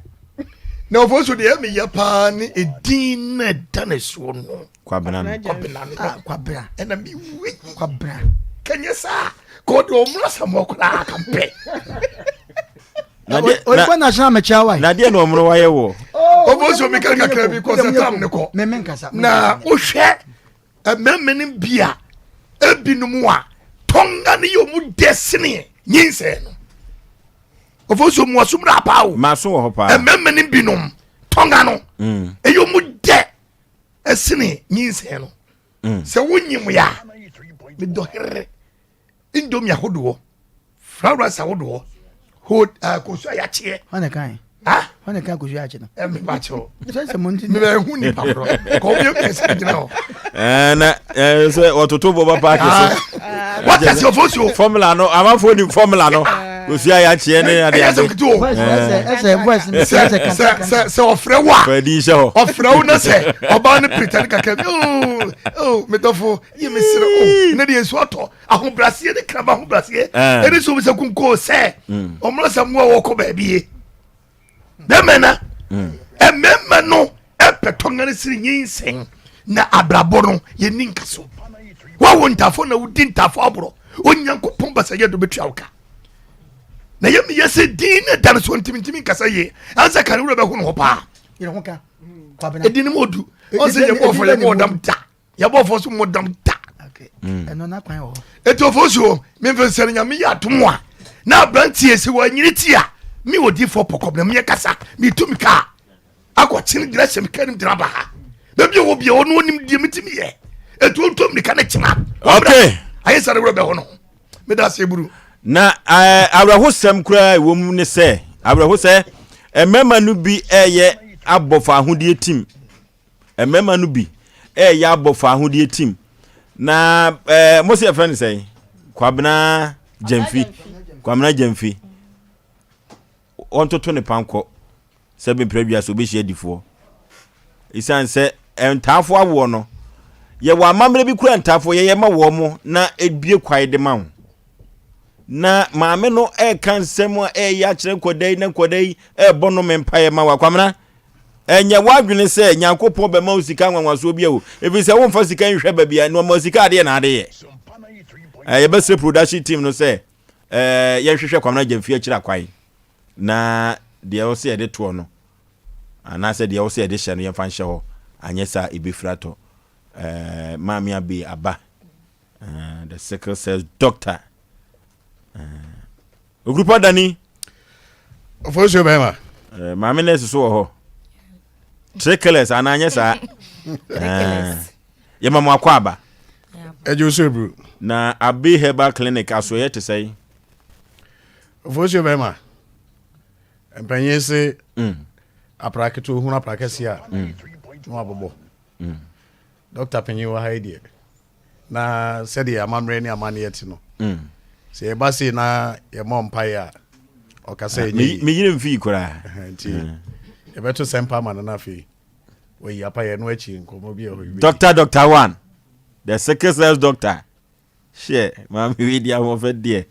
Na ɔfɔ so deɛ ɛmi yɛ paa ne edin na ɛda ne soɔ no. Kwabena no. Kwabena no. Ah, Kwabena. Ɛna mi wi. Kwabena. Kɛnyɛ saa kò de ɔmo asɛm koraa ka pɛ. Oyinbo national mɛkyia wa. Na deɛ na ɔmo wayɛ wɔ. Ɔfɔ so mi ka kakra bi kɔ sɛ tam ne kɔ. Mɛmɛ nkasa. Na wohwɛ mmarima no bi a ebinom a tɔnga no yɛ ɔmo dɛ sene nyinsɛn no. Ɔfɔ so mu asom na apa o. Maa so wɔ hɔ paa. Mmarima no binom tɔnga no ɛyɛ ɔmo dɛ ɛsene nyinsɛn no. Sɛ wonyim yɛ a medɔ herere indomie ahodoɔ fried rice ahodoɔ hold kosua yakyeɛ. Hɔn kan. Hɔn kan kosua yakye no. Ɛ mi ba kyɛw. Sɛ sɛ mo nti. Mi bɛ hu nipa korɔ. Kɔ obi yɛ sɛ gyina hɔ. Ɛɛ na ɛɛ sɛ ɔtoto bɔba paaki so. Wata si ofo so. Formula no amanfoɔ ni formula no kosua yakyeɛ ne ade ade. Ɛyɛ sɛ kutu o. Ɛsɛ voice ni ɛsɛ kasa. Sɛ sɛ ɔfrɛ wo a. Fɛdi hyɛ hɔ. Ɔfrɛ wo na sɛ ɔbaa no pretend kakra bi ooo ooo metɔfo yi mi sere o ne deɛ nsuo atɔ. Ahobraseɛ ne krama ahobraseɛ ɛne sɛ obisa kunkoo sɛ ɔmmra sɛ mmoa wɔkɔ baabi ye bɛmɛ na mmarima no ɛpɛ tɔnga no siri nyinsɛn na abrabɔ no yɛni nka so woawo ntafo na wodi ntafo aborɔ onyankopɔn basa yɛ do bɛtua wo ka na yɛ meyɛ sɛ din ne da no so ntimintimi nkasa yie ansa ka ne wura bɛho no hɔ paa ɛdi no mu ɔdu ɔsɛ yɛbɔɔfɔ yɛbɔɔ dam da yɛbɔ fɔ so mmɔ dam da ɛti ɔfɔ so memfɛ sɛ no nyame yɛ adom a na aberanteɛ sɛ wanyini ti a me ɔdifoɔ pɔkɔm na meyɛ kasa metu me kaa akɔkyene gyina hyɛ me kaa nim gyina ba ha baabi a wɔ bia ɔno ɔnim deɛ metumi yɛ ɛtu ɔntom ne ka ne kyena okay ayɛ sɛ ne werɛ bɛho no meda ase buru na eh, awerɛhosɛm koraa ɛwɔ mu ne sɛ awerɛho sɛ mmarima no bi ɛyɛ abɔ fa ahodie tim Mmarima no bi reyɛ abɔ fawohodie team na ɛɛ eh, mo sɛ yɛfrɛ no sɛn Kwabena Gyamfi Kwabena Gyamfi wɔntoto ne pankɔ sɛ bɛmpira dua sɛ obɛhyia adifoɔ ɛsiane sɛ ntaafoɔ awoɔ no yɛwɔ amammerɛ bi kura ntaafoɔ yɛyɛ ma wɔn mo na ebie kwae de ma wo na maame no ɛreka nsɛm a ɛreyɛ akyerɛ nkɔda yi na nkɔda yi ɛrebɔ no mpaeɛ ma wo akwamena Ɛnyɛ w'adwene sɛ Nyankopɔn bɛma wo sika nwanwasoɔ bi o, ɛfiri sɛ womfa sika nhwɛ baabi a, na ɔma sika adeɛ na ade yɛ. Eh, yɛbɛsrɛ production team no sɛ eh, yɛnhwehwɛ Kwamina Gyamfi akyiri akwan na deɛ ɛwɔ sɛ yɛde toɔ no anaasɛ deɛ ɛwɔ sɛ yɛde hyɛ no yɛmfa nhyɛ hɔ, anyɛ saa ɛbɛfiri atɔ. Eh, Maame Abe aba, eh, the sickle cells doctor. Eh, Okurupa Dani. Ofosuo bɛrima. Eh, maame nurse so wɔ hɔ. Trickles anaa nyɛ saa. Eh, yɛma mo akɔ aba. Ɛgye osu eburu. Na Abe Herbal Clinic asoɛyɛ te sɛn? Ofosuo bɛrima. Mpanyin se mm. apra ketewa ohun apra kɛse a mm. na wabobɔ. Mm. Dɔkta panyin wɔ ha yi deɛ. Na sɛdeɛ amammerɛ ne amanneɛ te no, sɛ yɛba sei na yɛmmɔ mpaeɛ a, ɔka sɛ ɛnyɛ yie. Me yere mfii koraa. Nti yɛbɛto sɛmpa ama no na afei wayi apaeɛ no akyi nkɔmmɔ bi a ɛhɔ. Doctor Doctor One, the sickle cells doctor. Hyɛ maame wei di ahoɔfɛ deɛ.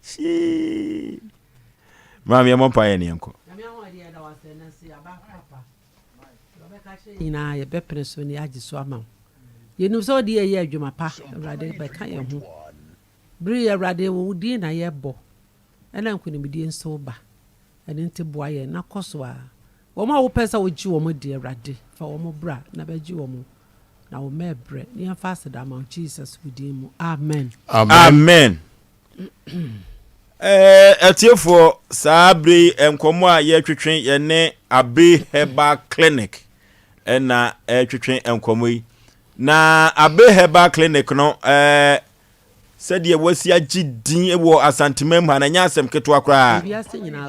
Hyee. Maame yɛmmɔ mpa yɛ ne yɛnkɔ. Nyinaa yɛbɛpene so ne yɛagye so ama wo. Yɛnim sɛ wode yɛyɛ adwuma pa, Awurade bɛka yɛn ho. Bere yi Awurade wo din na yɛbɔ, ɛna nkonimdie nso ba. Ɛno nti boa yɛn na kɔ so ara. Wɔn a wopɛ sɛ wogye wɔn di, Awurade, fa wɔn bra na bɛgye wɔn, na wo mma ɛbrɛ, na yɛmfa aseda ma wo, Jesus wo din mu, amen. Amen. Eh, atiefoɔ, saa bere yi nkɔmmɔ a yɛretwetwe yɛne Abe Herbal Clinic ɛna ɛretwetwe nkɔmmɔ yi. Na Abe Herbal Clinic no, eh, Sɛdeɛ wɔasi agye din wɔ Asanteman mu ha no, ɛnyɛ asɛm ketewa koraa.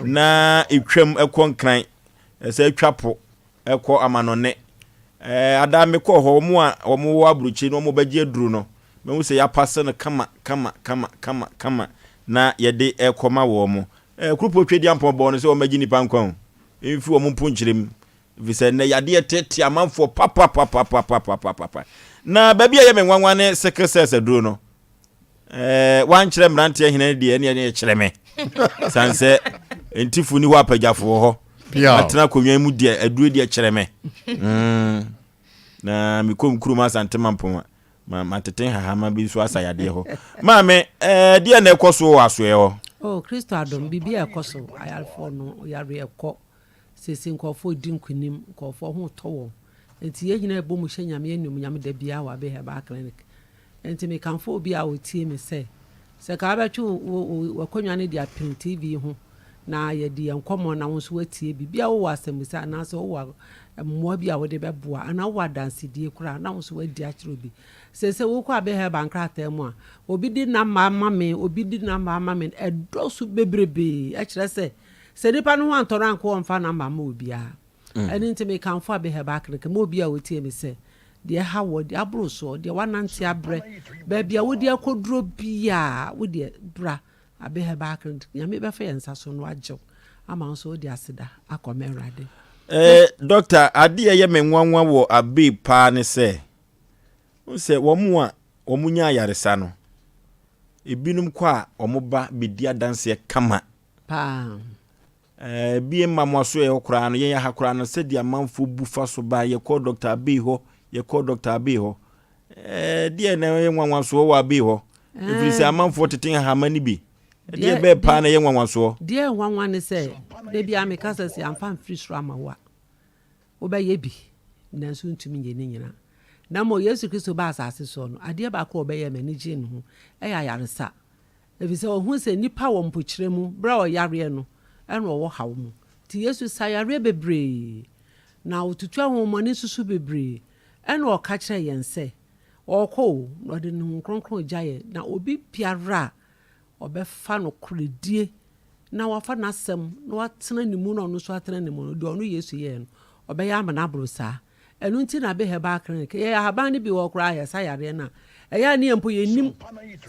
Na ɛtwam kɔ Nkran, ɛsɛ atwa po kɔ amanɔne. Ɛɛ ada mekɔɔ hɔ, wɔn a wɔwɔ aburokyi no wɔbɛgye aduro no, mahu sɛ yɛapase no kama kama kama kama kama na yɛde rekɔma wɔn. Ɛɛ Kuropɔn Tweduampɔn bɔɔ no sɛ wɔmmɛgye nnipa nkwa o, mfi wɔn mponkyerɛ mu. Ɛfiri sɛ nnɛ yadeɛ tete amanfoɔ papapapapapapapa. Na baabi a ɛyɛ me nwanwa ne sickle cells aduro no. Ɛɛ wankyerɛ mmeranteɛ hene no deɛ ɛne ɛne kyerɛ me. San sɛ ntifo ni hɔ apagyafo wɔ hɔ. Atena akonnwa mu deɛ aduro deɛ kyerɛ me. Mm. Na mekɔ kurom Asante Mampong a ma matete nhahama bi nso asa yadeɛ hɔ. Maame ɛɛ deɛ na ɛkɔ so wɔ asoɛ hɔ. Oh Kristo adom biribi a ɛkɔ so ayarefoɔ no yareɛ kɔ. Seesei nkurɔfoɔ redi nkonim, nkurɔfoɔ ho retɔ wɔn. Enti yɛn nyinaa yɛbɔ mu hyɛ Nyame animuonyam da biara wɔ Abbey Herbal Clinic. Enti mekamfo obi a ɔtie me sɛ, sɛ ka wobɛtwe wo w'akonnwa no de apem TV yi ho na yɛadi yɛn nkɔmmɔ na wo nso woatie bi. Bia wowɔ asɛmmisa anaasɛ wowɔ mmoa bi a wode bɛboa anaa wowɔ adansedie koraa na wo nso woadi akyerɛ obi. Seesei wokɔ Abbey Herbal nkrataa mu a, obi de number ama me, obi de number ama me, ɛdɔɔso bebrebee. Ɛkyerɛ sɛ Sɛ nipa no ho antɔ no anka ɔmfa number mma obiara. Ɛno nti mekamfo Abe Herbal Clinic ma obi a ɔtie me sɛ, deɛ ɛha woɔ, deɛ aboro soɔ, deɛ woanante abrɛ, baabi a wode akɔduro biara, wo deɛ bra Abe Herbal Clinic. Nyame bɛfa yɛn nsa so na wagye wo ama wo nso wode aseda akɔma Awurade. Eh, Doctor, adeɛ a ɛyɛ me nwanwa wɔ Abe paa ne sɛ, wohu sɛ wɔn a wɔnya ayaresa no, ebinom kɔ a wɔba bɛdi adanseɛ kama. Paa. Ɛɛ bi mma mo aso ɛhɔ koraa no, yɛn aha koraa no, sɛdeɛ amanfoɔ bu fa so ba, yɛkɔ Dr. Abbey hɔ, yɛkɔ Dr. Abbey hɔ. Ɛɛ deɛ na ɛyɛ nwanwasoɔ wɔ Abbey hɔ. Ɛfiri sɛ amanfoɔ tete nhahama no bi. Deɛ bɛɛ paa na ɛyɛ nwanwasoɔ. Deɛ nwanwa ne sɛ, da biara meka sɛ sɛ yɛamfa amfiri soro amma wo a, wobɛyɛ bi, nanso wontumi nyɛ ne nyinaa. Na mmom Yesu Kristo baa asase soɔ no, adeɛ baako a ɔbɛyɛɛ m'ani gyee ne ho yɛ ayaresa. Efisɛ ɔhu sɛ nnipa wɔ mpokyerɛ mu, berɛ a ɔyareɛ no, ɛna ɔwɔ haw mu. Nti Yesu sa yareɛ bebree, na ɔtutu ahonhommɔne nso so bebree. Ɛna ɔka kyerɛɛ yɛn sɛ, ɔrekɔ o, na ɔde ne Honhom Kronkron regya yɛn, na obi biara a ɔbɛfa nokorɛdie na wafa n'asɛm na watena ne mu na ɔno nso atena ne mu no, deɛ ɔno Yesu yɛeɛ no, ɔbɛyɛ ama no aboro saa. Ɛno nti na Abbey Herbal Clinic, yɛyɛ ahaban no bi wɔ hɔ koraa a yɛsa yareɛ no a, ɛyɛ a ne yɛn mpo yɛnnim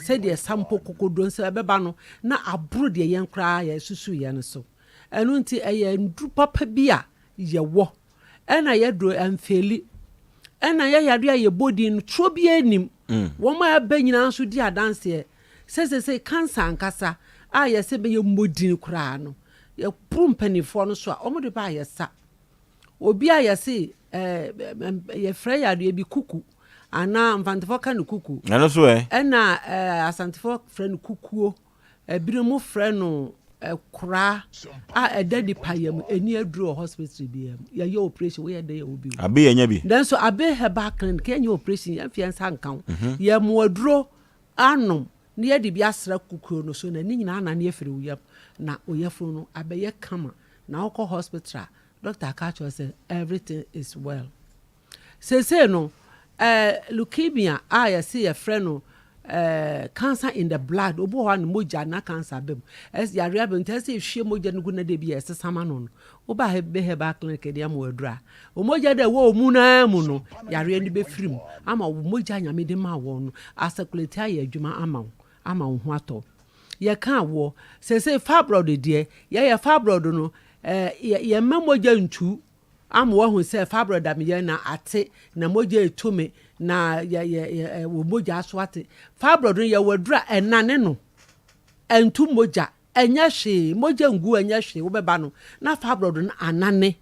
sɛdeɛ ɛsa mpo kokoduro nso ɛbɛba no na aboro deɛ yɛn koraa yɛsusuiɛ no so. Ɛno nti ɛyɛ nnuru papa bi a yɛwɔ ɛna yɛduro ɛmfeeli ɛna yɛ yareɛ a yɛbɔ din no turo biara nnim. Wɔn a ɛba nyinaa nso di adanseɛ sɛ seesei cancer ankasa a yɛsɛ bɛyɛ mmɔ din koraa no yɛboro mpanimfoɔ no so a wɔde ba a yɛsa. Obi a yɛse ɛɛ yɛfrɛ yareɛ bi kuku anaa Mfantefoɔ ka no kuku. Ɛno so ɛ? Ɛna ɛɛ Asantefoɔ frɛ no kukuo. Ebinom frɛ no ɛkora a ɛda nipa yam. Ɛni aduro wɔ hospital biara mu. Yɛyɛ operation woyɛ dɛ yɛ wo bi. Abe yɛnya bi. Nanso Abe Herbal Clinic yɛnyɛ operation yɛmfa yɛn nsa nka ho. Yɛma wo aduro anom na yɛde bi asra kukuo no so na ne nyinaa anane afiri wo yam na wo yafunu no abɛyɛ kama. Na wokɔ hospital a, doctor aka akyerɛ wo sɛ everything is well. Seesei no, eh, leukemia a yɛse yɛfrɛ no eh, cancer in the blood, obi wɔ hɔ a ne mogya na cancer aba mu, ɛs yareɛ aba mu, nti ɛsɛ yɛhwie mogya no gu na da bi yɛsesa ma no no. Woba Hebe Herbal Clinic de ama wo aduru a, wo mogya da ɛwɔ wo mu no ara mu no, yareɛ no bɛfiri mu ama wo mogya a Nyame de maa wɔn no asɛkulati ayɛ adwuma ama wo, ama wo ho atɔ wo. Yɛka awoɔ, seesei fibroid deɛ, yɛyɛ fibroid no, eh, yɛmma mogya ntu ama woahu sɛ fibroid da me yam na ate, na mogya retu me. Na yɛ yɛ yɛ wɔ mogya so ate. Fibroid no yɛwɔ aduru a ɛnane no. Ɛntu mogya, ɛnyɛ hwee, mogya ngu ɛnyɛ hwee, wobɛba no na fibroid no anane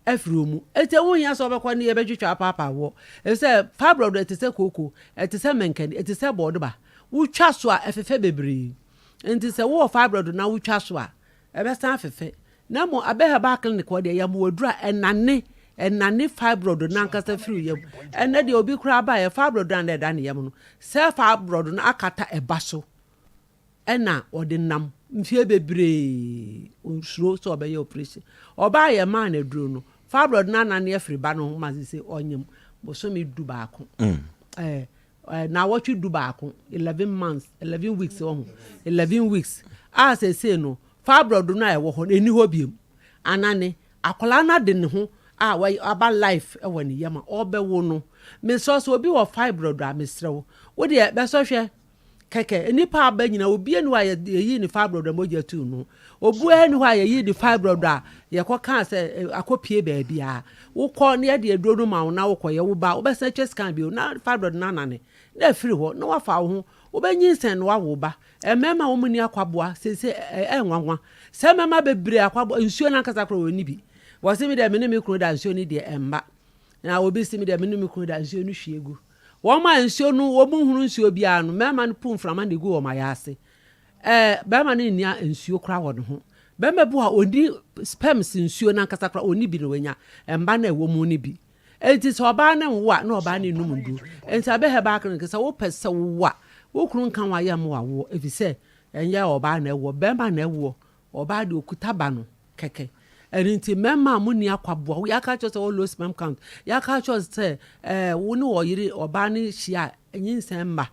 afiri wo mu. Enti ɛho nhia sɛ wobɛkɔ ne yɛbɛtwitwa apaapaa woɔ. Efisɛ fibroid ɛte sɛ kooko, ɛte sɛ mankani, ɛte sɛ bɔɔdeba. Wotwa so a, ɛfefɛ bebree. Enti sɛ wowɔ fibroid na wotwa so a, ɛbɛsan afefɛ. Na mmom Abbey Herbal Clinic hɔ deɛ, yɛma wo aduru a ɛnane, ɛnane fibroid no ankasa firi wo yam. Ɛnnɛ deɛ obi koraa baeɛ, fibroid no a na ɛda ne yam no, sɛ fibroid no akata ɛba so ɛna ɔde nam mfeɛ bebree, ɔnsuro sɛ ɔbɛyɛ operation. Ɔbaa yɛmaa no aduro no, fibroid no anane afiri ba no ho ma seesei ɔnyem bosome du baako. Ɛɛ, Naawɔtwe du baako, 11 months, 11 weeks wɔ ho, 11 weeks a seesei no fibroid no a ɛwɔ hɔ no ɛnni hɔ biom. Anane, akwadaa no ade ne ho a waba life wɔ ne yam a ɔrebɛwo no. Mesrɛ wo sɛ obi wɔ fibroid a mesrɛ wo, wo deɛ bɛsɔ hwɛ kɛkɛ. Nnipa aba nyinaa obiara nni hɔ a yɛyii ne fibroid a mogya tuu no. Obiara nni hɔ a yɛyii ne fibroid a yɛkɔkaa sɛ akɔpie baabiara. Wokɔ na yɛde aduro no ma wo na wokɔyɛ, wo ba, wobɛsan atwa scan bio na fibroid no anane na afiri hɔ na woafa wo ho. Wobɛnyinsɛn na woawo wo ba. Mmarima a wɔnni akwaboa seesei ɛyɛ nwanwa. Sɛ mmarima bebree akwaboa, nsuo no ankasa koraa wɔnni bi. Wɔse me deɛ me ne me kunu da nsuo no deɛ ɛmma. Na obi se me deɛ me ne me kunu da nsuo no hwie gu. Wɔn a nsuo no wɔn nhunu nsuo biara no, mmarima no pu mframa na egu wɔn ayaase. Ɛɛ, barima no nni nsuo koraa wɔ ne ho. Barima bi wɔ hɔ a, ɔnni sperms nsuo no ankasa koraa, ɔnni bi na wanya mma no a ɛwɔ mu no bi. Enti sɛ ɔbaa no nwo a, na ɔbaa no nnom nnuro. Enti abɛ herbal clinic, sɛ wopɛ sɛ wowo a, wo kunu nka wo ayɛ mma wawoɔ, ɛfiri sɛ ɛnyɛ ɔbaa na ɛwoɔ, barima na ɛwoɔ. Ɔbaa deɛ ɔkuta ba no kɛkɛ. Ɛno nti mmarima a monni akwaboa, yɛaka akyerɛ sɛ wɔ low sperm count, yɛaka akyerɛ sɛ ɛɛ wo ne ɔyere ɔbaa no hyia a nyinsɛn mma,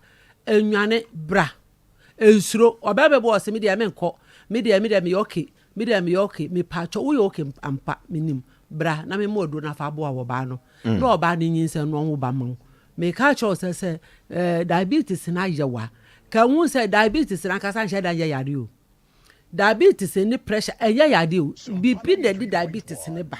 nnwane, bra. Nsuro. Ɔbarima bi wɔ hɔ ɔse me deɛ menkɔ, me deɛ me deɛ meyɛ okay, me deɛ meyɛ okay, mepaakyɛw woyɛ okay ampa menim, bra na memma aduro na fa aboa ɔbaa no na ɔbaa no nyinsɛn na ɔnwo ba ma wo. Meka akyerɛ wo sɛ sɛ eh, diabetes no ayɛ wo a, ka hu sɛ diabetes no ankasa nhyɛ da nyɛ yare o. Diabetes ne pressure ɛnyɛ yare o, biribi na ɛde diabetes no ba.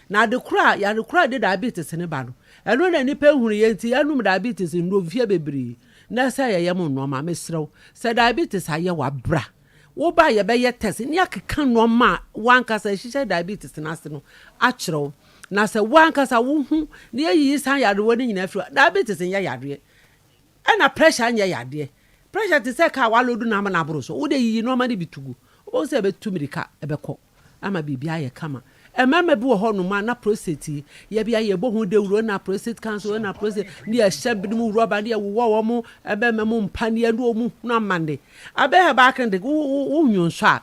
Na ade koro a yare koro a ɛde diabetes no ba no, ɛno na nnipa nhunu yɛ nti yɛnom diabetes nnuro mfeɛ bebree na ɛsɛ yɛyɛ mo nnoɔma. Mesrɛ wo, sɛ diabetes ayɛ wo a, bra. Woba a yɛbɛyɛ test ne yɛakeka nnoɔma a w'ankasa ɛhyehyɛ diabetes no ase no akyerɛ wo. Na sɛ w'ankasa wohu na yɛyiyi saa nyarewa no nyinaa firi hɔ a, diabetes nyɛ yareɛ. Ɛna pressure nyɛ yadeɛ. Pressure te sɛ car waloadu no ama no aboro so. Wo deɛ yiyi nnoɔma no bi to gu. Wobɛhu sɛ ɛbɛtu mirika ɛbɛkɔ ama biribi ayɛ kama. Mmarima bi wɔ hɔ nom a na prostate yi yɛ bi a yɛbɔ ho dawuro na prostate cancer o na prostate ne yɛhyɛ binom rɔba ne yɛwowɔ wɔn mmarima mu mpaneɛ ne wɔn hunu amane. Abɛyɛ baako de wo wo wo nwonsɔ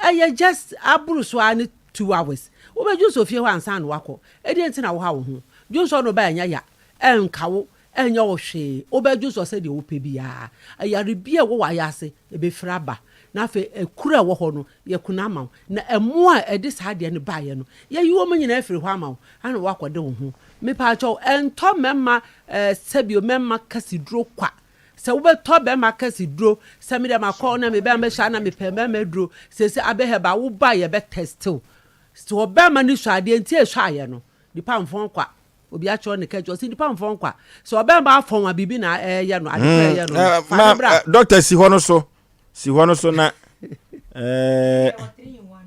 a ɛyɛ just aboro so ara ne 2 hours. Wobɛdwonsɔ fie hɔ ansa na wakɔ. Ɛdeɛn nti na woha wo ho? Dwonsɔ no ba ɛnyɛ ya ɛnka wo Ɛnyɛ wo hwee, wobɛdwo sɔ sɛdeɛ wopɛ biara. Yare biara a ɛwɔ w'ayaase, ɛbɛfiri aba. Na afei akuro a ɛwɔ hɔ no, yɛako no ama wo. Na mmoa a ɛde saa adeɛ no baeɛ no, yɛayi wɔn nyinaa afiri hɔ ama wo, ana woakɔde wo ho. Mepaakyɛw, ɛntɔ mmarima eh, sɛbio mmarima kasiduro kwa. Sɛ wobɛtɔ barima kasiduro, sɛ me deɛ makɔ na me barima hyɛ a na mepɛ mmarima aduro, seesei abɛhɛba, woba a yɛbɛ test wo. Sɛ ɔbarima no sɔ adeɛ nti a ɛsɔ ayɛ no, nipa mfɔn kwa. Obi akyerɛw ne kɛkyɛ ɔsi nipa mfɔn kwa sɛ ɔbɛn afɔn a biribi na ɛyɛ no ade kora ɛyɛ no hmm, fa ne bra. Dɔkta si hɔ no so si hɔ no so na ɛɛ.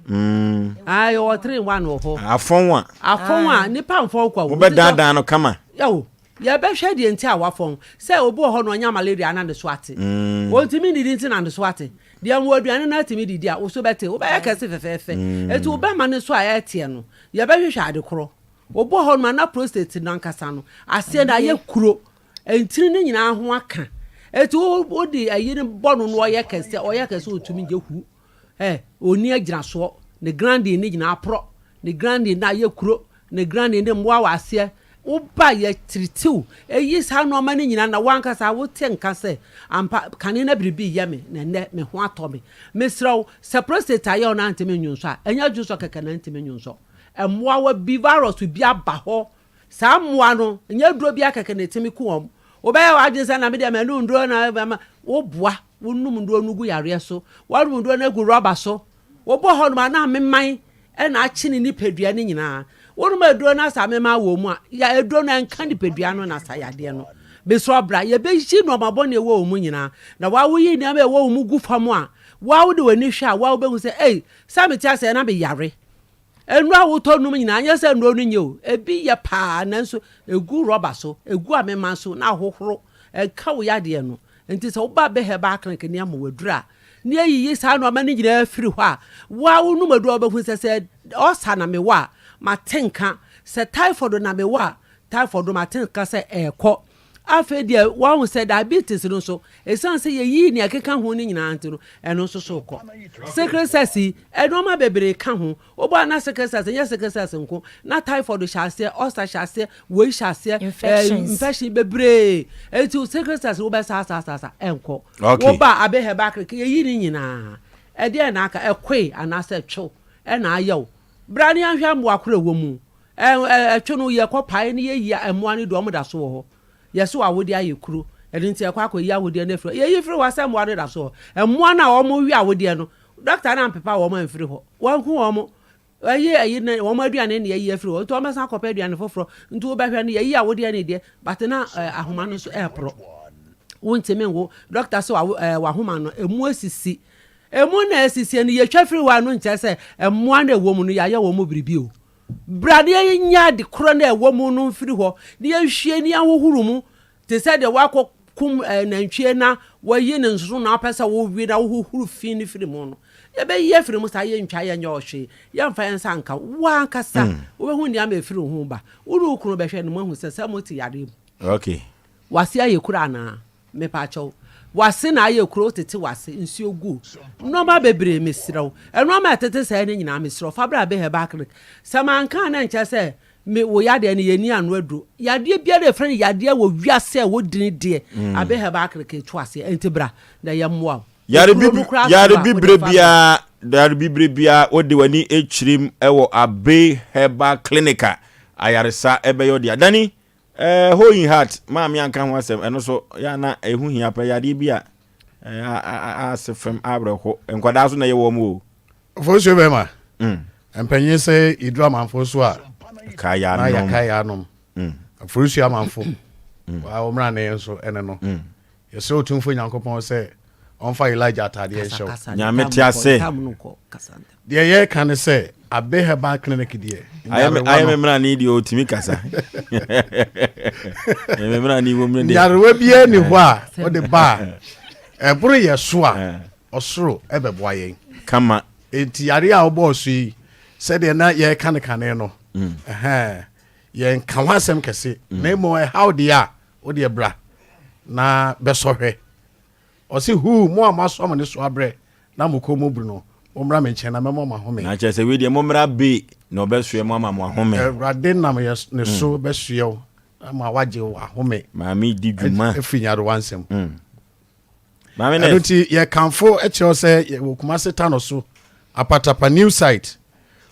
Hmm. Ayi ɔwɔ 3 in 1 wɔ hɔ. Afɔn a. Afɔn a nipa mfɔn kwa. Wobɛ dandan no kama. Yawo yɛbɛhwɛ deɛ nti a wafɔn sɛ obi wɔ hɔ no ɔnya malaria na ne so ate. Ontumi nidi nti na ne so ate. Deɛ wɔ aduane no atumi didi a woso bɛte wobɛyɛ kɛse fɛfɛɛfɛ. Eti wobɛma ne so a ɛteɛ no yɛbɛhwehwɛ ade korɔ. Obi wɔ hɔnom a na prostate no ankasa no, aseɛ no ayɛ kuro. Ntini no nyinaa ho aka. Eti wode ayi no bɔ no na ɔyɛ kɛse, ɔyɛ kɛse ɔtumi gye hu. Ɛ, ɔnni agyinasoɔ. Ne grandin no nyinaa aporɔ. Ne grandin no ayɛ kuro. Ne grandin no mmoa wɔ aseɛ. Woba yɛtiritiw. Ɛyi saa nneɛma no nyinaa na w'ankasa wote nka sɛ, ampa, kane na biribi reyɛ me, na ɛnnɛ me ho atɔ me. Mesrɛ wo, sɛ prostate ayɛ wo na antumi nnwonsɔ a, ɛnyɛ dwonsɔ kɛkɛ na antumi nnwonsɔ. Mmoawa bi, virus bi aba hɔ. Saa mmoa no, ɛnyɛ aduro biara kɛkɛ na ɛtumi ku wɔn. Wobɛyɛ w'adwene sɛ na me deɛ manom nnuro na ama. Woboa, wonom nnuro no gu yareɛ so. Woanom nnuro no agu rɔba so. Wobɔ hɔnom a na ameman na akye ne nipadua no nyinaa. Wonom aduro no asa ameman wɔ mu a, ya aduro no ɛnka nipadua no na asa yadeɛ no. Mesrɛ wo bra, yɛbɛyi nnoɔma bɔne a ɛwɔ wo mu nyinaa. Na wo ara woyi nneɛma a ɛwɔ wo mu gu fam a, wo ara wode w'ani hwɛ a, wo ara wobɛhu sɛ, ei, sɛ mete ase yi na meyare. Nnuro a wotɔ nom nyinaa, nyɛ sɛ nnuro no nyɛ o, ebi yɛ paa nanso ɛgu rɔba so, ɛgu amema so na ahohoro, ɛnka wo yadeɛ no. Nti sɛ woba Abbey Herbal Clinic ne yɛma wo aduro a, na yɛyiyi saa nnoɔma no nyinaa firi hɔ a, wo ara wonom aduro a wobɛhu sɛ sɛ ulcer na mewɔ a, mate nka, sɛ typhoid na mewɔ a, Typhoid no, mate nka sɛ ɛrekɔ. Afei deɛ wɔahu sɛ diabetes no nso, ɛsiane sɛ yɛyii nea ɛkeka ho no nyinaa nti no, ɛno nso so rekɔ. Sickle cells yi, nneɛma bebree ka ho. Wobɔ a na sickle cells, ɛnyɛ sickle cells nko, na typhoid hyɛ aseɛ, ulcer hyɛ aseɛ, wei hyɛ aseɛ, Infections. infection bebree. Enti sickle cells wobɛsaasaasasa, ɛnkɔ. Okay. Woba a Abe Herbal Clinic, yɛyi ne nyinaa. Ɛdeɛn na aka? Ɛkoe anaasɛ ɛtwew ɛna ayɛ wo. Bra na yɛnhwɛ mmoa korɔ ɛwɔ mu. Ɛ ɛtwe no yɛkɔ pae ne yɛyi a mmoa no deɛ wɔn da so wɔ hɔ. Yɛse w'awodeɛ ayɛ kuro ɛno nti yɛkɔ akɔyi awodeɛ no afiri hɔ. Yɛyi firi hɔ a sɛ mmoa no da so wɔ hɔ. Mmoa no a wɔn we awodeɛ no doctor no ampepa wɔn amfiri hɔ. Wanku wɔn. Ɛyi ɛyi na wɔn aduane na yɛyi afiri hɔ nti wɔn bɛsan akɔpɛ aduane foforɔ. Nti wobɛhwɛ no yɛyi awodeɛ no deɛ but na ahoma no nso ɛreporɔ. Wontumi nwo. Doctor se w'ahoma no ɛmu asisi. Ɛmu na asisie no yɛtwa firi hɔ a no nkyerɛ sɛ mmoa no a ɛwɔ mu no yɛayɛ wɔn biribi o. Bra na yɛnyi ade korɔ no a ɛwɔ mu no mfiri hɔ, na yɛnhwie na yɛnhohoro mu, te sɛ deɛ woakɔkum nantwie na woayi ne nsono na wopɛ sɛ wowe na wohohoro fi no firi mu no. Yɛbɛyi afiri mu saa, yɛntwa, yɛnyɛ wo hwee, yɛmfa yɛn nsa nka wo. Wo ankasa wobɛhu nneɛma a ɛfiri wo ho ba. Wo ne wo kunu bɛhwɛ na moahu sɛ sɛ mote yareɛ mu. Okay. W'ase ayɛ kuro anaa? Mepakyɛw. W'ase na ayɛ kuro, wotete w'ase, nsuo gu. Nnoɔma bebree, mesrɛ wo. Nnoɔma a ɛtete sɛɛ no nyinaa, mesrɛ wo, fa bra Abbey Herbal Clinic. Sɛ manka a na nkyerɛ sɛ me, wo yadeɛ no, yɛnni ano aduro. Yadeɛ biara a yɛfrɛ no yadeɛ wɔ wiase a ɛwɔ dini deɛ, mm. Abbey Herbal Clinic ɛtu aseɛ. Enti bra na yɛmmoa wo. Yare bibire biara, yare bibire biara, wode w'ani kyirim wɔ Abbey Herbal Clinic a, ayaresa ɛbɛyɛ ɔdea. Dani, Eh, hole in heart, maame anka ho asɛm, ɛno so, yɛ na ɛho hia pɛ, yadeɛ bi a, eh, ase fam awerɛho, nkwadaa so na ɛyɛ wɔn o. Ofosuo bɛrima, mm. mpanyin sɛ yɛduru amanfo so a, na yɛka yɛ anom. Mm. Afosuo amanfo, mm. wɔn mmra ne nso ɛne no. Mm. Yɛsrɛ Otumfoɔ Nyankopɔn sɛ ɔmfa Elijah ataadeɛ nhyɛ wo. Nyame te ase. Deɛ yɛreka ne sɛ Abe Herbal Clinic deɛ nyarewa no. Ayɛ me mmra ne deɛ ɔtumi kasa. Me mmra ne wɔ mu deɛ. Nyarewa biara ni hɔ a ɔde ba a ɛboro yɛ so a ɔsoro ɛbɛboa yɛn. Kama. Enti yareɛ a wobɔɔ so yi sɛdeɛ na yɛreka no kane no mm. ɛhɛn yɛnka ho asɛm kɛse mm. na mmom ɛhaw deɛ a Wo deɛ bra na bɛsɔ hwɛ. Ɔse, Huu, mo a moasoa mo nnesoa abrɛ na mo kɔn mu buru no, mommra me nkyɛn na mɛma mo ahome. Na kyerɛ sɛ wei deɛ mommra be na ɔbɛsoɛ mo ama mo ahome. Awurade nam yɛ ne so bɛsoɛ wo ama woagye wo ahome. Maame di dwuma. Afiri nyarewa nsam. Maame Ɛno nurse. nti yɛkamfo kyerɛ wo sɛ yɛwɔ Kumase Tano so, Apatapa New Site.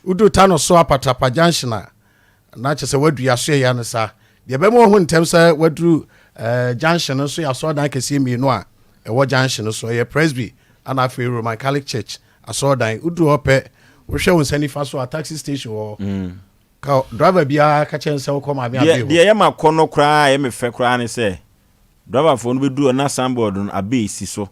Woduru Tano so Apatapa Junction a, na kyerɛ sɛ woaduru yɛasoɛeɛ ano saa. Deɛ ɛbɛma woahu ntɛm sɛ woaduru eh, junction no nso yɛ asɔredan kɛseɛ mmienu a ɛwɔ junction no so. Ɛyɛ Presby ana afei Roman Catholic Church asɔredan. Woduru hɔ pɛ, wohwɛ wo nsa nifa so a taxi station wɔ hɔ. Ka driver biara ka kyerɛ no sɛ wokɔ Maame Deɛ Abbey hɔ. deɛ ɛyɛ ma kɔ no koraa a ɛyɛ me fɛ koraa ne sɛ Driverfoɔ no bɛduru hɔ na signboard no Abbey si so.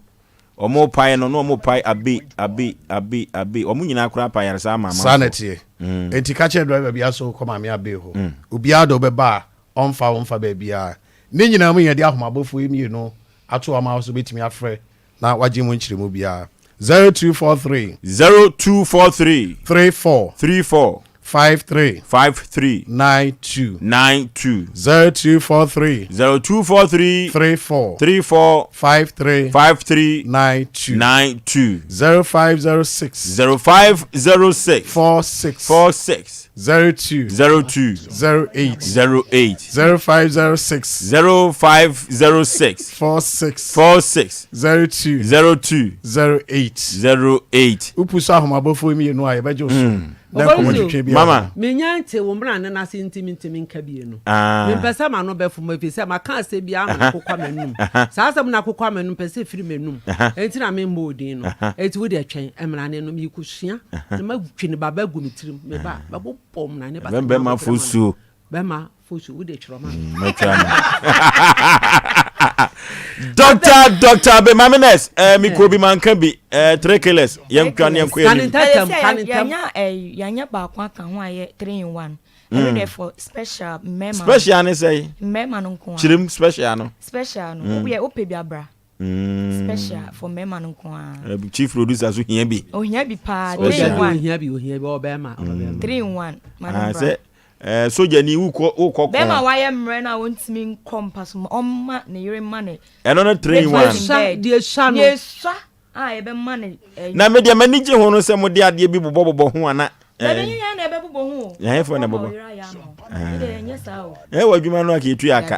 Wɔrepae no na wɔrepae Abbey, Abbey, Abbey, Abbey. Wɔn nyinaa koraa pae ayaresa ama Saa na amanfoɔ. ɛteɛ. Enti ka kyerɛ driver biara sɛ wokɔ Maame Abbey hɔ. Obiara de wo bɛba a, ɔmfa wo mfa baabiara. Ne nyinaa mu yɛde ahomabɔfoɔ yi mmienu ato hɔ ama wo sɛ wobɛtumi afrɛ na wagye mu nkyerɛmu biara. 0243. 0243. 34. 34. 53. 53. 92. 92. 0243. 0243. 34. 34. 53. 53. 92. 92. 0506. 0506. 46. 46. 02. 02. 08. 08. 0506. 0506. 46. 46. 02. 02. 08. 08. Wopu so ahomabɔfoɔ mmienu a yɛbɛgye wo so. Mm. Na nkɔmmɔ twetwe biara. Mama. Menya nte wo mmara ne n'ase nti mentumi nka bie no. Ah. Mempɛ sɛ m'ano bɛfom ɛfiri sɛ maka asɛm bi ama no akokwa m'anum. Saa asɛm no akokwa m'anum pɛ sɛ ɛfiri m'anum. Enti na memmɔ wo din no. Enti wo deɛ twɛn mmara no merekɔsua na matwi ne baba agu me tirim. Meba a mɛbobɔ mmara ne basa. Bɛmma fo suo. Bɛma fosu wo de twerɛ ma me. Mɛtwerɛ ama. Doctor Doctor Abe Maame Nurse ɛɛ mi kɔ bi ma nka bi ɛɛ three killers yɛn twa ne yɛn kɔ yɛn nim. Kane ntɛm kane ntɛm. Yɛnya ɛɛ yɛnya baako aka ho a yɛ three in one. Ɛno deɛ for special mmarima. Special ne sɛ. Mmarima no nko ara. Kyerɛm special no. Special no woyɛ wopɛ bi abra. Special for mmarima no nko ara. Chief producer so hia bi. Ohia bi paa three in one. Ohia bi ohia bi ɔbɛrima ɔbɛrima. Three in one. Ma no bra. Sɛ ɛɛ sojani wokɔ wokɔ kɔn. Bɛrima wayɛ mmerɛ no a ɔntumi nkɔ mpa so ɔmma ne yere mma ne. Ɛno no three in one. Deɛ esua no. Deɛ esua a yɛbɛma ne. Na me deɛ m'ani gye ho no sɛ mode adeɛ bi bobɔbobɔ ho ana. Dabi nyɛ yɛn na ɛbɛbobɔ ho o. Yɛn fo na ɛbobɔ. Ɛdɛ yɛnyɛ saa o. Ɛ wɔ adwuma no a k'etu yɛ aka.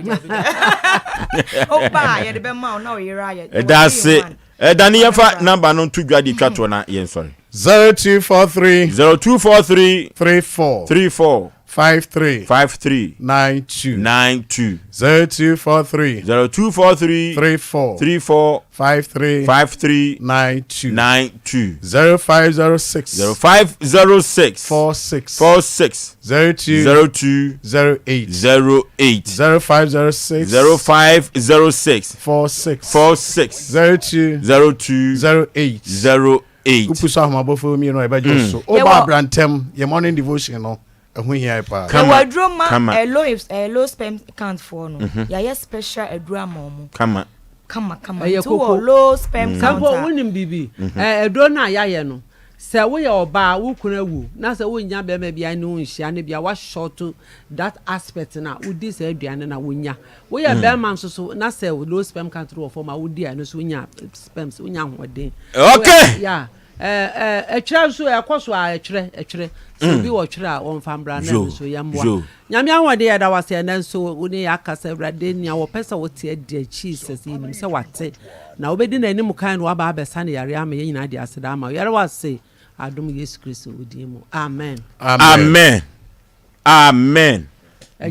Ɔba a yɛde bɛma wo na ɔyere ayɛ. Ɛda ase. Ɛda ne yɛfa namba no nto dwa de twa toɔ na yɛn sɔre. 0243. 0243. 34. 34. 53. 53. 92. 92. 0243. 0243. 34. 34. 53. 53. 92. 92. 0506. 0506. 46. 46. 02. 02. 08. 08. 0506. 0506. 46. 46. 02. 02. 08. 08. Wopu so ahomabɔfoɔ mmienu a ɛbɛgye wo so. Woba abrantɛm yɛ morning devotion no ɛho hia paa. Yɛwɔ aduro ma eh, low, eh, low sperm count foɔ no. Mhm. Yɛayɛ special aduro ama ɔmo. Kama. Kama kama. Nti wɔ low sperm count a. Sampo wonim biribi? Mhm. Eh, aduro no a yɛayɛ no sɛ woyɛ ɔbaa wo kunu awu na sɛ wonnya bɛrima biara ne wo nhyia no bia woahyɔto that aspect no a wodi saa aduane no a wonya woyɛ mm. bɛrima nso so na sɛ low sperm count no wɔ fam a wodi a ɛno nso wonya sperms wonya ahoɔden okay yeah ɛtwerɛ nso ɛkɔ so a ɛtwerɛ ɛtwerɛ sɛ obi wɔ twerɛ a wɔmfa mbra na ɛno nso yɛmmoa nyame ahoɔden yɛda wase ɛnɛ nso wo ne yɛ akasa awurade nea wɔpɛ sɛ wote adi akyi sɛ sɛ yɛnim sɛ wate na wobɛdi n'anim kan na waba abɛsa ne yare ama yɛn nyinaa de aseda ama yɛrɛ wase adom yesu kristo wo din mu amen amen Amen.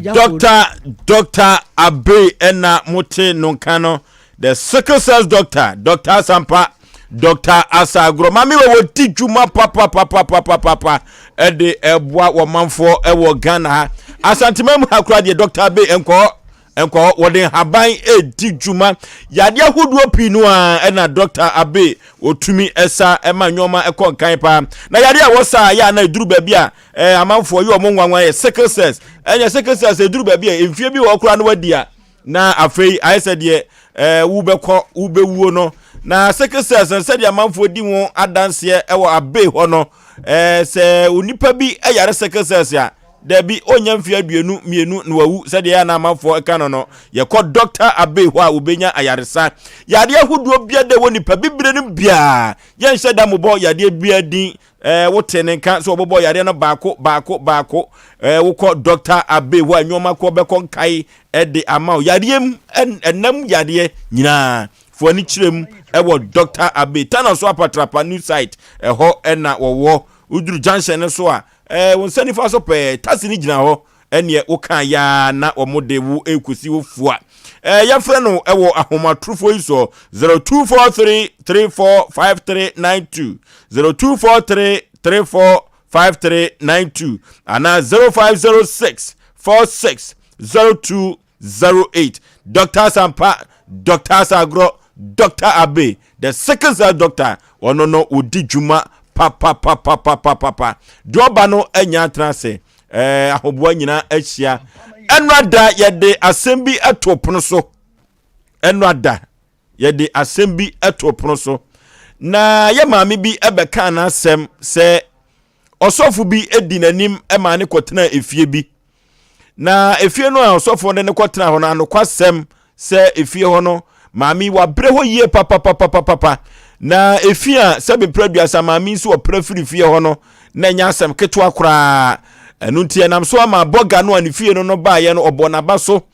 Doctor Doctor Abbey ɛna mote no nka no the sickle cells doctor Doctor Asampa Doctor Asagorɔ maame wɔ wɔdi dwuma papapapapapapa ɛde ɛboa wɔ manfoɔ ɛwɔ Ghana ha Asantema mu ha koraa deɛ Doctor Abbey nkɔɔ nkɔɔ wɔde nhaban ɛdi dwuma yadeɛ ahodoɔ pii no a ɛna Doctor Abbey wɔtumi ɛsa ɛma nneɛma ɛkɔ nkan paa na yadeɛ a wɔsa yɛ a na ɛduru baabi a Eh, amanfoɔ yɛ ɔmo nwanwa yɛ sickle cells. Ɛnyɛ sickle cells eduru baabi a mfie bi wɔ hɔ koraa na wadi a na afei ayɛ sɛ deɛ eh, wobɛkɔ wobɛwuo no. Na sickle cells no sɛdeɛ amanfoɔ di ho adanseɛ ɛwɔ abe hɔ no eh, sɛ onipa bi yare sickle cells a dabi ɔnya mfie 22 na wawu sɛdeɛ ɛyɛ na amanfoɔ ɛka no no yɛkɔ dɔkta abe hɔ a wobɛnya ayaresa yadeɛ ahodoɔ bia dɛ wɔ nipa bibire no biara yɛnhyɛ da mobɔ yadeɛ biara din Ɛɛ wote ne nka sɛ wɔbobɔ yareɛ no baako baako baako. Ɛɛ wokɔ Dɔkta Abe hɔ a nneɛma kɔ bɛkɔ nkae de ama wo. Yareɛ mu ɛnam yareɛ nyinaa fo ani kyerɛ mu ɛwɔ Dɔkta Abe. Tana so apatrapa new site ɛhɔ ɛna wɔwɔ. Woduru junction no so a ɛɛ wo nsa nifa so pɛɛ taxi no gyina hɔ. Ɛneɛ wokaa yaa na wɔn de wo ɛrekɔsi wo fua. Ɛɛ yɛfrɛ no ɛwɔ ahomatorofoɔ yi soɔ 0243 345392 0243 345392 anaa 0506 46 0208. Dr. Asampa, Dr. Asagorɔ, Dr. Abe, the sickle cell doctor, ɔno no ɔdi dwuma papapapapapapa. Deɛ ɔba no anya atena ase. ɛɛ ahoboa nyinaa ahyia ɛno ada yɛde asɛm bi to pono so ɛno ada yɛde asɛm bi to pono so na yɛ maame bi bɛka n'asɛm sɛ ɔsɔfo bi di n'anim ma ne kɔtena efie bi na efie no a ɔsɔfo no ne kɔtena hɔ no anokwasɛm sɛ efie hɔ no, maame yi wabrɛ hɔ yie papapapapapa. Na efi a sɛbe mpere aduasa maame yi nso ɔpra firi fie hɔ no, na ɛnyɛ asɛm ketewa koraa. Ɛno nti ɛnam so ama bɔga no a ne fie no no baeɛ no ɔbɔ n'aba so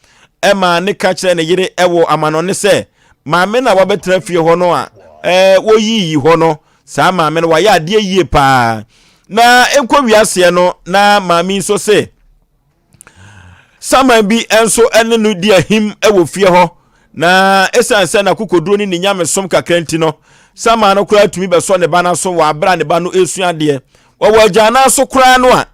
ɛma ne ka kyerɛ ne yere ɛwɔ amanɔne sɛ maame no a wabɛtena fie hɔ no a ɛɛ wɔyiyi hɔ no saa maame no wayɛ adeɛ yie paa. Na ɛnkɔ wiaseɛ no na maame yi nso se Saman bi nso ne no di ahim wɔ fie hɔ, na esiane sɛ n'akokoduro ne ne nyamesom kakra nti no, saman no koraa tumi bɛsɔ ne ba no aso wɔ abere a ne ba no resua adeɛ. Wɔwɔ agyanan so koraa no a,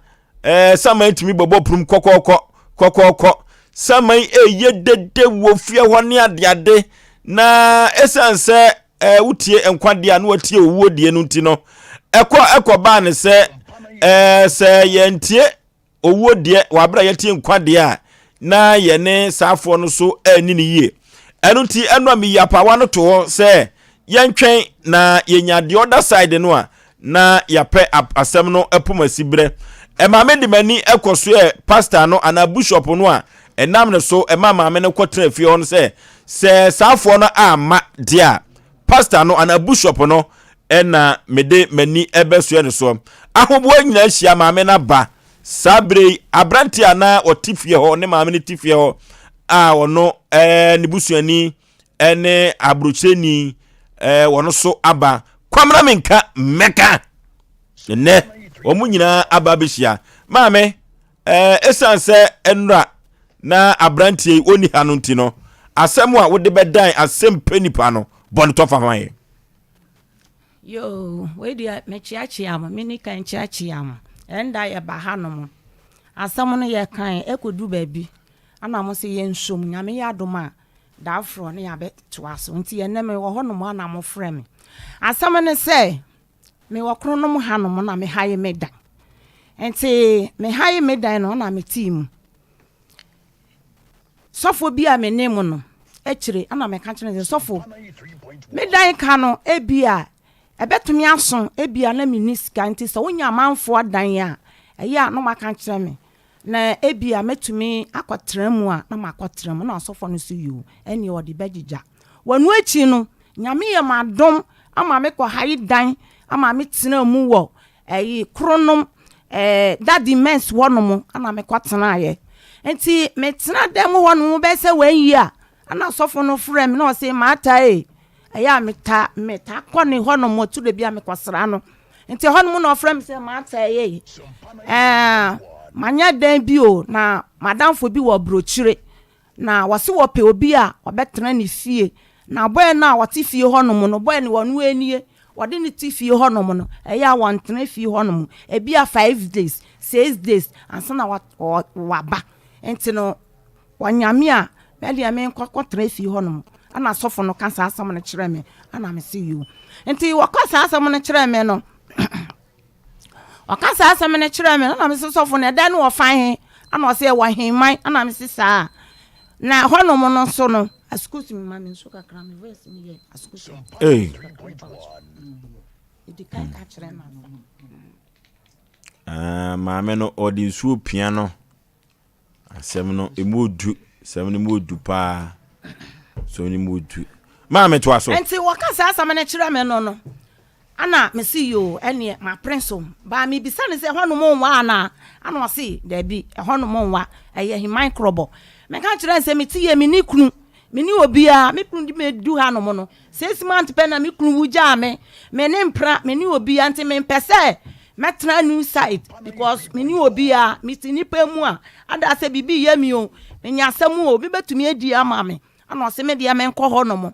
ɛɛ saman tumi bɛbɔ prum kɔkɔɔkɔ. kɔkɔɔkɔ. Saman ɛyɛ dede wɔ fie hɔ ne adeade na ɛsiane sɛ ɛɛ wotie nkwa deɛ a na watie owuo deɛ no nti no ɛkɔ ɛkɔ baa ne sɛ ɛɛ sɛ yɛntie owuo deɛ wɔ abere a yɛtie nkwa deɛ a na yɛne saafoɔ no so ɛnni ne yie ɛno nti ɛno a meyi apaawa no to hɔ sɛ yɛntwɛn na yɛnya the other side no a na yɛapɛ asɛm no pom asi berɛ. Ɛma me de m'ani kɔ so ɛ pastor no anaa bishop no a ɛnam ne so ɛma maame no kɔtena fie hɔ no sɛ sɛ saafoɔ no amma deɛ a pastor no anaa bishop no ɛna mede m'ani ɛbɛsoɛ no soɔ. Ahoboa nyinaa hyia maame no aba saa berɛ yi aberante a na ɔte fie hɔ ne maame no te fie hɔ a ɔno ɛɛ ne busuani ɛne aburokyerɛni ɛɛ wɔn so aba kwamina menka mmɛka nnɛ wɔn nyinaa aba abɛhyia maame ɛɛ esan sɛ nnura na aberanteɛ yi ɔnni ha no nti no asɛm a wode bɛdan asɛm pɛ nipa no bɔ ne tɔfa ma yɛ. Yoo, wei deɛ mekyeakyea mo, me nika nkyeakyea mo. Ɛnda yɛba hanom. Asɛm no yɛkan ɛkɔdu baabi. Ana mo sɛ yɛnsom, Nyame yɛ adom a, Da forɔ ne yɛabɛ toa so nti ɛnɛ me wɔ hɔ nom a na mo frɛ me. Asɛm ne sɛ me wɔ kronom ha nom na me haye me dan. Nti me haye me dan no na me tii mu. Sɔfo bi a me ne mo no akyire ana me ka kyerɛ sɛ sɔfo me dan ka no ebi a ɛbɛtumi aso ebi a na me ni sika nti sɛ wonya amanfoɔ dan a ɛyɛ a na waka kyerɛ me. Na ebia mɛtumi akɔtra mu a, na makɔtra mu. Na ɔsɔfoɔ no nso, Yoo, ɛnneɛ ɔde bɛgyegya. Wɔ ɛno akyi no, Nyame yɛ me adom ama me kɔ hae dan ama me tenaa mu wɔ ɛyi Kronom ɛɛ Daddy Mens hɔ nom ɛna me kɔ tenaeɛ. Nti me tena dan mu hɔ nom bɛyɛ sɛ one year ɛna ɔsɔfo no frɛ me na ɔse Martha ee, ɛyɛ a meta meta kɔ ne hɔ nom ɛtu da bi a mekɔ sra no. Nti ɛhɔ nom na ɔfrɛ me sɛ Martha ee, ɛɛ manya dan bi o na madamfo bi wɔ aburokyire na wɔse wɔpɛ obi a ɔbɛtena ne fie na bɔɛ no a ɔte fie hɔ nom no bɔɛ no ɔno anie wɔde no te fie hɔ nom no ɛyɛ a wɔntena fie hɔ nom ebi a 5 days 6 days ansa na waba nti no Onyame a, me deɛ menkɔ kɔtena fie hɔ nom. Ɛna sɔfo no ka saa asɛm no kyerɛ me, ɛna me se yoo. Nti wɔka saa asɛm no kyerɛ me no, ɔka saa asɛm no kyerɛ me no, ɛna me se sɔfo no, ɛdan no wɔ fan he? Ɛna ɔse ɛwɔ Henman, ɛna me se saa. Na hɔ nom no nso no, excuse me, ma me nsuo kakra, me voice no yɛ excuse me. Hey. Ɛdi kan ka kyerɛ no. Ah, maame no ɔde nsuo pia no. Asɛm no emu odu. Asɛm no mu odu paa. Asɛm no mu odu. Maame toa so. Nti wɔka saa asɛm no kyerɛ me no no, ana mese yoo ɛneɛ mapene so. Baa mebisa no sɛ ɛhɔnom nwa anaa? Ana ɔse daabi ɛhɔnom nwa, ɛyɛ Heman Krɔbɔ. Meka kyerɛ no sɛ mete yie menni kunu, menni obiara, me kunu de me du hanom no 6 months pɛ na me kunu wu gyaa me, me ne mpena, me ne obiara nti mempɛ sɛ mɛtena new site because me ne obiara, mete nnipa mu a ada sɛ biribi yɛ me o, menya asɛm o, obi bɛtumi adi ama me. Ana ɔse me deɛ menkɔ hɔ nom.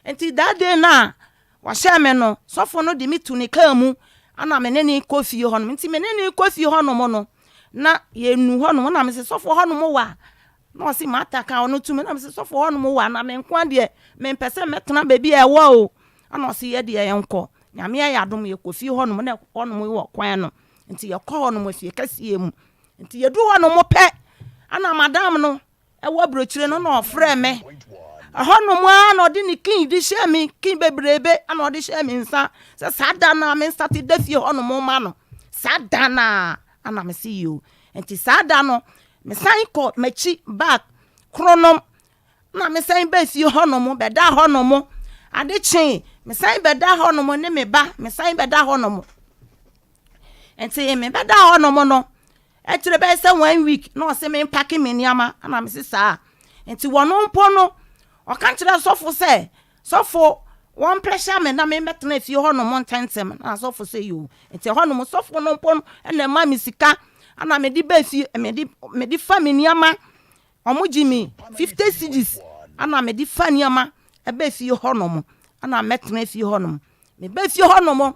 Nti that day no a wɔhyɛɛ me no, sɔfo no de me to ne kaa mu ana me ne ne kɔ fie hɔ nom. Nti me ne ne kɔ fie hɔ nom no, na yɛnu hɔ nom na mese sɔfo hɔ nom wa Na ɔse Martha ka ɔno tumi. Na mese sɔfo hɔ nom wa na me nkoa deɛ mempɛ sɛ mɛtena baabi a ɛwɔ o. Ɛna ɔse yɛ deɛ yɛnkɔ. Nyame ayɛ adom yɛkɔ fie hɔ nom na hɔ nom wɔ kwan no. Nti yɛkɔ hɔ nom efie kɛseɛ mu. Nti yɛduru hɔ nom pɛ ɛna madam no ɛwɔ aburokyire no na ɔfrɛ me. Ɛhɔ nom ara na ɔde ne key de hyɛɛ me, key bebrebe ɛna ɔde hyɛɛ me nsa sɛ saa da no a me nsate da fie hɔ nom ma no. Saa da no a ɛna mese yoo. Nti saa da no Mesan kɔ m'akyi back Kronom na mesan baa fie hɔnom bɛda hɔnom. Ade kyee, mesan bɛda hɔnom ne me ba, mesan bɛda hɔnom. Nti mebɛda hɔnom no, akyire bɛyɛ sɛ one week na ɔse mempake me nneɛma na mese saa. Nti wɔno mpo no, ɔka kyerɛ sɔfo sɛ Sɔfo, wɔn pressure me na me mɛtena fie hɔ nom ntɛntɛm. Na sɔfo sɛ yoo. Nti ɛhɔ nom sɔfo no mpo na ɛma me sika ana me de ba fie, me de me de fa me nneɛma. Wɔn gye me 50 cedis ana me de fa nneɛma ɛbɛ fie hɔ nom ana mɛtena fie hɔ nom. Me ba fie hɔ nom,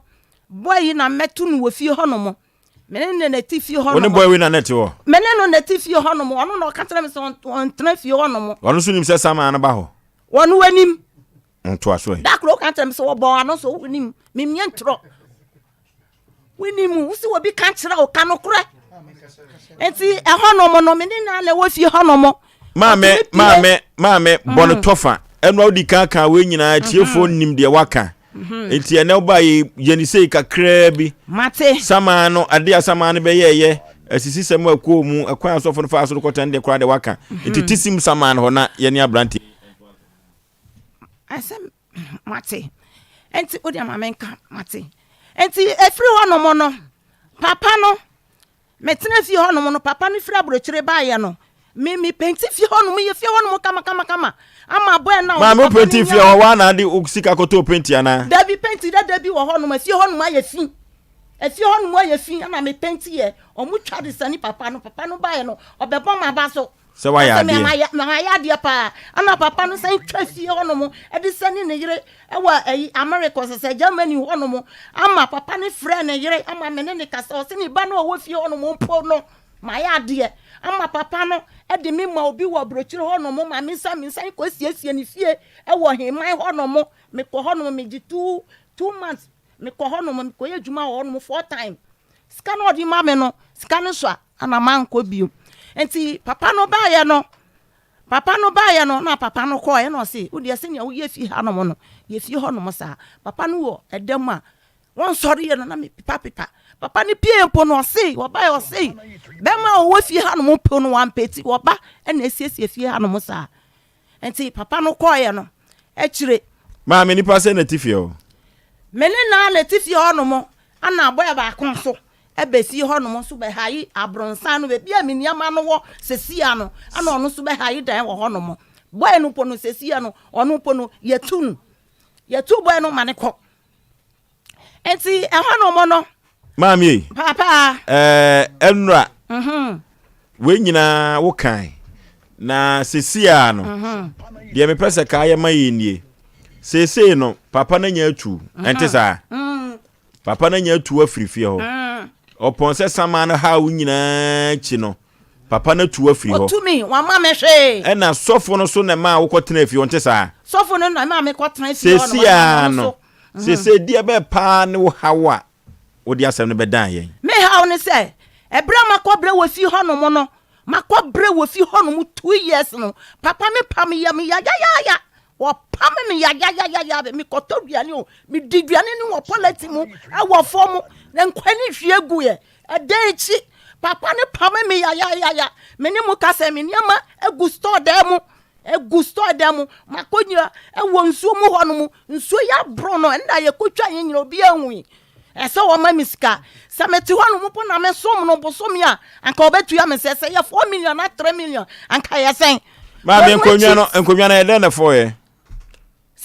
boy yi na mɛto no wɔ fie hɔ nom. Me ne no na ɛte fie hɔ Wo ne nom. boy wei na na ɛte hɔ? Me ne no na ɛte fie hɔ nom. Ɔno na ɔka kyerɛ me sɛ ɔntena fie hɔ nom. Ɔno nso nim sɛ saman no ba hɔ? Ɔno anim. Ntoa so ɛ. Da koro ɔka kyerɛ me sɛ wɔbɔ ano so wonim. Memnyɛ ntorɔ. Wonim, wo sɛ obi ka kyerɛ wo ka nokorɛ. Nti ɛhɔ nom no me ne na na ɛwɔ fie hɔ nom. Maame, maame, maame, bɔ no mm. tɔfa. Ɛno a wodi kan kan wei nyinaa mm-hmm. tiefoɔ nim deɛ waka. Mm-hmm. Nti ɛnɛ woba yi yɛ ne sei kakraa bi. Mate. Samaa no, adeɛ a samaa no bɛyɛɛyɛ, asisi sɛm a ɛkɔɔ mu, ɛkwan asɔfo no faa so no kɔtɛn deɛ koraa deɛ waka. Mm-hmm. Nti tisim samaa no hɔ na yɛne aberante. Ɛsɛ mate. Nti wodeɛ ma menka mate. Nti ɛfiri hɔ nom no, papa no Metena fie hɔnom no, papa no firi aburokyire baeɛ no, me me penti fie hɔnom, yɛ fie hɔnom kama kama kama ama bɔɛ na Maame wo penti fie hɔ, waa na ade wo sika kɔtɔɔ penti anaa? Dabi, penti dada bi wɔ hɔnom, efie hɔnom ayɛ fi, efie hɔnom ayɛ fi, ɛna me penti yɛ, ɔmo twa de sani papa no, papa no baeɛ no, ɔbɛbɔ m'aba so. Sɛ wayɛ adeɛ. Mayɛ mayɛ adeɛ paa. Ɛna papa no san twa fie hɔnom de sɛne ne yere wɔ ɛyi America ɔsɛ sɛ Germany hɔnom ama papa no frɛ ne yere ama me ne ne kasa ɔsɛ ne ba no a ɔwɔ fie hɔnom mpo no mayɛ adeɛ ama papa no de me ma obi wɔ aburokyire hɔnom ma me nsa me nsan kɔ siesie ne fie wɔ Heman hɔnom mekɔ hɔnom megye two months Mekɔ hɔ nom, mekɔyɛ adwuma wɔ hɔ nom four time. Sika no ɔde ma me no, sika no sua, ana mankɔ bio. Nti papa no baeɛ no, papa no baeɛ no, na papa no kɔɛ na ɔse, wo deɛ sɛnea woyɛ fie ha nom no, yɛ fie hɔ nom saa. Papa no wɔ ɛda mu a, wɔnsɔreɛ no na mepepa pepa. Papa no pie mpo no ɔse, wɔbaeɛ ɔse, bɛrima a ɔwɔ fie ha nom mpo no wampɛti, wɔba na asiesie fie ha nom saa. Nti papa no kɔeɛ no, akyire. Maame, nipa sɛn na ɛte fie hɔ? Me ne naa na ɛte fie hɔ nom, ɛna abɔɛ baako nso ɛbɛ fie hɔ nom nso bɛhae abronsan no, baabi a me nneɛma no wɔ sesia no, ɛna ɔno nso bɛhae dan wɔ hɔ nom. Bɔɛ no mpo no sesia no, ɔno mpo no yɛtu no, yɛtu bɔɛ no ma no kɔ. Nti ɛhɔ nom no. Maame ei. Papa. Ɛɛ ɛnura. Mhm. Wei nyinaa wo kan. Na sesia no. Mhm. Deɛ mepɛ sɛ kaa yɛ ma yɛ nie. Seesei no papa no anya atu. Mhm. Ɛnte saa? Mm. Papa no anya atu afiri fie hɔ. Mm. Ɔpɔn sɛ saman no haw nyinaa akyi no. Papa no atu afiri hɔ. Ɔtumi, wamma me hwee. Ɛna sɔfo no so na ɛmaa wokɔtena fie hɔ, nte saa? Sɔfo no na ɛmaa mekɔtena fie hɔ. Seesei ara no, seesei deɛ bɛɛ paa ne wo haw a wode asɛm no bɛdan yɛn? Me haw ne sɛ, ɛberɛ a makɔbrɛ wɔ fie hɔnom no, makɔbrɛ wɔ fie hɔnom 2 years no, papa me pam yɛ me yayayaaya. Wɔpam me yayayayaya, mekɔtɔ aduane o, medi aduane no wɔ pɔlɛte mu, ɛwɔ fam, na nkwa ne hwie guiɛ. Ɛda akyi, papa no pame me yayayaya. Me ne mo ka sɛ me nneɛma gu store dan mu, egu store dan mu. Makɔgyina wɔ nsuo mu hɔ nom, nsuo yi aboro no, ɛnna yɛkɔtwa yɛn nyina obiara nhui. Ɛsɛ wɔma me sika. Sɛ mete hɔ nom mpo na mesom no bosome a, anka wɔbɛtua me sɛ sɛ yɛ 4 million na 3 million, anka yɛ sɛn. Maame nkonnwa no, nkonnwa no yɛ dɛn na ɛfɔɔyɛ?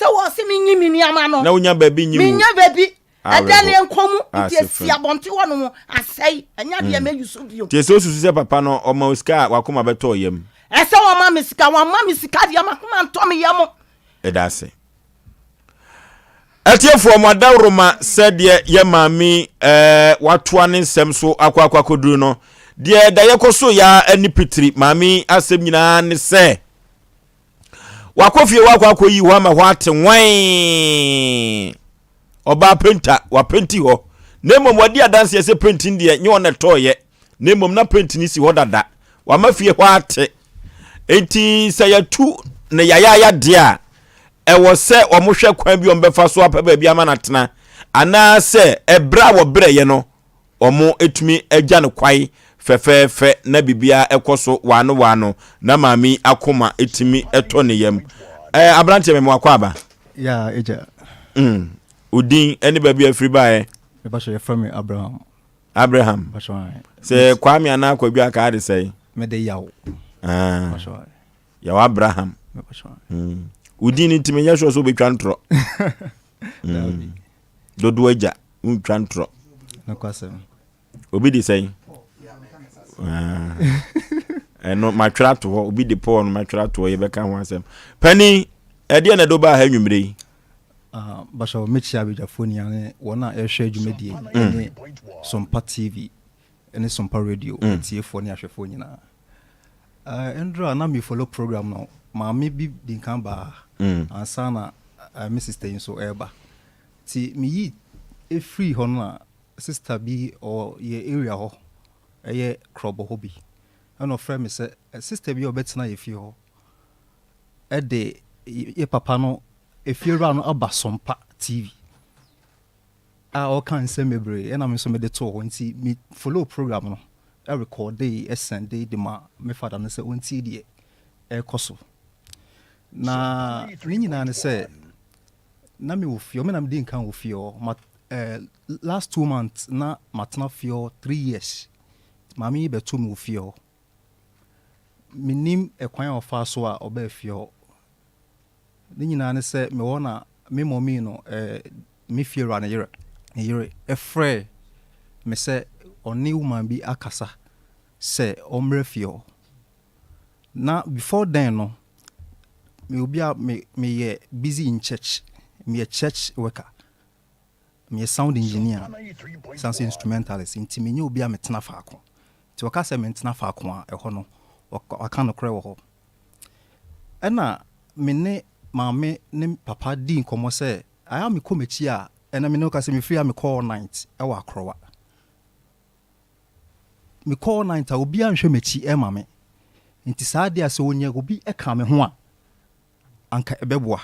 Sɛ wɔse menyi me nneɛma no. Na wonya baabi nyi wo. Menya baabi. Ɛdɛ ne nkɔ mu nti esi abɔnten hɔ nom asɛe ɛnyɛ adeɛ mm. mɛyi so bio. Nti ɛsɛ osusu sɛ papa no ɔma wo sika a wakoma bɛtɔ yam. Ɛsɛ wɔma me sika wɔma me sika deɛ makoma ntɔ me yam. Ɛda ase. Atiefoɔ mo adaworoma sɛdeɛ yɛ maame ɛɛ watoa ne nsɛm so akɔ akɔ akɔduru no deɛ da yɛkɔ so ya ne pitiri maame asɛm nyinaa ne sɛ Wakɔ fie wakɔ akɔyi hɔ ama hɔ ate nwan. Ɔbaa penta, wapenti hɔ. Na mmom wadi adanseɛ sɛ penti no deɛ nyɛ ɔna ɛtɔɔyɛ. Na mmom na penti no si hɔ dada. Wama fie hɔ ate. Enti sɛ yɛtu no yayaaya deɛ a, ɛwɔ sɛ wɔhwɛ kwan bi wɔbɛfa so apɛ baabi ama no atena. Anaasɛ ɛberɛ a wɔbrɛeɛ no, wɔtumi gya no kwae fɛfɛɛfɛ na biribiara kɔ so waano waano na maame yi akoma tumi tɔ ne yam. Ɛɛ aberanteɛ mɛma wakɔ aba. Ya agya. Mm. Odin ɛne baabi afiri baeɛ. Mepakyɛ yɛfrɛ me Abraham. Abraham. Sɛ Kwame anaa Kwadwo aka ade sɛe. Mede yaw. Ah. Yaw Abraham. Mm. Odin no nti menyɛ sure sɛ wobɛtwa ntorɔ. Mm. Dodoɔ agya. Wontwa ntorɔ. Nokwasɛm. Obi de sɛn? Ah. Ɛno matwerɛ ato hɔ. Obi de Paul no matwerɛ ato hɔ yɛbɛka ho asɛm. Panin, ɛdeɛ na ɛde wobaa ha anwummerɛ yi? Uh, Basha, mekyia abadwafoɔ nyinaa ne wɔn a ɛrehwɛ dwumadie mm. ne Sompa TV. ne Sompa Radio atiefoɔ ne ahwɛfoɔ nyinaa. Ɛndra na me follow program no, maame bi di nkan baa ansa na me sister yi nso ɛreba. Nti meyi ɛfiri hɔ no a sister bi ɔwɔ yɛ area hɔ, ɛyɛ Krɔbɔ hɔ bi, ɛna ɔfrɛ me sɛ sister bi a ɔbɛtena yɛ fie hɔ ɛde yɛ papa no efiewura no aba Sompa TV. A ɔka nsɛm bebree ɛna me nso mede too hɔ nti me follow program no recordee sɛndee de ma me father no sɛ ɔntie deɛ ɛrekɔ so na ne nyinaa ne sɛ na mewɔ fie hɔ me na medi nkan wɔ fie hɔ ma eh, last 2 months na matena fie hɔ 3 years. Maame yi bɛto me wɔ fie hɔ. Menim ɛkwan a ɔfaa so a ɔbaa fie hɔ. Ne nyinaa ne sɛ mewɔ na me mɔmii no eh, me fiewura ne yere ɛfrɛɛ me sɛ ɔne woman bi akasa sɛ ɔmmrɛ fie hɔ. Na before then no, me obi a me meyɛ busy in church, meyɛ church worker, meyɛ sound engineer, san so instrumentalist, nti menyɛ obi a metena faako. Nti ɔka sɛ mentena faako a ɛhɔ no, waka nokorɛ wɔ hɔ. Ɛna me ne maame ne papa dii nkɔmmɔ sɛ ayɛ a mekɔ m'akyi a ɛna me ne wo ka sɛ mefiri a mekɔ all night ɛwɔ Akorɔwa. Mekɔ all night a obiara nhwɛ m'akyi ɛma me. Nti saa adeɛ a sɛ onya obi ɛka me ho a anka ɛbɛboa.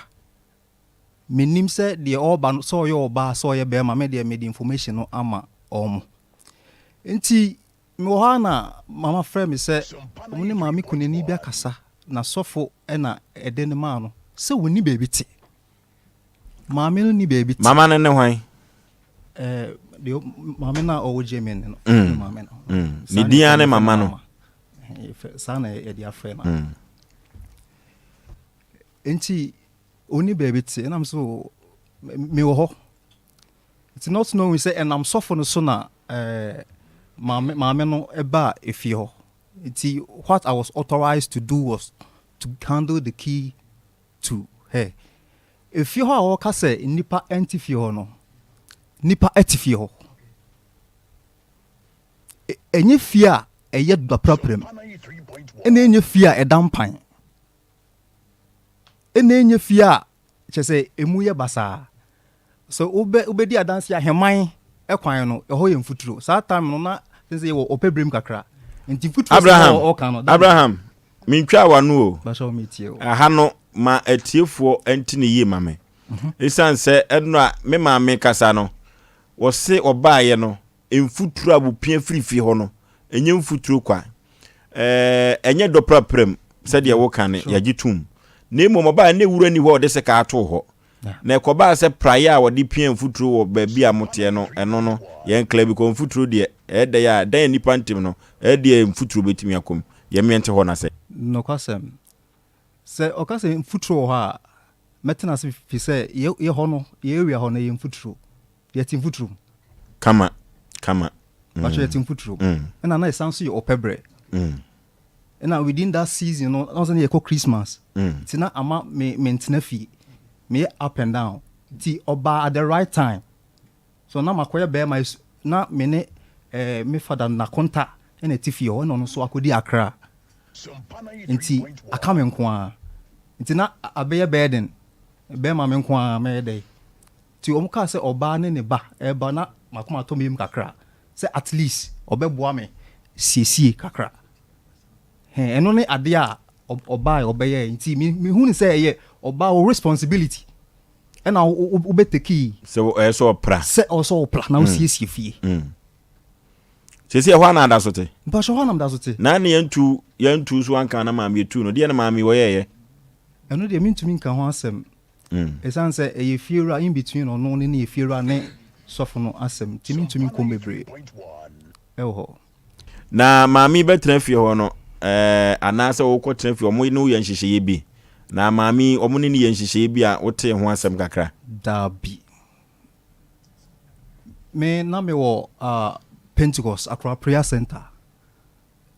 Menim sɛ deɛ ɔreba no sɛ ɔyɛ ɔbaa sɛ ɔyɛ bɛrima, me deɛ mede information no ama ɔmo. Nti mewɔ hɔ a na mama frɛ me sɛ ɔmo ne maame kunani bi akasa na sɔfo ɛna ɛde ne maa no sɛ wɔnni baabi te. Maame no ni baabi te. Mama no ne hwan? Deɛ maame no a ɔwɔ Germany no. Ne maame no. Ne din ara ne mama no. Saa na yɛde afrɛ no. Nti ɔni baabi te ɛnam so mewɔ hɔ. Nti not knowing sɛ ɛnam sɔfo no so na maame no ɛbaa efie hɔ. Nti what I was authorized to do was to handle the key to her. Efie hɔ a wɔka sɛ nnipa ɛnte fie hɔ no, nnipa ɛte fie hɔ. Ɛnyɛ fie a ɛyɛ daprapram, ɛna ɛnyɛ fie a ɛda mpan, ɛna ɛnyɛ fie a kyerɛ sɛ emu yɛ basaa. Sɛ wobɛ wobɛdi adanse ahemman ɛkwan no, ɛhɔ yɛ mfuturo. Saa time no na sɛ yɛwɔ ɔpɛ berem kakra. Nti mfuturo sɛ Abraham, ɔka no. Abraham, mentwa w'ano o. Bahyɛ wo metie o. Aha no ma atiefoɔ nti ne yie ma me. Ɛsiane sɛ ɛno a me maame kasa no, wɔse ɔbaeɛ no, mfuturo a wɔpia firi fie hɔ no, ɛnyɛ mfuturo kwa. Ɛnyɛ dɔprapram sɛdeɛ woka no, yɛgye tom. Na mmom ɔbaeɛ na ewura ni hɔ a ɔde sika ato hɔ. Na ɛkɔbaa sɛ praeɛ a wɔde pia mfuturo wɔ baabi a moteɛ no, ɛno no, yɛn kla bi kɔ mfuturo deɛ, ɛyɛ dɛ a, dan a nnipa ntem no, ɛyɛ deɛ mfuturo bɛtumi akɔ mu. Yɛmmeɛ nte hɔ na sɛ. Nokwasɛm, sɛ ɔka sɛ mfuturo wɔ hɔ a, mɛtena ase fi sɛ yɛ yɛ hɔ no, yɛ area hɔ no, ɛyɛ mfuturo. Yɛte mfuturo mu. Kama, kama. Mpakyɛ yɛte mfuturo mu. Ɛna na ɛsan so yɛ ɔpɛ berɛ. Ɛna within that season no, na ɔsɛ yɛkɔ Christmas. Nti na ama me mentena fie. Meyɛ up and down. Nti ɔbaa at the right time. So na makɔyɛ bɛrima na me ne me father Nakonta ɛna ɛte fie hɔ, ɛna ɔno nso akɔdi Accra. Nti aka me nko ara. Nti na abɛyɛ burden. Bɛrima me nko ara mɛyɛ dɛ. Nti wɔn kaa sɛ ɔbaa ne ne ba ɛreba na makoma atɔ me yam kakra sɛ at least ɔbɛboa me siesie kakra. Hɛn, ɛno ne adeɛ a ɔbaa ɔbɛyɛɛ. Nti mehu ne sɛ ɛyɛ ɔbaa wo responsibility ɛna wobɛteki. Sɛ ɛyɛ sɛ ɔpra. Sɛ ɔwɔ sɛ ɔpra na wosiesie fie. Sɛsi ɛhɔ ana ada so te? Mpakyɛ hɔ anam da so te. Na ne yɛntu yɛntu so anka na maame yɛtu no deɛ na maame wɔyɛɛyɛ. Ɛno deɛ mentumi nka ho asɛm. Ɛsiane sɛ ɛyɛ fiewura in between ɔno ne ne fiewura ne sɔfo no asɛm nti mentumi nkɔm bebree ɛwɔ hɔ. Na maame bɛtena fie hɔ no ɛɛ anaasɛ wokɔtena fie ɔmo ne wo yɛ nhyehyɛeɛ bi na maame ɔmo ne ne yɛ nhyehyɛeɛ bi a wotee ho asɛm kakra? Daabi. Me na mewɔ Pentecost Accra Prayer Center.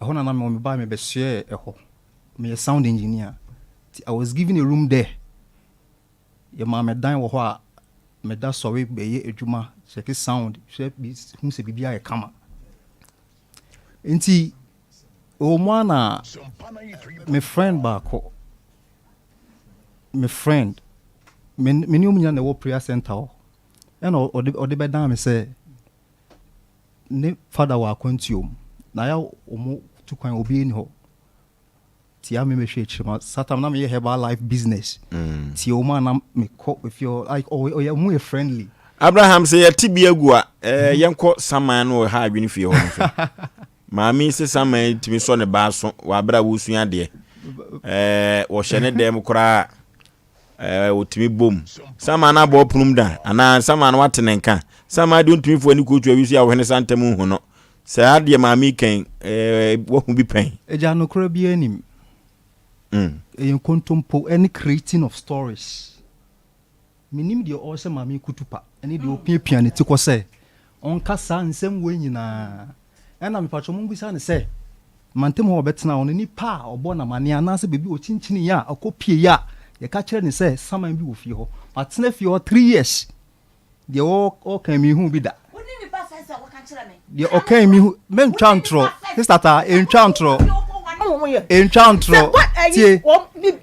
Ɛhɔ na na mewɔ, mebaa mebɛsoɛɛ ɛhɔ. Meyɛ sound engineer. Nti I was given a room there. Yɛmaa me dan wɔ hɔ a meda sɔre bɛyɛ adwuma, check sound, hwɛ hu sɛ biribi ayɛ kama. Nti ɛwɔ mu a na me friend baako, me friend, me me ne wɔn nyinaa na ɛwɔ prayer center hɔ, ɛna ɔde ɔde bɛdan me sɛ ne father wɔ akwantuo mu, na ayɛ wɔn tu kwan obi nni hɔ. Tia me mehwɛ akyire ma satan na meyɛ herbal life business. Mm. Tia wɔn a na mekɔ efie hɔ like ɔyɛ wɔn yɛ friendly. Abraham sɛ yɛte bi agu a ɛɛ eh, yɛnkɔ saman no wɔ ha adwene fie hɔ no so. Maame yi sɛ saman tumi sɔ ne ba aso wɔ abere a wɔresua adeɛ. Ɛɛ wɔhyɛ ne dɛm koraa ɛɛ wɔtumi bom. Saman no abɔ ɔpono mu da anaa saman no wate ne nka. Saman deɛ ɔntumi fo ani kootu awi so yɛ ahohene santam nhu no. Saa deɛ maame yi kɛn ɛɛ wahu bi pɛn. Agya nokorɛ biara nnim. Ɛyɛ nkontompo ɛne creating of stories. Mennim deɛ ɔrehyɛ maame yi kutupa ɛne deɛ ɔrepiapia ne ti kɔ sɛ ɔnka saa nsɛm wei nyinaa. Ɛna mepakyɛw mommisa no sɛ mantam hɔ a ɔbɛtena hɔ no nipa a ɔbɔ no amaneɛ anaasɛ baabi a ɔkyinkyiniiɛ a ɔkɔpieeɛ a yɛka kyerɛ no sɛ saman bi wɔ fie hɔ. Matena fie hɔ tthree years. Deɛ ɔka yi menhuu bi da. Deɛ ɔka yi mehu mentwa ntorɔ sista taa entwa ntorɔ entwa ntorɔ tie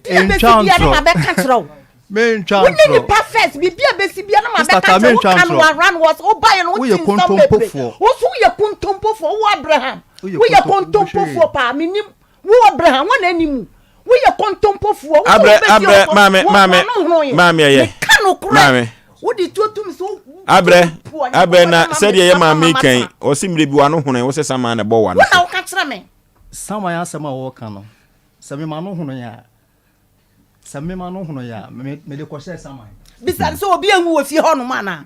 entwa ntorɔ mentwa ntorɔ nipa first biribi a bɛsi bia na ma bɛka kyerɛ wo kan waran wɔ so wobaeɛ no wote nsɛm bebree wo so woyɛ kontompofoɔ wo Abraham woyɛ kontompofoɔ paa menim Wo Abraham, wɔn na ɛni mu. Woyɛ kontompofoɔ. Wo Abrɛ, abrɛ, maame, maame, maame ɛyɛ. Meka nokorɛ. Maame. Wode tuo tum so. Abrɛ, abrɛ na sɛdeɛ yɛ maame kan, ɔsi mmerɛ bi wano hono, wosɛ saman na ɛbɔ wano. Wo na woka kyerɛ me. Saman asɛm a wɔka no, sɛ mema no hono a, sɛ mema no hono a, mede kɔhyɛ saman. Bisa no sɛ obi anwu wɔ fie hɔnom anaa?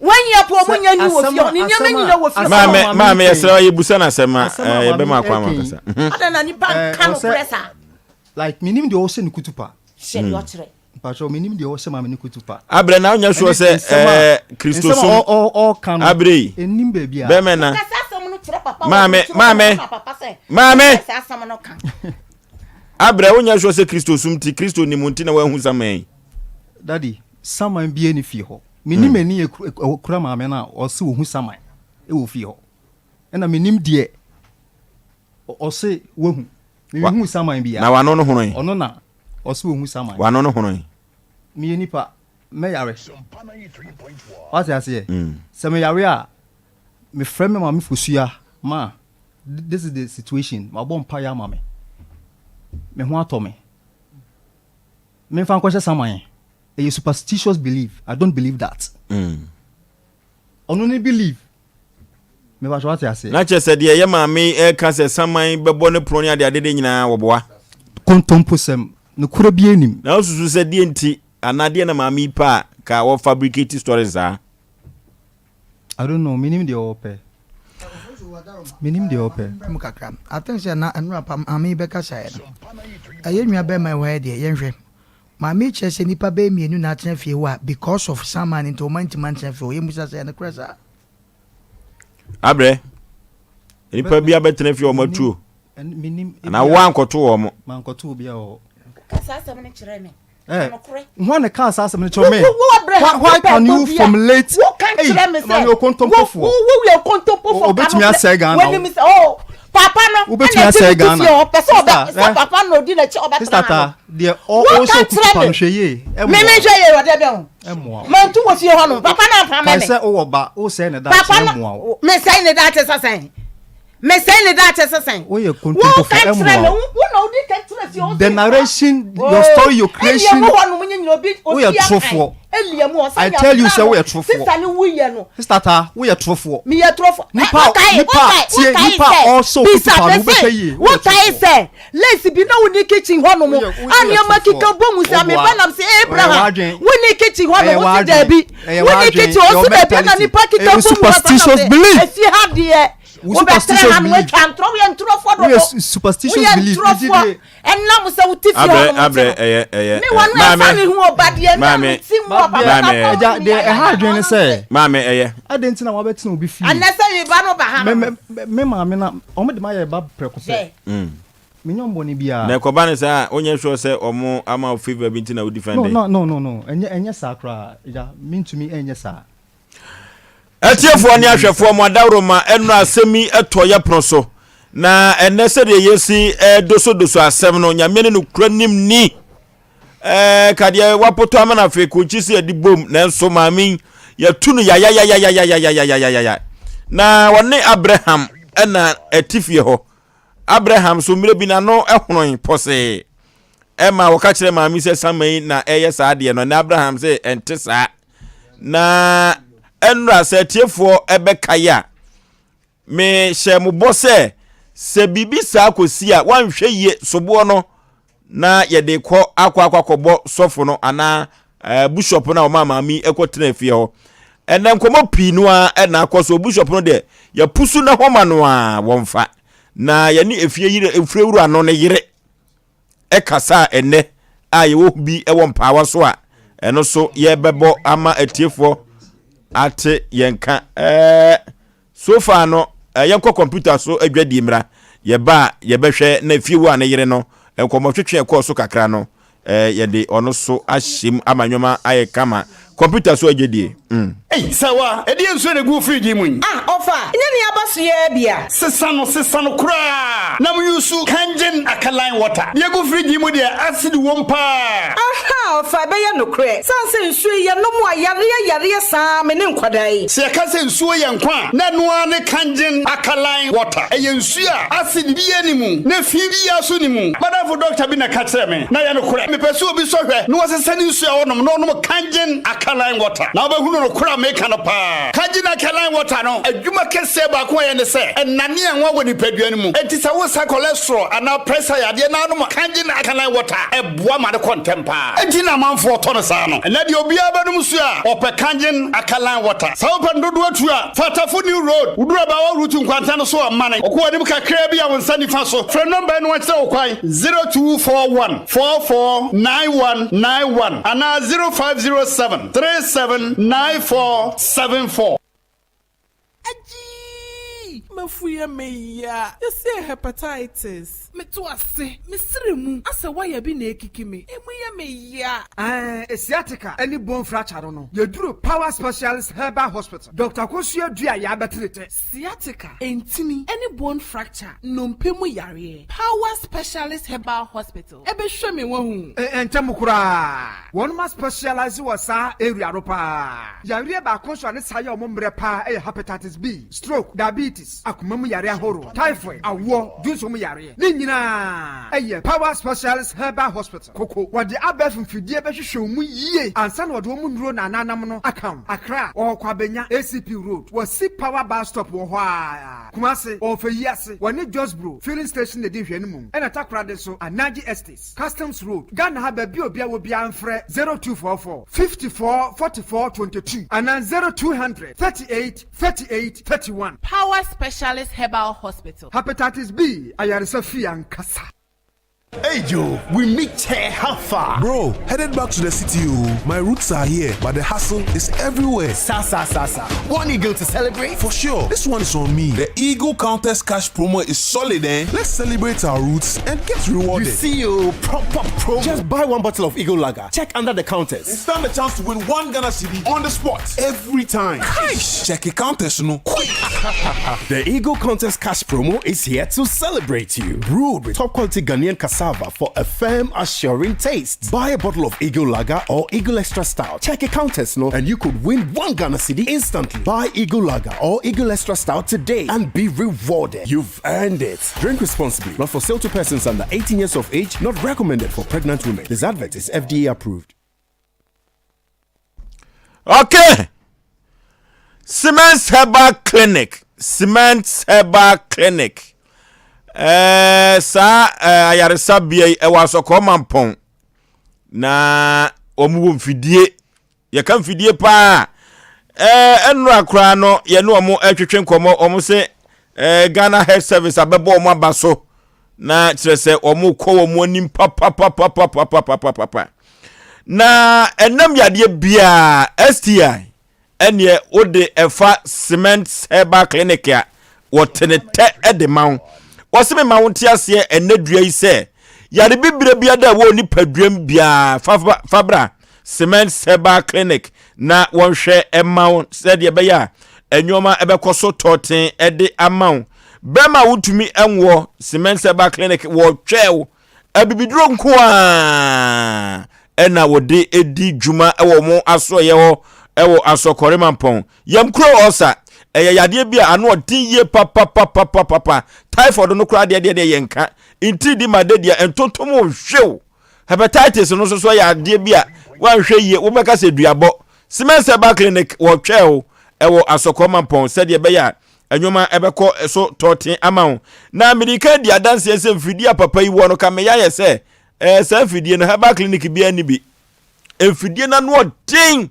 Wɔn yɛ po ɔmo nya ni wɔ fie hɔ ne nneɛma nyina wɔ fie hɔ. Maame maame yɛsrɛ yɛ busa na asɛm a yɛ bɛma akwan ma kasa. Ada na nipa nka no korɛ saa. Like menim deɛ ɔhyɛ ne kutupa. Hyɛ deɛ ɔkyerɛ. Mpakyɛw menim deɛ ɔhyɛ maame ne kutupa. Abrɛ na ɔnyɛ sure sɛ ɛɛ kristosom abrɛ yi enim baabi a. Bɛmɛ na maame maame maame abrɛ wonyɛ sure sɛ kristosom ti kristo nim nti na wahu saman yi. Daddy saman bi ɛni fie hɔ. Menim mm. ani kura maame no a ɔse ɔhu saman wɔ fie hɔ. Ɛna menim deɛ ɔse wahu. Mehu saman bia. Na wano no hono yi. Ɔno na ɔse ɔhu saman. Wano no hono yi. Meyɛ nipa mɛyare. Wate aseɛ? Mm. Sɛ meyare a mefrɛ me maame Fosua ma this is the situation wabɔ mpaeɛ ama me. Me ho atɔ me. Memfa nkɔhyɛ saman. Ɛyɛ superstitious belief I don't believe that. Ɔno ne believe. Mepakyɛ wate aseɛ. Na kyerɛ sɛ deɛ yɛ maame yi ɛka sɛ saman bɛbɔ ne pono ne ade ade de nyinaa wɔboa. Kontomposɛm, nokorɛ biara nnim. Na wosusu sɛ deɛ nti anaa deɛ na maame yi pɛ a ka wɔ fabricate stories saa? I don't know, menim deɛ ɔpɛ. Menim deɛ ɔpɛ. Mu kakra. I think sɛ na nnora pa maame yi bɛkasaeɛ no. Ɛyɛ nua bɛrima ɛwɔ ha deɛ yɛnhwɛ. Maame yi kyerɛ sɛ nnipa bɛyɛ mienu na atena fie hɔ a because of saman nti wɔn antumi antena fie hɔ. Yɛmmisa sɛ ɛyɛ nokorɛ saa? Abrɛ, nnipa bi abɛtena fie a wɔn atuo. Anaa wo ankɔto wɔn. Mankɔto obi a wɔ hɔ. Ka saa asɛm no kyerɛ me. Eh, hwan na kaa saa asɛm no kyerɛ me? Why can you formulate? Wo ka kyerɛ me sɛ, wo wo yɛ kontompofoɔ. Obetumi asɛe Ghana. W'anim sɛ, oh, papa no wobɛtumi asɛe Ghana ɛna ɔpɛ sɛ ɔbɛ sɛ papa no odi n'akyi ɔbɛtena ha no deɛ ɔwɔ kutu pa no hwɛ yie ɛmoa mímí hwɛ yie ɔdɛ bɛ ho ɛmoa mantu wɔ fie hɔ no papa no ampa mɛ me sɛ wowɔ ba wosɛe ne daakye ɛmoa wo mesɛe ne daakye sɛ sɛn mesɛe ne daakye sɛ sɛn woyɛ kontompofo ɛmoa wo wo na wodi ka kyerɛ fie the narration your story your creation woyɛ torofoɔ I tell you sɛ woyɛ torofoɔ sista ne wuyɛ no sista taa woyɛ torofoɔ meyɛ torofoɔ nipa nipa tie nipa ɔsɔ okutu pa no wobɛhwɛ yie woyɛ torofoɔ sɛ lace bi na wonni kitchen hɔ nom a nneɛma keka bɔ mu sɛ meba nam sɛ Abraham wonni kitchen hɔ nom wosi daabi wonni kitchen hɔ si daabi na nipa keka bɔ mu superstitious belief efi ha deɛ wobɛtena ha no atwa ntorɔ woyɛ ntorɔfoɔ dodo woyɛ ntorɔfoɔ Ɛnam sɛ wote fie hɔ nom nti no, me wɔ no ɛmfa me ho ɔba deɛ me a mete mu wɔ papa na kɔm Agya, deɛ ɛha adwene ne sɛ. Maame ɛyɛ. Adɛn nti na wabɛtena obi fie? Ɛnɛ sɛ me ba no ba ha no. Me maame na wɔn de ma yɛ ba prɛko pɛ. Menyɛ wɔn bɔne biara. Na ɛkɔba no saa a, wonyɛ sure sɛ wɔn ama wo favour bi nti na wo defend? No, no, no, no, ɛnyɛ ɛnyɛ saa koraa, agya, mentumi ɛnyɛ saa. Atiefoɔ ne ahwɛfoɔ mo adaworoma ɛnora asɛm yi ɛtɔ yɛ pono so. Na ɛnɛ sɛdeɛ yɛsi dosodoso asɛm no, Nyame ne nokura nim ni. Ɛɛ ka deɛ wapotɔ ama no afei konkyi sɛ yɛde bom nanso maame yi yɛtu no yayayayayayayayayaya. Na wɔne Abraham ɛna ɛte fie hɔ. Abraham so mmerɛ bi n'ano honoe pɔsee. Ɛma wɔka kyerɛ maame sɛ sama yi na ɛyɛ saa adeɛ no. Na Abraham sɛ ɛnte saa. Na ɛnora sɛ atiefoɔ ɛbɛkae a Mehyɛ mo bɔ sɛ, sɛ biribi saa kɔsi a, woanhwɛ yie soboɔ no na yɛde kɔ akɔ akɔ akɔbɔ sɔfo no anaa eh, bishop no a ɔmaa maame yi kɔtena fie hɔ. Ɛnɛ nkɔmmɔ pii no ara ɛna akɔ so. Bishop no deɛ, yɛpusu ne ho ma no a wɔmfa. Na yɛne efie yere, efie wura no ne yere ɛkasa a ɛnɛ a yɛwɔ bi wɔ mpaawa so a ɛno so yɛbɛbɔ ama atiefoɔ ate yɛn ka ɛɛ so far no yɛnkɔ kɔmputa so adwadie mmra yɛba a yɛbɛhwɛ na fie wura ne yere no nkɔmmɔtwetwe ɛkɔɔ so kakra no yɛde ɔno so ahyem ama nneɛma ayɛ kama kɔmputa so adwadie mm. Ei, Sawa, ɛdeɛn nsuo na ɛgu wo fridge yi mu yi? Ah, ɔfa, nyɛ nea aba so yi ara bi a. Sesa no, sesa no koraa na mo use Kangen alkaline water. Deɛ ɛgu fridge yi mu deɛ, acid wom paa. Ahaa, ɔfa, ɛbɛyɛ nokorɛ. Sane sɛ nsuo yi, yɛnom a, yareɛ yareɛ saa me ne nkwadaa yi. Sɛ yɛka sɛ nsuo yɛ nkwa a, na ɛno ara ne Kangen alkaline water. Ɛyɛ nsuo a acid biara nni mu, na fi biara nso nni mu. M'adamfo dɔkta bi na ɛka kyerɛɛ me, na ɛyɛ nokorɛ. Mepɛ sɛ obi sɔ hwɛ na ɔsesa ne nsuo a ɔnom na ɔnom Kangen alkaline water na wobɛhunu nokorɛ a meka no paa. Kangen alkaline water no adwuma kɛseɛ baako a ɛyɛ ne sɛ ɛnane anwa wɔ nipadua no mu. Enti sɛ wosa cholesterol anaa pressure yadeɛ na anom Kangen alkaline water a, ɛboa ma no kɔ ntɛm paa. Enti na amanfoɔ tɔ no saa no. Ɛnnɛ deɛ obiara bɛnom nsuo a, ɔpɛ Kangen alkaline water. Sɛ wopɛ no dodoɔ tu a, fa Tafo New Road, woduru Abaawa Route nkwanta no so a, mane kɔ w'anim kakraa bi a wo nsa nifa so. Frɛ nɔmba yi na wɔnkyerɛ wo kwan, 0241. 449191 anaa 0507 379474. Agyii! M'afu yɛ me ya. Yɛse hepatitis. Meto ase, me srɛ mu asɛ wire bi na ekiki me, emu yɛ me ya. Ɛɛ sciatica ne bone fracture no no, yɛduru Power Specialist Herbal Hospital, Doctor Akosua Duah yɛabɛtere tɛ. Sciatica, ntini ne bone fracture, nnompe mu yareɛ. Power Specialist Herbal Hospital bɛhwɛ me wahu. Ntɛm koraa. Wɔnom a specialise wɔ saa area no paa. Yareɛ baako nso a ne saa yɛ wɔn mmerɛ paa yɛ Hepatitis B, stroke, diabetes, akoma mu yareɛ ahoroɔ, typhoid, awoɔ, dwonsɔ mu yareɛ. Ne nyinaa yɛ Power Specialist Herbal Hospital, Koko. Wɔde abɛɛfo mfidie bɛhwehwɛ wo mu yie ansa na wɔde wɔn nnuro na ananam no aka wo. Accra, wɔwɔ Kwabenya, ACP Road, wɔsi Power Bus Stop wɔ hɔ ara. Kumasi, wɔwɔ Feyiase, wɔne Josbro Filling Station na edi nhwɛanimu, ɛna Takoradi nso, Anaji Estates, Customs Road, Ghana ha baabi a obiara wɔ biara mfrɛ 0244 54 44 22 anaa 0200 38 38 31. Power Specialist Herbal Hospital. Hepatitis B ayaresa fie ankasa. Hey Joe, we meet chair how far? Bro, headed back to the city oh. My roots are here, but the hustle is everywhere. Sa sa sa sa. One eagle to celebrate? For sure. This one is on me. The Eagle Countess Cash promo is solid, eh? Let's celebrate our roots and get rewarded. You see you oh, proper promo. Just buy one bottle of Eagle Lager. Check under the counters. And stand a chance to win one Ghana cedi on the spot every time. Cash! Check the counters, no. Quick! the Eagle Contest Cash promo is here to celebrate you. Brewed with top quality Ghanaian cassava for a firm, assuring taste. Buy a bottle of Eagle Lager or Eagle Extra Stout. Check a counters, no, and you could win one Ghana cedi instantly. Buy Eagle Lager or Eagle Extra Stout today and be rewarded. You've earned it. Drink responsibly. Not for sale to persons under 18 years of age. Not recommended for pregnant women. This advert is FDA approved. Okay. Cement Herbal Clinic. Cement Herbal Clinic. Eh, saa eh, ayaresabea yi ɛwɔ asɔkɔɔ mampɔn na wɔn wɔ mfidie yɛka mfidie paa ɛɛ ɛnora koraa no yɛne wɔn ɛtwetwe nkɔmɔ wɔn se ɛɛ Ghana Health Service abɛbɔ wɔn aba so na kyerɛ sɛ wɔn kɔ wɔn anim papapapapapapapapa na ɛnam yadeɛ biara STI ɛneɛ wode ɛfa cement herbal clinic a wɔtene tɛ de ma wo wɔse mema wo nte aseɛ ɛnɛ dua yi sɛ yare bibire biara da ɛwɔ nipaduam biara fa bra cement herbal clinic na wɔnhwɛ ɛma wo sɛdeɛ ɛbɛyɛ a nneɛma ɛbɛkɔ so tɔɔten ɛde ama wo. Bɛrima a wontumi nwoɔ, Cement Herbal Clinic wɔtwɛɛ wo. Abibiduro nko ara ɛna wɔde di dwuma wɔ wɔn asoɛeɛ hɔ wɔ Asɔkɔre Mampɔn. Yam kuro ɔsa, ɛyɛ yadeɛ bi a ano ɔden yie papapapapapa. Typhoid no koraa deɛ deɛ deɛ yɛnka. Ntiridi ma dedeɛ ntontom hwew. Hepatitis no nso so yɛ adeɛ bi a woanhwɛ yie wobɛka sɛ duabɔ. Siemens Herbal Clinic wɔtwɛɛ wo wɔ Asɔkɔre Mampɔn sɛdeɛ ɛbɛyɛ a nneɛma ɛbɛkɔ so tɔɔten ama wo. Na mede kan di adanseɛ sɛ mfidie a papa yi wɔ no ka meyɛ ayɛ sɛ ɛɛ saa mfidie no herbal clinic biara nni bi. Mfidie no ano ɔden.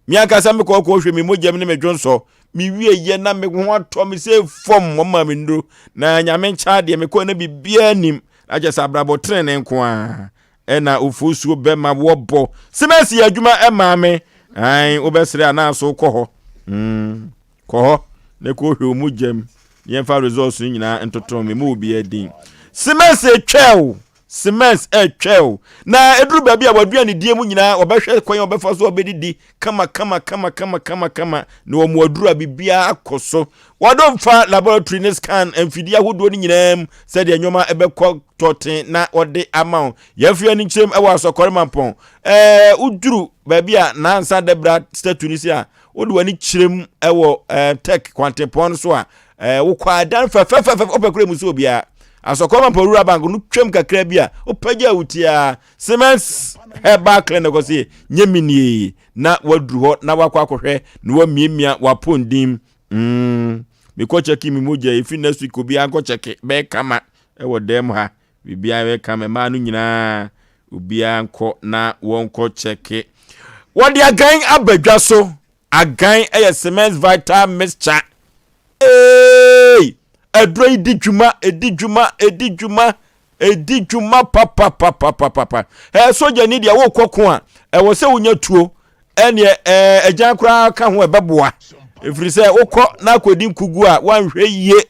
Me ankasa mekɔ kɔ hwɛ me mogyam ne me dwonsɔ. Mewie yɛ na me ho atɔ me sɛ fam wɔma me nnuro. Na nyame nkyɛ adeɛ mekɔ na biribiara nim. Na kyerɛ sɛ abrabɔ tenene nko ara ɛna ofosuo bɛma wɔbɔ. Simɛnsi yɛ adwuma ɛmaa me. Ae wobɛsrɛ anaa so kɔ hɔ. Mm. Kɔ hɔ na kɔ hwɛ wɔn gyam na yɛmfa results no nyinaa ntoto me mu obiara din. Siemens etwɛw Siemens ɛtwɛw na eduru baabi a waduane die mu nyinaa wɔbɛhwɛ kwan a wɔbɛfa so wɔbɛdidi kama kama kama kama kama kama na wɔn aduru a biribiara akɔ so. Wɔde mfa laboratory ne scan mfidie ahodoɔ no nyinaa mu sɛdeɛ nneɛma ɛbɛkɔ tɔten na wɔde ama wo. Yɛmfa yɛn ani nkyerɛm ɛwɔ Asɔkɔre Mampɔn. Ɛɛ woduru baabi a nansa dɛbra statue no si a wode w'ani kyerɛ mu wɔ eh, tech kwantempɔn no so a eh, wokɔ adan fɛfɛfɛfɛ wopɛ kora mu sɛ obiara asɔkɔ ma mpɔwura bank no twam kakra bi a wopagya wo tiaa Siemens herbal clinic ɔse nyɛ minie na waduru hɔ na wakɔ akɔhwɛ na wamiamia wapɔndin mm, mekɔ kyɛke me mogya ɛfiri next week obiara nkɔ kyɛke bɛyɛ kama ɛwɔ dɛm ha Biribiara bɛyɛ kama mmaa no nyinaa obiara nkɔ na wɔnkɔ kyɛke. Wɔde agan aba dwa so. Agan yɛ cement vital mixture. Ee! Aduro yi di dwuma, edi dwuma, edi dwuma, edi dwuma papapapapapa. Ɛɛ sogyani deɛ wokɔ ko a, ɛwɔ sɛ wonya tuo. Ɛneɛ ɛɛ agyan koraa ka ho ɛbɛboa. Ɛfiri sɛ wokɔ na akɔdi nkugu a woanhwɛ yie.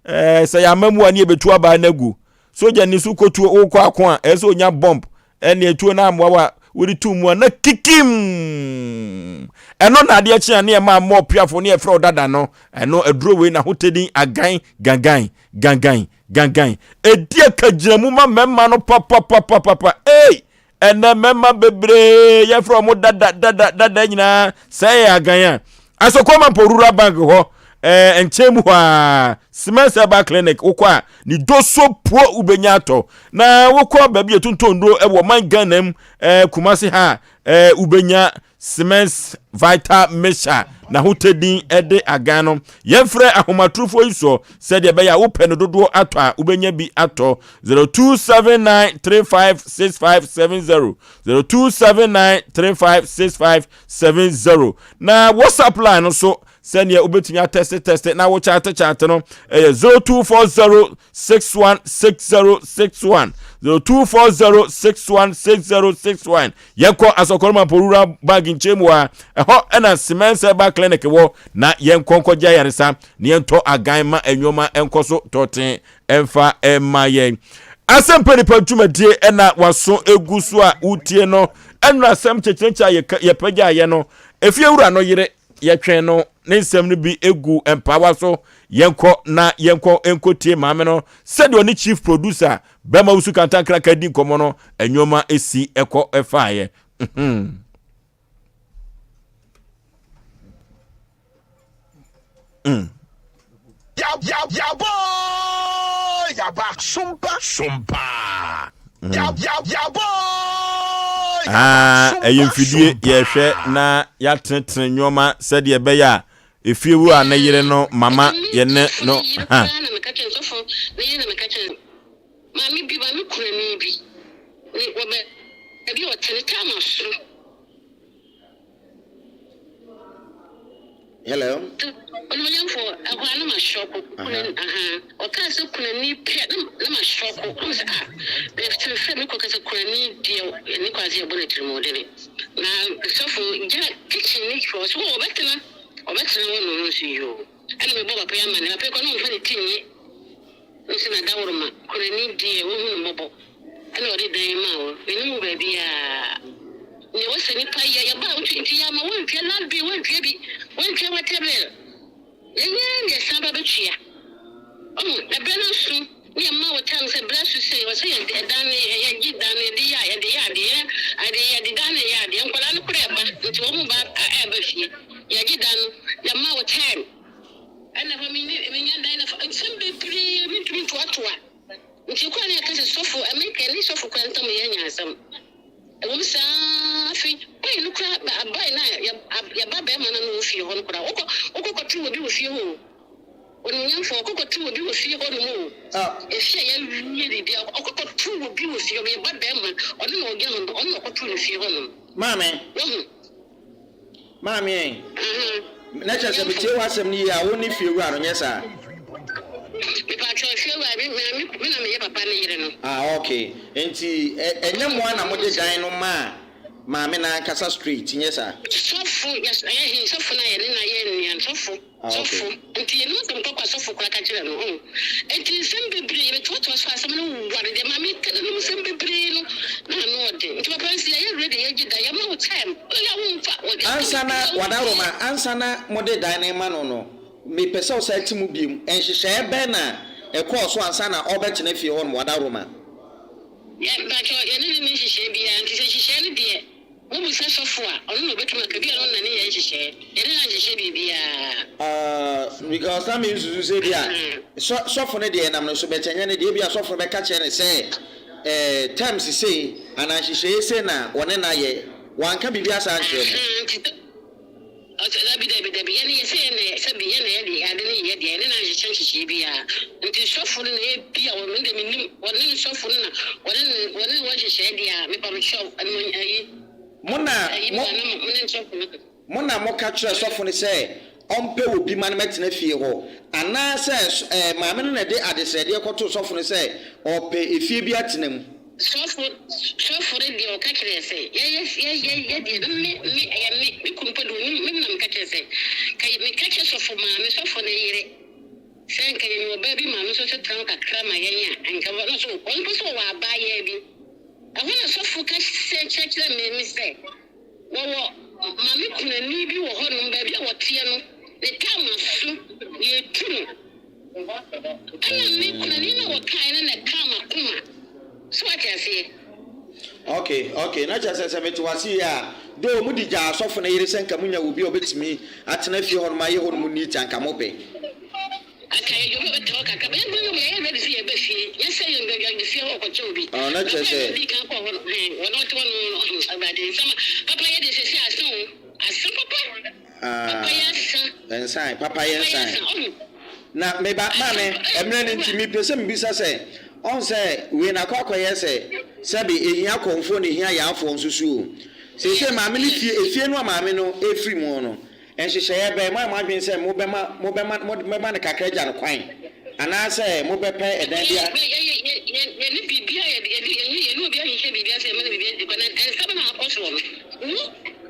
Ɛɛ sɛ yɛama mu a ne yɛbɛtu abaa no agu. Sogya ni so kɔtuo wokɔ ako a ɛsɛ sɛ ɔnya bɔmb ɛne atuo no ammoa wo a wode to mu a na kikim. Ɛno na adeɛ kye a ne ɛma mmɔ piafo ne ɛfrɛ wo dada no. Ɛno aduro wei na hotedin agan gangan gangan gangan. Ɛdi akagyinamu ma mmarima no papapapapa. Ei! Ɛnɛ mmarima bebree yɛfrɛ wɔn dada dada dada nyinaa sɛ ɛyɛ agan a asokɔma mpo rural bank hɔ ɛɛ nkyɛn mu hɔ a Siemens herbal clinic wokɔ a ne doso puo wobɛnya atɔ na wokɔ baabi a yɛtontɔn nnuro ɛwɔ man Ghana mu ɛɛ Kumasi ha ɛɛ wobɛnya Siemens Vital Mixture na hotedin de agan no. Yɛmfrɛ ahomatorofoɔ yi soɔ sɛdeɛ ɛbɛyɛ a wopɛ no dodoɔ atɔ a wobɛnya bi atɔ 0279356570 0279356570 na WhatsApp line no so sɛdeɛ wobɛtumi atɛste tɛste na wo kyate kyate no ɛyɛ 0240616061 0240616061 yɛnkɔ asɔkɔrɔma rural bank nkyɛn mu a ɛhɔ ɛna Siemens Herbal Clinic wɔ na yɛnkɔ nkɔgye ayaresa na yɛntɔ agan ma nneɛma nkɔ so tɔten ɛmfa ɛma yɛn asɛmpa nipa dwumadie ɛna waso egu so a wotie no ɛnna asɛm kyekyerɛkyerɛ a yɛpɛgya yɛ no efie wura no yere Yɛtwɛn no ne nsɛm no bi gu mpaawa so. Yɛnkɔ na yɛnkɔ nkɔtie maame no sɛdeɛ ɔne chief producer Bɛma Wusu Kantankraka di nkɔmmɔ no nneɛma si kɔ faeɛ. Mhm. Mm. Yabɔ yaba sompa sompa. Mm. Yabɔ. Ah, ɛyɛ mfidie yɛhwɛ na yɛatenetene nneɛma sɛdeɛ ɛbɛyɛ a efie wura ne yere no mama yɛne no ha. Maame bi, maame kunani bi, ne wɔ baabi a ɔte ne taama soro. Hello. Onimuonyamfo, ɛhɔ a na masɔko. Kuna, aha. Ɔkaa sɛ kunani pɛ, na, na masɔko. Na mesɛ, ah, mete me frɛ me kɔ kasa kunani deɛ, ɛni kwan sɛ yɛbɔ no atirimuɔdene. Na sɔfo, gya kitchen ne hɔ, ɔsɛ, oh, ɔbɛtena, ɔbɛtena hɔ nom nso yoo. Ɛna mebɔ papa yi amanneɛ, papa yi kɔ na ɔmfa ne ti nnye. Nso na dawuroma kunani deɛ wohu no mmɔbɔ ɛna ɔde dan maa wo menim wo baabiaa nea ɛwɔ sɛ nipa yɛ yɛba a wotwi nti yɛama wontua light bill wontua bi wontua water bill yɛnyɛ na yɛsan ba bɛtua. Ɔho, ɛberɛ no aso ne yɛma wo time sɛ berɛ aso sei, ɔsɛ yɛ ɛdan no yɛgye dan no yɛde yɛ yɛde yɛ adeɛ, yɛ ade yɛde dan no yɛ adeɛ, nkwadaa no koraa ɛba, nti wɔn ba ɛɛba fie, yɛgye dan no, yɛma wo time. Ɛna hɔ menni menya dan no fa, nsɛm bebree mentumi ntoatoa, nti koraa na yɛka sɛ sɔfo, ɛme ɛne sɔfo koraa ntam yɛanya asɛm. Ɛwom saa, afei boy no koraa, boy no a yɛba bɛrima no a na ɔwɔ fie hɔ no koraa, wokɔ wokɔ kɔto obi wɔ fie hɔ o. Onuonyamfo, ɔkɔ kɔtoo obi wɔ fie hɔnom o. Efie a yɛawie biribiara, ɔkɔ kɔtoo obi wɔ fie hɔ. Me ba barima, ɔno na ɔgyina hɔ no, ɔno na ɔkɔtoo no fie hɔnom. Maame. Wahu? Maame ɛ. Na kyerɛ sɛ metie w'asɛm no yie a, wo ne fiewura no, nyɛ saa? Mepakyɛw, fiewura, me, me, me na meyɛ papa no yere no. Ah, okay. Enti, ɛnyɛ mo ara na mode dan no maa maame no ankasa straight, nyɛ saa? Sɔfo, yɛ, ɛyɛ he, sɔfo no a yɛne no ayɛ nua no, sɔfo. Ah, okay. Sɔfo, nti yɛnim asɛm kɔkɔ a sɔfo koraa ka kyerɛ no, oh. Nti nsɛm bebree, yɛbɛtoatoa so a asɛm no ware deɛ maame ka n'anom nsɛm bebree no, na ano ɔden. Nti papa nsi yɛayɛ ready yɛgye da, yɛma wo time, woyɛ a womfa, wo deɛ Ansa na Wadaroma, ansa na mode dan no rema no no, mepɛ sɛ wosan ti mu bio. Nhyehyɛeɛ bɛn na ɛkɔɔ so ansa na ɔrebɛtena fie hɔnom, Wadaroma? Yɛ, mpakyɛw, yɛne no nni nhyehyɛeɛ biara, nti sɛ nhyehyɛeɛ no deɛ, Wobisa sɔfo a, ɔno na obetumi aka. Ebia ɔno na ne yɛ nhyehyɛe. Yɛne no anhyehyɛ biribiara. Uh, because na me nsusu sɛ bi a sɔ sɔfo no deɛ ɛnam no so bɛkyɛ nyɛ ne deɛ ebi a sɔfo no bɛka kyerɛ no sɛ eh, terms sei anaa nhyehyɛeɛ sei na wɔne no ayɛ wanka biribi asa ankyerɛ mo. Ahaa, nti ɔsɛ dabi dabi dabi yɛne yɛ sɛ yɛn na sɛbi yɛn na yɛde ade no yɛ deɛ yɛne no anhyehyɛ nhyehyɛe biara nti sɔfo no na ebi a wɔn deɛ menim wɔne no sɔfo no na wɔne no wɔne no wɔ nhyehyɛe deɛ a mepa mo kyɛw ɛno ayi Mo na ayi mo mo na mo ne sɔfo no. Mo na moka kyerɛɛ sɔfo no sɛ ɔmpɛ obi ma no mmɛtena fie hɔ, anaasɛ ɛɛ maame no na ɛde adesrɛdeɛ kɔtoo sɔfo no sɛ ɔrepɛ efie bi atena mu? Sɔfo, sɔfo no deɛ ɔka kyerɛɛ sɛ, yɛyɛ, yɛ, yɛ, yɛ deɛ, me, me, ɛyɛ me, me kunu mpo deɛ ɔnim, me na meka kyerɛɛ sɛ, ka yɛ, meka kyerɛ sɔfo maame, sɔfo no yere, sɛ nka yɛnya ɔbaa bi ma no nso so tena hɔ kakra ma yɛn a, nka, ɔno nso, ɔno mpo sɛ ɔwɔ abaayaa bi. Ɛhɔ na sɔfo ka sɛ, kyerɛkyerɛ me, me sɛ, Wɔwɔ maame kunani bi wɔ hɔnom, baabi a wɔteɛ no, ne tam aso, yɛretu no. Ɛna me kunani no a wɔkaeɛ no na ɛkaa m'akoma. So wate aseɛ? Ok, ok, na kyerɛ sɛ sɛ mete wo ase yie a, though mode gyaa asɔfo no yere sɛ nka monya obi a ɔbɛtumi atena fie hɔnom ayɛ hɔnom neat a nka mopɛ. Anka yɛyɛ obi a ɔbɛtena hɔ kakra, but yɛn binom yɛyɛ ready sɛ yɛba fie, nyɛ sɛ yɛn guaguagu fie hɔ kɔkyɛ obi. Ah, na kyerɛ Papa sɛ. yɛ odii kan kɔɔ hɔ no, hɛn, wɔn a ɔte hɔ no, hmm, Awurade, nsɛm a, papa yɛ deɛ sɛsɛ asa o, asa papa, papa yɛ Ah, asa, nsan, papa yɛ papa yɛ nsan. asa, ɔho, Na me ba, asa, maame, eh, mmerɛ no nti owura. mepɛ sɛ mebisa sɛ, ɔhu sɛ wei no akɔ akɔyɛ sɛ, sɛbe ɛhia kɔmfoɔ na ɛhia yaafoɔ nso so o. Seesei Yes, maame no yes. fie, efie no a maame no ɛfiri mu no, Nhyehyɛeɛ bɛn? Moayɛ mo adwene sɛ mobɛma mobɛma mobɛma no kakra agya no kwan, anaasɛ mobɛpɛ ɛdan bi a. Yɛne biribiara yɛde yɛde yɛne yɛne obiara nhyehyɛ biribiara sɛ yɛma no biribiara di kwan na nsɛm na akɔ soɔ no wo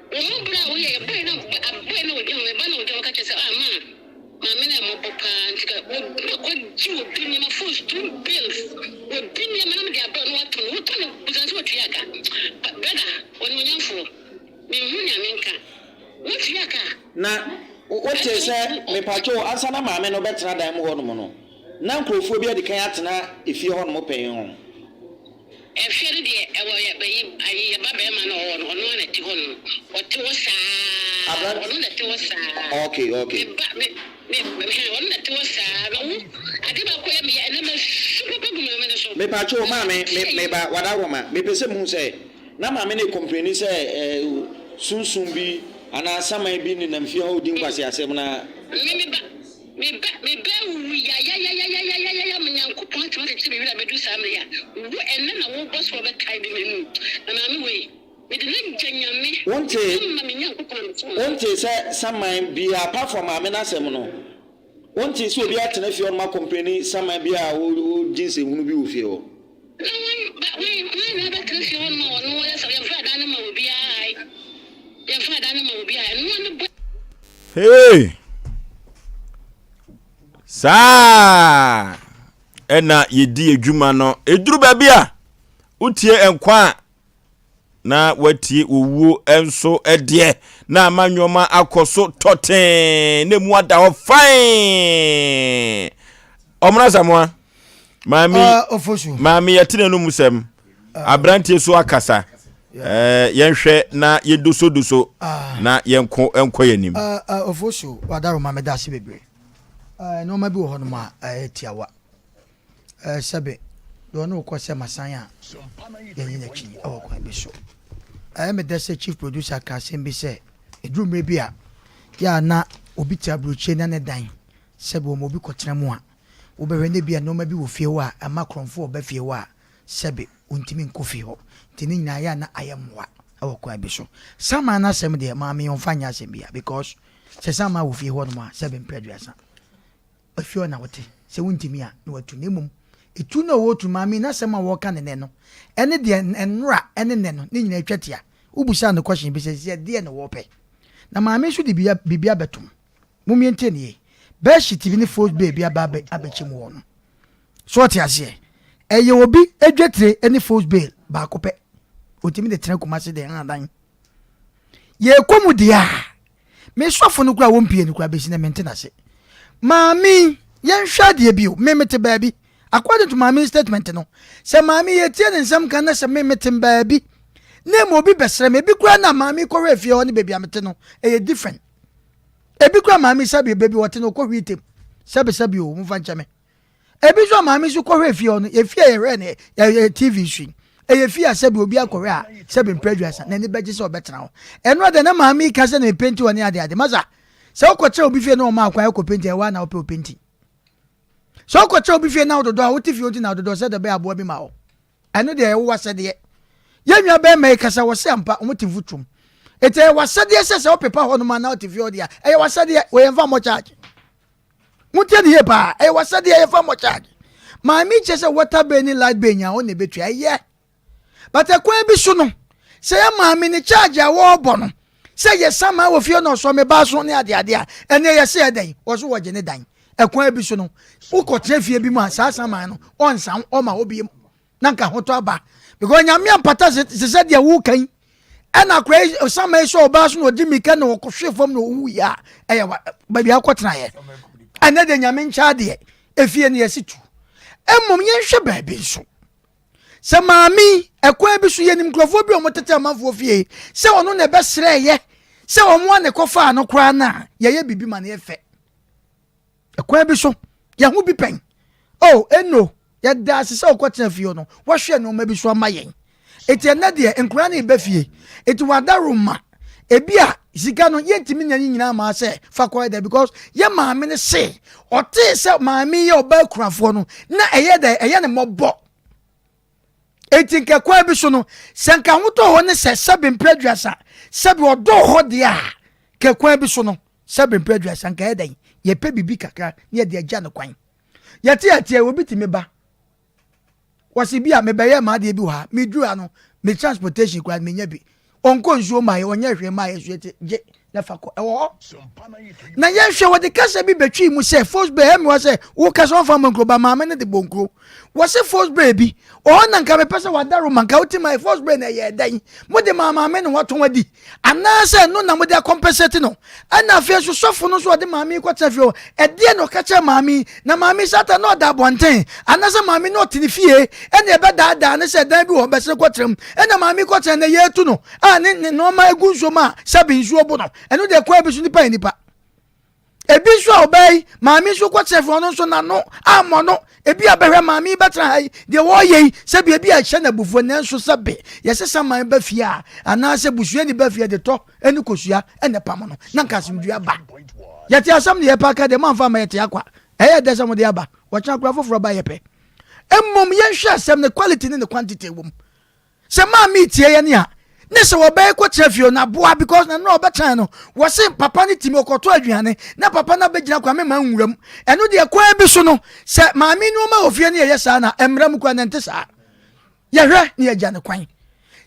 wo mu berɛ a woyɛ yɛ boy na boy na ogyina hɔ me ba na ogyina hɔ ka kyerɛ sɛ ah ma maame na ɛmɔbɔ paa nti ka obi na kɔgye obi nneɛma phones two bills obi nneɛma na mede abrɛ no watɔ no wotɔ no busan sɛ otua ka brother ɔnuonyamfoɔ. Menhu nea menka. Wotua ka? Na wotee sɛ, mepakyɛw o, ansa na maame no bɛtena dan mu hɔnom no, na nkurɔfoɔ bi adi kan atena efie hɔnom pɛn ho. Efie no deɛ, ɛwɔ yɛ bɛyi, ayi, yɛ ba barima no a ɔwɔ hɔ no, ɔno ara na ɛte hɔnom. Ɔte hɔ saa ara. Ɔno na ɛte hɔ saa ara. Okay, okay. Me ba, me, me, hɛn, ɔno na ɛte hɔ saa ara. Na wo, ade baako a ɛyɛ me ya, ɛnnɛ masu papa gu maame no so. Mepakyɛw o, maame, me, me ba, wadaworoma, mepɛ sɛ muhu sɛ, Na maame no rekɔmpleni sɛ sunsum bi anaa saman bi nenam fie hɔ redi nkwaseasɛm na. Me me ba, me ba, me ba awuwu yayayayayayaya ma Nyankopɔn atumi akyekyere me werɛ abɛduru saa mmerɛ yi a, wo ɛnnɛ na wobɔ so wɔbɛkae me m'anum, na maame wei, mede no agya Nyame Wontee, ama me Nyankopɔn a mesom no. wontee sɛ saman biara, apart from maame no asɛm no, wontee sɛ obi atena fie hɔ nom akɔmpleni saman bi a ɔredi nsɛnhunu bi wɔ fie hɔ? Na hwan ba hwan hwan na abɛtena fie hɔnom a ɔno ɔyɛ sɛ yɛmfa adan no ma obiara ae yɛmfa adan no ma obiara ɛno ne bɔ. Hey! Saa ɛna yɛdi adwuma no. Ɛduru baabi a wotie nkwa a na watie owuo nso deɛ na ama nneɛma akɔ so tɔtee na emu ada hɔ fine. Ɔmono Asamoah, maame maame yɛte n'anum sɛm, aberanteɛ so akasa. Yɛnhwɛ na yɛdosodoso na yɛnko nkɔ yɛn anim. Ofosu, wadaroma meda ase bebree. Nneɛma bi wɔ hɔnom a ɛyɛ tiawa. Sɛbe, deɛ ɔne wo kɔ sɛ masan a, yɛnyɛ n'akyi wɔ kwan bi so. Ɛyɛ me dɛ sɛ chief producer ka asɛm bi sɛ, ɛduru mmerɛ bi a, yɛ a na obi te aburokyire na ne dan, sɛbe wɔma obi kɔtena mu a, wobɛhwɛ na ebia nneɛma bi wɔ fie hɔ a ɛma korɔmfoɔ ba fie hɔ a, sɛbe ɔntumi nkɔ fie hɔ. Nti ne nyinaa yɛ a na ayɛ mmoa wɔ kwan bi so. Saman no asɛm deɛ, maame ɔmfa nyɛ asɛm biara because sɛ saman wɔ fie hɔnom a, sɛbe mprɛ aduasa. Efie hɔ na wote, sɛ wontumi a, na watu. Na mmom, etu no a wɔretu no, maame yi n'asɛm a wɔreka no nnɛ no, ɛne deɛ nnora ne nnɛ no, ne nyinaa atwa tia. Wobisaa no question bi sɛ, sɛ deɛn na wɔrepɛ? Na maame nso de biribi abɛtom. Mom yɛntie no yie. Bedsheet bi ne fos bay bi aba abɛkyɛ mu wɔ no. So ɔte aseɛ? Ɛyɛ obi adwatire ne fos bay baako pɛ. Ɔtumi de tena Kumasi de han dan. Yɛkɔ mu deɛ a, me sɔfo no koraa wɔmpie no koraa bɛsi na mente n'ase. Maame yi, yɛnhwɛ adeɛ bi o, me mete baabi. According to maame yi statement no, sɛ maame yi yɛtie ne nsɛm ka na sɛ me mete baabi na emu obi bɛsrɛ me, ebi koraa na maame yi kɔhwɛ fie hɔ ne baabi a mete no, ɛyɛ different. Ebi koraa maame yi sɛbi baabi wɔte no ɔkɔ hwii tem, sɛbi sɛbi o, momfa nkyɛ me. Ebi nso a maame nso kɔhwɛ fie hɔ no, efie a yɛhwɛ no yɛ TV so yi, ɛyɛ fie a sɛbi obi akɔhwɛ a sɛbi mpɛ aduasa n'ani bɛgye sɛ ɔbɛtena hɔ. Ɛno de na maame yi ka sɛ na mepenti hɔ ne ade ade. Masa, sɛ wokɔkyerɛ obi fie na ɔma akwan akɔ penti a, ɛwɔ a na wopɛ openti. Sɛ wokɔkyerɛ obi fie na wododɔ a, wote fie nti na wododɔ sɛ de bɛyɛ aboa bi ma wo. Ɛno deɛ ɛyɛ wo wasɛdeɛ. Yɛn nua bɛrima yi kasa wɔ se ampa wɔn te mfuturom. Eti ɛyɛ wasɛdeɛ sɛ sɛ wopepa hɔ nom a na wote fie hɔ deɛ a, ɛyɛ wasɛdeɛ. Wɔ yɛn fa mmɔ charge. Montie no yie paa, ɛyɛ w'asɛdeɛ yɛfa mmɔ charge. Maame kyerɛ sɛ water bill ne light bill nyinaa ɔna ɛbɛtua, ɛyɛ. But ɛkwan bi so no, sɛ yɛ maame ne charge a wɔrebɔ no, sɛ yɛ sama wɔ fie na ɔsɔ me ba so ne adeade a, ɛneɛ yɛse ɛdɛn? Wɔ so wɔgye ne dan. Ɛkwan bi so no, wokɔtena fie bi mu a, saa saman no, ɔnsan ɔma hɔ biem. Na nka ahotɔ aba. Because nyame ampata te sɛ deɛ woka yi. Ɛna akora yi sama yi sɛ ɔbaa so na ɔdi mmirika na ɔkɔhwe fam na ɔwu yi a ɛyɛ baabi akɔtenaeɛ. Ɛnɛ deɛ nyame nkyɛ adeɛ efie no yɛsi tu. Mmom yɛnhwɛ baabi nso. Sɛ maame yi ɛkwan bi so yɛnim nkurɔfoɔ bi a wɔtete amanfoɔ fie sɛ ɔno na ɛbɛsrɛɛyɛ sɛ wɔn a na ɛkɔfaa no koraa no a yɛyɛ biribi ma no yɛ fɛ. Ɛkwan bi so, yɛn ho bi pɛn. Oh, eno, yɛda ase sɛ wokɔtena fie hɔ no, woahwɛ nneɛma bi so ama yɛn. Enti ɛnnɛ deɛ, nkwadaa no reba fie. Enti w'adaworoma, ebi a sika no, yɛntumi nya ne nyinaa mmaa sɛ fa kɔyɛ dɛ because yɛ maame no se, ɔtee sɛ maame yi yɛ ɔbaa kunafoɔ no, na ɛyɛ dɛ, ɛyɛ ne mmɔbɔ. Enti nka kwan bi so no, sɛ nka ahotɔ hɔ ne sɛ sɛbe mprɛ aduasa, sɛbe ɔdɔ hɔ deɛ a, nka kwan bi so no, Sɛ bere aduasa nka yɛ dɛn? Yɛpɛ biribi kakra na yɛde agya no kwan. Yɛte ateɛ obi tumi ba. Wɔsi bi a mebɛyɛ m'adeɛ bi wɔ ha. Meduru ha no, me transportation koraa menya bi. Ɔnkɔ nsuo mmaeɛ, ɔnyɛ hwee mmaeɛ so yɛte gye na fa kɔ. Ɛwɔ hɔ. Na yɛnhwɛ wɔde kasa bi bɛtwii mu sɛ Fos Bay ɛmmewa sɛ wo kasa ɔmfa mmɔ nkuro ba maame no de bɔ nkuro. Wɔse Fos Bay bi ɔhɔ na nka mepɛ sɛ wadaro ma nka wote ma Fos Bay na ɛyɛ dɛn? Mode maa maame no watɔn adi. Anaasɛ ɛno na mode akɔmpɛsɛte no? Ɛna afei nso sɔfo no nso ɔde maame yi kɔtena fie hɔ. Ɛdeɛn na ɔka kyerɛ maame yi? Na maame yi satan na ɔda abɔnten anaasɛ maame no ɔte ne fie ɛna ɛbɛdaadaa no sɛ dan bi wɔ hɔ bɛsene kɔtena mu. Ɛna maame yi kɔtena na yɛretu no a ne ne nneɛma egu nsuo mu a sɛbe nsuo bo no. Ɛno deɛ kwan bi so nipa yɛ nipa. Ebi nso a ɔbaa yi, maame nso kɔtena fie, ɔno nso n'ano ammɔ no. Ebi a bɛhwɛ maame yi bɛtena ha yi, deɛ wɔreyɛ yi, sɛbi ebi a ɛhyɛ no abufuo, nanso sɛbe yɛsesa man ba fie a, anaasɛ busuani ba fie de tɔ ne kosua na ɛpam no, na nka asomdwoeɛ aba. Yɛte asɛm deɛ yɛpɛ aka deɛ moamfa amma yɛte akwa. Ɛyɛ dɛ sɛ mode aba, wɔkyena koraa foforɔ ba yɛpɛ. Mmom yɛnhwɛ asɛm no quality ne ne quantity wɔ mu. Sɛ maame tie yɛn a, ne sɛ wɔbɛyɛ kɔtena fie no aboa because na no ɔbɛtena no wɔse papa no timi ɔkɔtɔ aduane na papa no abɛgyina kwa mema nwura mu ɛno deɛ kwan bi so no sɛ maame nneɛma wɔ fie no yɛyɛ saa na mmara mu kwan na ɛnte saa yɛhwɛ ne yɛgya ne kwan.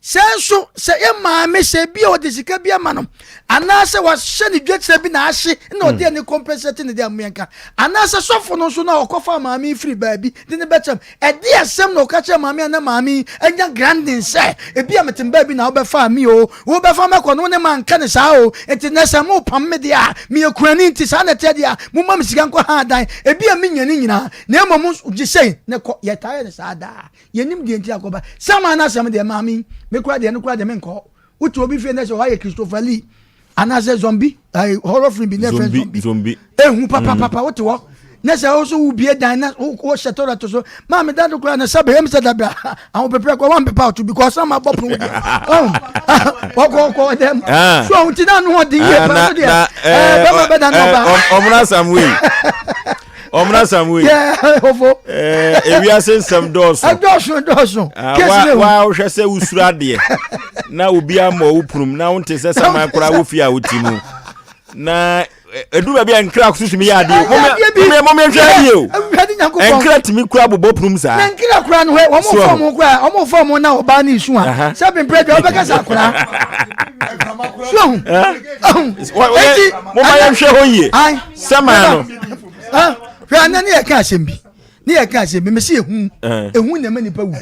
Sɛ nso sɛ yɛ maame sɛ ebi a ɔde sika bi ama no anaasɛ wahyɛ ne dwakyerɛ bi na ahye na ɔde ani compensate ne de amoyɛnka anaasɛ sɔfo no nso na ɔkɔfa maame yi firi baabi de ne bɛkyɛm ɛde asɛm na ɔka kyerɛ maame a na maame yi anya grandin sɛ ebi a mete baabi na wobɛfa me o wobɛfa mɛkɔ no wo ne ma nka ne saa o nti nɛ sɛ mopam me deɛ a meyɛ kurani nti saa na ɛteɛ deɛ a momma me sika nkɔ ha adan ebi a menya ne nyinaa na mmom gye sei ne kɔ yɛtaa yɛ ne saa daa Yɛnnim deɛ nti akɔba. Saman no asɛm deɛ maame yi, me koraa deɛ ɛno koraa deɛ menkɔ hɔ. Wote obi fie na sɛ hɔ ayɛ Christopher Lee anaasɛ zombie, eh, horror film bi na ɛfrɛ zombie. Zombie. Ehu papapapa wote hɔ. Na sɛ wo so wobie dan na wohyɛ toilet so. Maame da do koraa na sɛ bɛyɛ mi sɛ dabra ahopeprɛ kɔ wampepa woto because na mabɔ pono deɛ. Oh, wɔkɔ kɔ dɛm. Ah. So ɔho ti na ano ɔden yie Ah, paa na no deɛ. na Eh, bɛma bɛda no ɔbaa. ɔmena sam wei ɔmena sam wei ofo ewiase nsɛm dɔɔso ɛdɔɔso dɔɔso ah, kesi ne wa wohwɛ sɛ wosuro adeɛ na obi ama wo punum na wonte sɛ saman koraa wo fie a wote mu na ɛduru baabi a nkra so tumi yɛ adeɛ o mɔmɛ nhwɛ adeɛ o nkra tumi kura bobɔ punum saa na nkra kura no hɛ wɔn fɔ mu kura wɔn fɔ mu na ɔbaa ne nsu a sɛ pimpere deɛ ɔbɛka sɛ akora so eti mɔmɔ yɛn hwɛ hɔ yie sɛmaa no. hwɛ anɛ ne yɛ ka asɛm bi ne yɛ ka asɛm bi mesi ehu ehu na ɛma nipa wu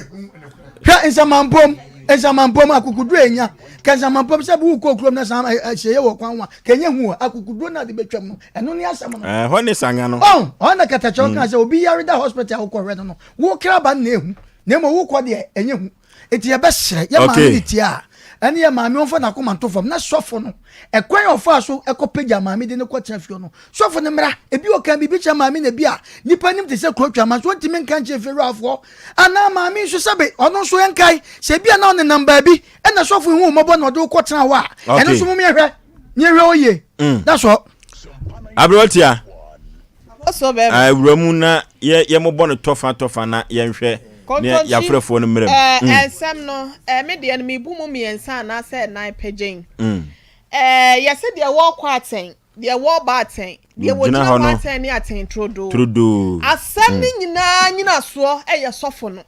hwɛ nsamampom nsamampom akukuduro enya ka nsamampom sɛ bi wukɔ kurom na san ɛhyɛ wɔ kwan wa ka enye hu akukuduro na de betwam no ɛno ne asɛm no. ɛhɔ ne sanga no. ɔn ɔn na katakyɛw kan sɛ obi yare da hospital a wokɔ hwɛ no no wo kraba na ehu na emu wokɔ deɛ enye hu Enti yɛbɛsrɛ yɛ maame ne tie a, ɛne yɛ maame ɔmfa n'akoma nto fam na sɔfo no, ɛkwan a ɔfaa so ɛkɔ pagya maame de no kɔ tena fie no, sɔfo no mmra. Ebi ɔka biribi kyerɛ maame na ebi a nipa nim te sɛ kuro twama nso ɔntumi nka nkyerɛ fiewurafoɔ anaa maame nso sɛbe ɔno nso ɛnkae sɛ ebi a na ɔnenam baabi ɛna sɔfo yi hu mmɔbɔ na ɔde wokɔ tena hɔ a, ɛno nso mom yɛhwɛ ne yɛhwɛ hɔ yie. Mm. That's all. Aberewatia. Awura mu na yɛ yɛmobɔ no tɔfa tɔfa na yɛnhwɛ ne yɛafrɛfoɔ no mmerɛ mu. Mm. Nsɛm no, me deɛ no mebu mu mmiɛnsa anaasɛ nnan pɛ gyen. Mm. Yɛse deɛ wɔrekɔ atɛn, deɛ wɔreba atɛn, deɛ wɔgyina hɔ atɛn ne atɛn turodoo. Turodoo. Asɛm no mm. nyinaa nyinasoɔ yɛ sɔfo no.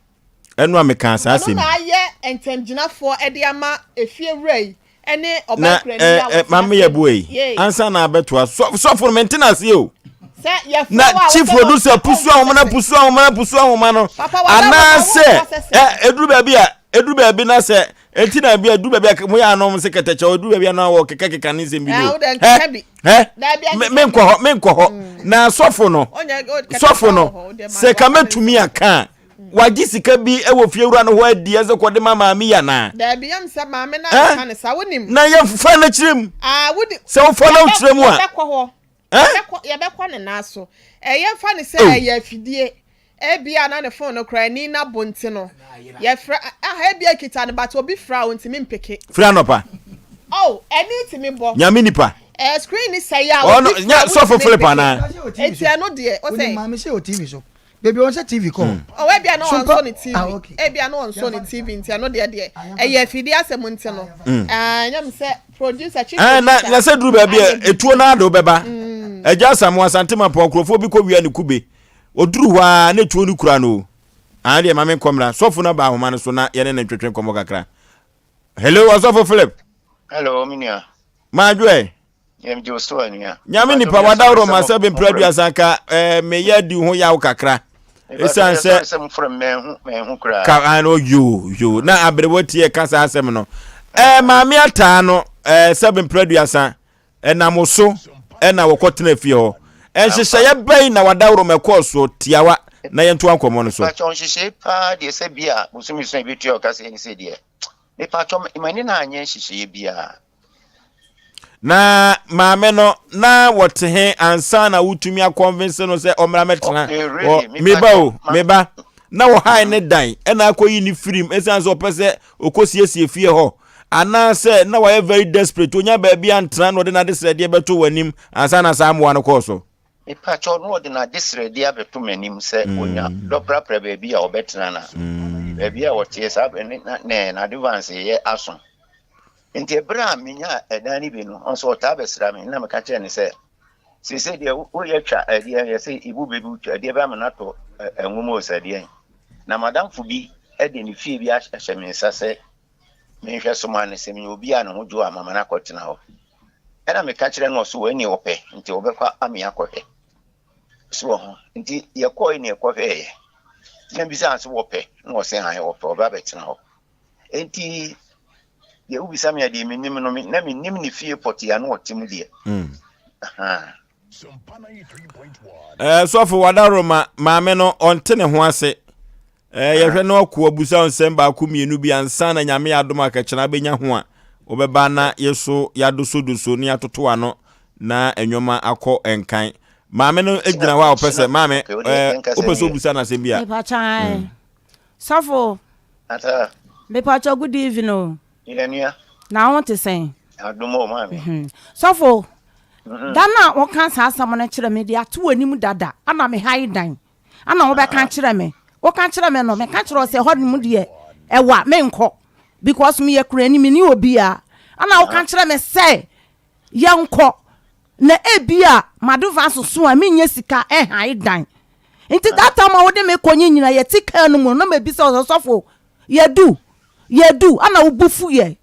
Ɛno a mekaa saa asɛm yi. Ɔno na ayɛ ntɛmgyinafoɔ de ama efiewura yi ne ɔbaa kurani yi a wɔte ase. Maame yɛ boa yi. Ansa na abɛtoa sɔfo no mente n'ase o. Na chief producer pusu ahoma na pusu ahoma na pusu ahoma no. Anaasɛ eduru baabi a eduru baabi na sɛ eti na bi eduru baabi a mo yɛ anom sɛ kɛtɛkyɛw eduru baabi a na wɔ keka keka ne nsɛm bi no. Ɛ ɛ menkɔ hɔ menkɔ hɔ mm. na sɔfo no sɔfo no sɛ ka mɛtumi aka a wagye sika bi wɔ fiewura no hɔ adi ɛsɛ kɔde ma maame yi anaa. Daabi yam sɛ maame no anka ne saa wonim. Na yɛmfa no kyerɛ mu. Ah, wodi. Sɛ wofa no kyerɛ mu a. Yɛbɛkɔ hɔ. Yɛbɛkɔ yɛbɛkɔ ne nan so. Ɛyɛ mfa ne sɛ oh. ɛyɛ afidie. Ebia na ne phone no koraa ani na bo nti no. Yɛfrɛ ah ebia kita no but obi frɛ a ontumi mpeke. Firi anɔpa. Oh, ɛni tumi bɔ. Nyame nipa. Eh, screen ni sɛ yɛ a obi frɛ a sɔfo Philip anaa. Eti ɛno deɛ ɔsɛ. Maame sɛ o TV so. Baby wɔn sɛ TV kɔ. Hmm. Ɔwɔ ebia na wɔn ne TV. Ah, okay. Ebia na wɔn ne TV nti ɛno deɛ deɛ ɛyɛ afidie asɛm nti no. Hmm. Ɛɛ nyɛ mi sɛ producer chief eh, producer. Na na sɛ duru baabi a etuo naa de bɛba. Hmm. Ɛgya asamu asante ma pɔn nkurɔfoɔ bi kɔ wia ne kube. Oduru hɔ a na etuo no kura no. Ah deɛ maame nkɔmra sɔfo no aba ahoma no so na yɛne ne ntwetwe nkɔmɔ kakra. Hello ɔsɔfo Philip. Hello mi nua. Maa dwo Yɛm gye wo so anua. Nyame nipa wadaworo ma sɛ bempere aduasa nka eh, meyɛ adi ho yaw kakra. Ɛsiane sɛ ka ano yo yo na aberewa tie ka saa asɛm no. Eh, maame ataa no eh, sɛ bempere aduasa ɛnam so ɛna wɔkɔtena fie hɔ. Nhyehyɛeɛ bɛn na wadaworo ma ɛkɔɔ so tiawa na yɛntoa nkɔmmɔ no so. Mepakyɛw nhyehyɛe paa deɛ sɛ bi a bosome so a ebetua ɔka sɛ ɛne sɛ deɛ mepakyɛw m'ani na anyɛ nhyehyɛeɛ biara. Na maame no na wɔte he ansa na wotumi akɔnvinse no sɛ ɔmmra mɛtena hɔ meba o meba na wɔhae ne dan ɛna akɔyi ne firim ɛsiane sɛ ɔpɛ sɛ ɔkɔsiesie fie hɔ anaasɛ na wayɛ very desperate onya baabi antena na ɔde n'adesrɛdeɛ bɛto w'anim ansa na saa mmoa no kɔɔ so. Mepakyɛw, na ɔde n'adesrɛdeɛ abɛto m'anim sɛ onya dɔprapra baabi a ɔbɛtena na baabi a ɔteɛ saa berɛ no na na n'adevance yɛ aso. Nti ɛberɛ a menyaa ɛdan no bi no, ɔno nso ɔtaa bɛsra me na meka kyerɛɛ no sɛ, seesei deɛ woyɛ twa ɛdeɛ yɛsɛ ibu bɛbi twa ɛdeɛ bɛ ama no atɔ nwoma o sɛ ɛdeɛn. Na madamfo bi de ne fie bi ahyɛ me nsa sɛ. Menhwɛ so ma no sɛ menya obi a ne ho dwo a mama no akɔtena hɔ. Ɛna meka kyerɛ no ɔso wei ne ɔpɛ nti ɔbɛkɔ ame akɔhwɛ. So wɔ ho nti yɛkɔe ne yɛkɔhwɛeɛ. Na bisa nso wɔpɛ na ɔsɛ han ɔpɛ ɔbɛ abɛtena hɔ. Nti deɛ wobisa me a deɛ menim no na menim ne fie pɔtee a na ɔte mu deɛ. Mm. Eh, sɔfo wadaroma maame no ɔnte ne ho ase eh, yɛhwɛ no ɔko abusa nsɛm baako mmienu bi ansa na nyame adom akɛkyena bɛnya ho a wɔbɛba na yɛso yɛadosodoso ne yɛatoto ano na nneɛma akɔ nkan maame no gyina hɔ a ɔpɛ sɛ maame eh, wopɛ sɛ obusa no asɛm bi a mm. sɔfo mepatwa good evening o Yɛnua. Na wo te sɛn? Adom o maame. Mhm. Sɔfo, mhm. da no a woka saa asɛm no kyerɛ me de ato w'anim dada, ana me ha yi dan. Ana wobɛka kyerɛ me. Woka kyerɛ me no, meka kyerɛ wo sɛ hɔ nom deɛ ɛwa menkɔ because meyɛ kurani menni obiara. Ana woka kyerɛ me sɛ yɛnkɔ na ebia m'advance so a menyɛ sika ɛhan dan. Nti that time a wode me kɔ nye nyina yɛte kaa no mu no na mabisa wo sɛ sɔfo yɛdu Yɛdu ana wo bo fu yɛ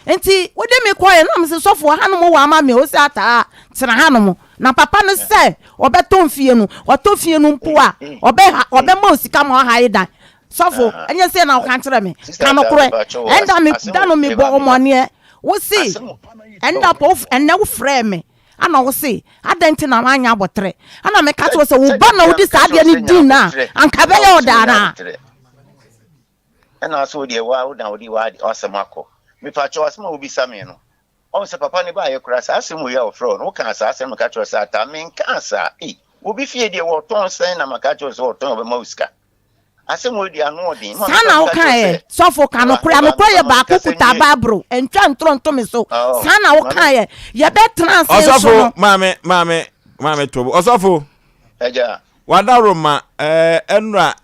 nti wode me kɔɛ na mese sɔfo hanom wɔ ama me ose ataa tena hanom na papa no sɛ ɔbɛtɔn fie no ɔtɔ fie no mpo a ɔbɛha ɔbɛma osika ma ɔha dan sɔfo ɛnyɛ sɛ na ɔka kyerɛ me ka nokorɛ ɛnda me da no mebɔ ɔmɔneɛ wo se ɛnda pɔ ɛnɛ wo frɛ me ana wo se adɛn nti na wanyɛ abɔterɛ ana meka kyerɛ sɛ wo ba na wodi saa adeɛ no din no a anka bɛyɛ ɔdaa naa Ɛna ase wo deɛ wa wo na wode w'asɛm akɔ. Mepakyɛw asɛm a wobisa me no, ɔhu sɛ papa no baayɛ koraa saa asɛm wei a ɔfrɛ wo no wokaa saa asɛm no ka kyerɛ sɛ ataa menkaa saa ei obi fie deɛ wɔtɔn sɛn na maka kyerɛ sɛ wɔtɔn ɔbɛma wo sika asɛm wei deɛ ano ɔden saa na wokaeɛ sɔfo ka nokorɛ nokorɛ yɛ baako kuta bible ntwa ntorɔ nto me so oh, saa na wokaeɛ yɛbɛtena ase nso no ɔsɔfo maame maame maame tobo ɔsɔfo agya wadaroma ɛɛ ɛnura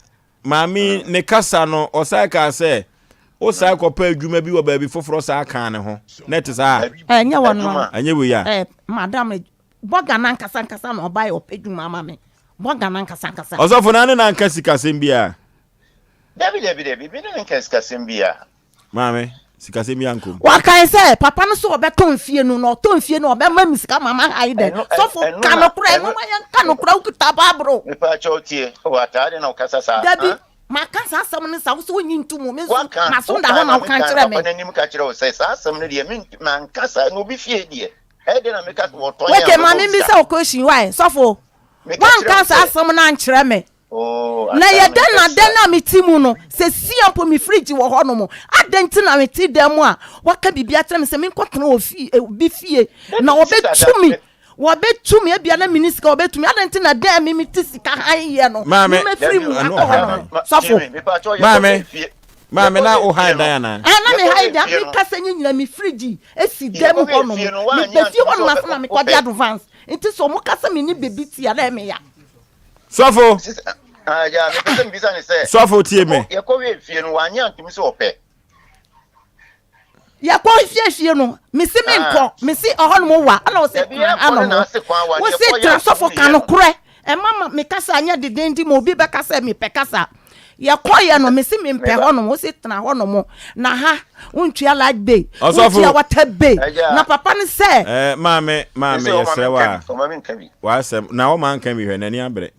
Maame yi, ne kasa no, ɔsan kaa sɛ, Wosan kɔpɛ adwuma bi wɔ baabi foforɔ saa kaa ne ho. Na ɛte saa? Ɛnyɛ wɔn no. Ɛnyɛ wei a? Ɛɛ, madam, bɔga no ankasa ankasa na ɔbaeɛ ɔpɛ adwuma ama me. Bɔga no ankasa ankasa. Ɔsɔfo, na ne na nka sikasɛm biara? Dabi, dabi, dabi, me ne no nka sikasɛm biara. Maame, sikasɛm bi ankɔ mu. Wɔkae sɛ, Papa no sɛ ɔbɛtɔn fie no, na ɔtɔn fie no a, ɔbɛma me sika ma mahae dɛn? Sɔfo, ka nokorɛ, momma yɛnka nokorɛ, wokita Bible. Mepa kyɛw tie, oh ataade na wokasa saa, Dabi, huh? maka saa asɛm no saa, wo sɛ wonnye nto mu, me nso Woaka, m'aso da wokae hɔ na ma woka mekae kyerɛ me. papa no anim ka kyerɛ wo sɛ saa asɛm no deɛ ment manka saa, na obi fie deɛ, ɛyɛ dɛn na meka sɛ wɔtɔn a Okay, ma ɔbɛma wo memmisa sika? wo question, why? Sɔfo, Meka kyerɛ woanka wo saa sɛ. asɛm no ankyerɛ me. Oh, Na ataa ɛyɛ dɛn mempɛ na saa. dan a mete mu no, seesei mpo me fridge wɔ hɔnom. Adɛn nti na mete dan mu a wɔaka biribi akyerɛ me sɛ menkɔtena ofi obi fie na Dabi, sista wɔbɛtu da, me me, wɔbɛtu me ebia na menni sika wɔbɛtu me adɛn nti na dan a me mete sika hann yɛ no Maame, memafiri dabi mu o, ɛno akɔ ɔha hɔnom dan. ma, tie sɔfo me, mepa kyɛw, yɛkɔhwɛɛ Maame, fie, maame na yɛkɔhwɛɛ wo fie han no, dan anaa? Ah, na me yɛkɔhwɛɛ han dan fie no, mekasa nyɛ nyina me fridge esi dan mu yɛkɔhwɛɛ hɔnom fie no, woannye meba fie antom sɛ hɔnom ɔbɛ, ansa na mekɔgye wopɛ. advance nti sɛ ɔmo ka sɛ menni baabi te a na ɛyɛ me ya. Sɔfo. Ah, ya, mepɛ sɛ mebisa ne sɛ. Sɔfo tie me. Yɛkɔ wie fie no, wanyɛ antumi sɛ ɔpɛ. Yɛkɔ fie fie no, mesi me nkɔ, ah. mesi ɔhɔ nom wa, ɛna ɔsɛ tena ha nom. Wosi tena sɔfo ka no korɛ. Ɛma ma me kasa anyɛ dedenden ma obi bɛka sɛ mepɛ kasa. Yɛkɔeɛ no, mese mempɛ hɔnom, wose tena hɔnom, na ha wontua light bill, wontua water bill, na papa no sɛ. Eh, maame, maame, yɛsrɛ wo a, w'asɛm, na ɔma nka bi hwɛ, n'ani abere.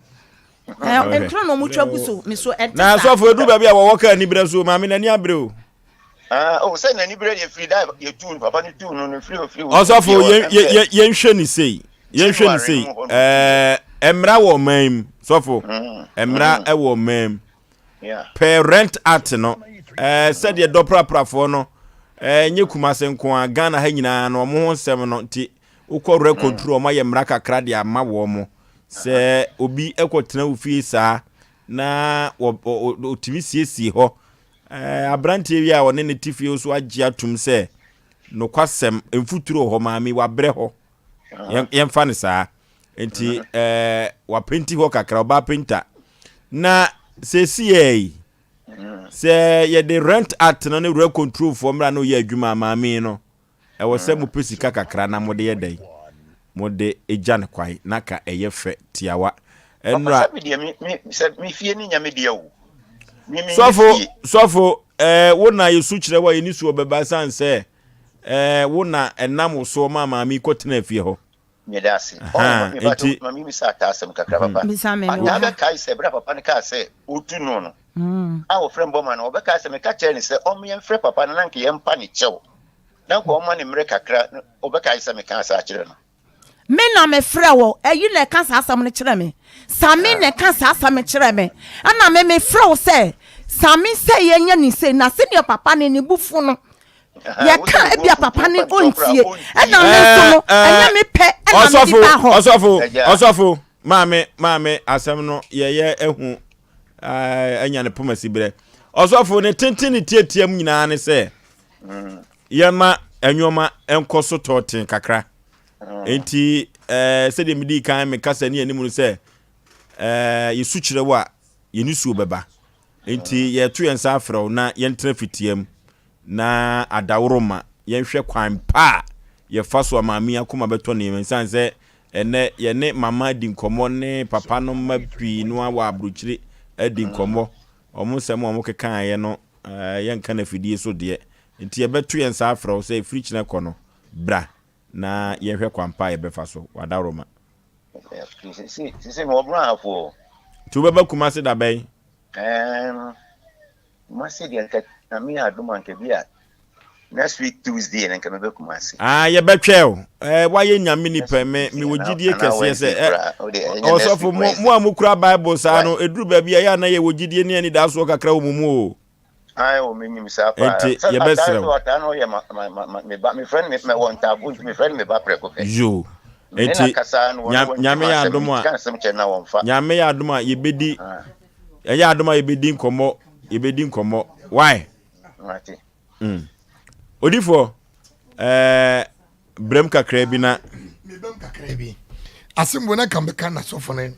Eh, ntoro na ɔmo twa gu so, me so ɛnte saa. Na asɔfo edu baabi a wɔwɔ kaa anibrɛ so, maame n'ani abere o. Ah, oh, sɛ n'ani bere deɛ firi da yɛtuu papa no tuu no no firi ofiri. Ɔsɔfo yɛnhwɛ ne sei, yɛnhwɛ ne sei, ɛɛ mmara wɔ ɔman mu, sɔfo, mm, mmara mm. wɔ ɔman mu. Pɛ rent act no, ɛɛ sɛdeɛ dɔpraprafoɔ no, ɛɛ nye Kumase nko a Ghana ha nyinaa no wɔn ho nsɛm no nti wokɔ rent mm. control wɔn ayɛ mmara kakra de ama wɔn sɛ obi kɔtena wo fie saa na wɔtumi siesie hɔ. Aberanteɛ yi a ɔne ne te fie nso agye atom sɛ nokwasɛm mfuturo wɔ hɔ maame wabrɛ hɔ yɛmfa no saa nti ɛɛ wapenti hɔ kakra ɔbaa penta na sɛsi yɛ yi sɛ yɛde rent act no ne rent control foɔ mmra no yɛ adwuma maame no Ɛwɔ sɛ mopɛ sika kakra na mode yɛ dɛn? Mode gya no kwan na ka ɛyɛ fɛ tiawa. Papa Ɛnora. sɛ me deɛ me me sɛ me fie ne nyɛ me deɛ o. Sɔfo, sɔfo, ɛɛ wo na yɛsu kyerɛ wo a yɛni soɔ bɛba ɛsiane sɛ ɛɛ wo na ɛnam wo soɔ ma maame yi kɔtena fie hɔ. Meda ase. Ɔho, me ba to, ma me misa ataa asɛm kakra papa. Bisa me, mewɔ Ataa ha. bɛkae sɛ berɛ a papa no kaa sɛ ɔtu no no, a wɔfrɛ no bɔma no, ɔbɛkae sɛ meka kyerɛɛ no sɛ ɔmma yɛmfrɛ papa no na anka yɛmpa ne kyɛw, na anka ɔmma no mmerɛ kakra, na ɔbɛkae sɛ mekaa saa kyerɛɛ no. Me na mefrɛ wo, ɛyi na ɛka saa asɛm no kyerɛ me. Same na ɛka saa asɛm no kyerɛ me. Ɛna me mefrɛ wo sɛ, Same sɛ yɛnyɛ ne sei, na sɛdeɛ papa no ne bo fu no, yɛka ebia papa no ɔntie. Ɛna me nso no, ɛnyɛ me pɛ ɛna mede ba hɔ. Ɔsɔfo, ɔsɔfo, maame, maame, asɛm no yɛyɛ ahu anya ne poma si berɛ. Ɔsɔfo, ne tenten ne tiatia mu nyinaa ne sɛ, yɛma nneɛma nkɔ so tɔɔten kakra. Enti ɛɛ sɛdeɛ medii kan me kasa ne anim no sɛ ɛɛ yɛsu kyerɛ wo a yɛn nisuo bɛba. Enti yɛto yɛn nsa afrɛ wo na yɛntena fitia mu na adaworo ma yɛnhwɛ kwan pa a yɛfa so a maame yi akoma bɛtɔ ne yam. Ɛsiane sɛ ɛnɛ yɛne mama adi nkɔmmɔ ne papa no mma pii no wɔ aburokyire adi nkɔmmɔ. Wɔn nsɛm a wɔkekaeɛ no yɛnka no afidie so deɛ. Enti yɛbɛto yɛn nsa afrɛ wo sɛ ɛfiri kyena kɔ no bra na yɛnhwɛ kwan pa a yɛbɛfa so. W'adaworoma. Sisi mewɔ Brong Ahafo o. Nti wobɛba Kumasi da bɛn? Ɛɛm, Kumasi deɛ nka Nyame yɛ adom a nka bi a next week Tuesday na nka mɛba Kumasi. Ah, yɛbɛtwɛn o. Ɛɛ, woayɛ Nyame nipa, me, mewɔ gyidie kɛseɛ sɛ, ɛ, ɔsɔfo, mo, mo a mokura Bible saa no, ɛduru baabi a ɛyɛ a na yɛwɔ gyidie ne anidasoɔ kakra wɔ mo mu o. Ae o menim saa paa. Enti yɛbɛsrɛ wo. Ɔtaa no yɛ ma ma ma me ba mefrɛ no mɛwɔ ntaafo nti mefrɛ no me ba prɛko pɛ. Yoo. Enti Nyame yɛ adom a Nyame yɛ adom a yɛbɛdi ɛyɛ adom a yɛbɛdi nkɔmmɔ yɛbɛdi nkɔmmɔ why? Mate. Mm. Odifoɔ ɛɛ brɛm kakra bi na. Mebɛm kakra bi. Asɛm wɔ na ka mɛka na sɔfo no.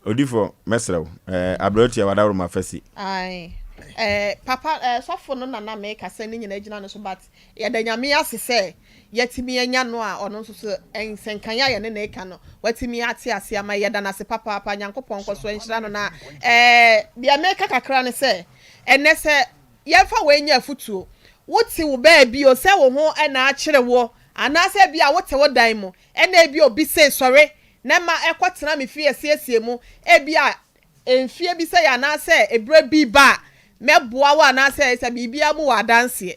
Odifo, mɛsrɛ wo, eh, aberanteɛ wadaworo ma fa si. Ae eh, papa eh, sɔfo no na na meka sɛ ne nyinaa gyina no so but yɛda Nyame ase sɛ yɛatumi anya no a ɔno nso so nsɛnkaeɛ a yɛne no reka no watumi ate ase ama yɛda no ase papaapa Nyankopɔn nkɔ so nhyira no na eh, deɛ meka kakra ne sɛ ɛnɛ sɛ yɛmfa wei nyɛ afutuo wote wo baabi o sɛ wo ho na akyere woɔ anaasɛ ebia wote wo dan mu ɛna ebia obi se sɔre na ɛma ɛkɔtena me fie asiesie mu, ebia mfeɛ bi sɛi anaasɛ ɛberɛ bi reba a, mɛboa wo anaasɛ sɛ biribiara mu wɔ adanseɛ.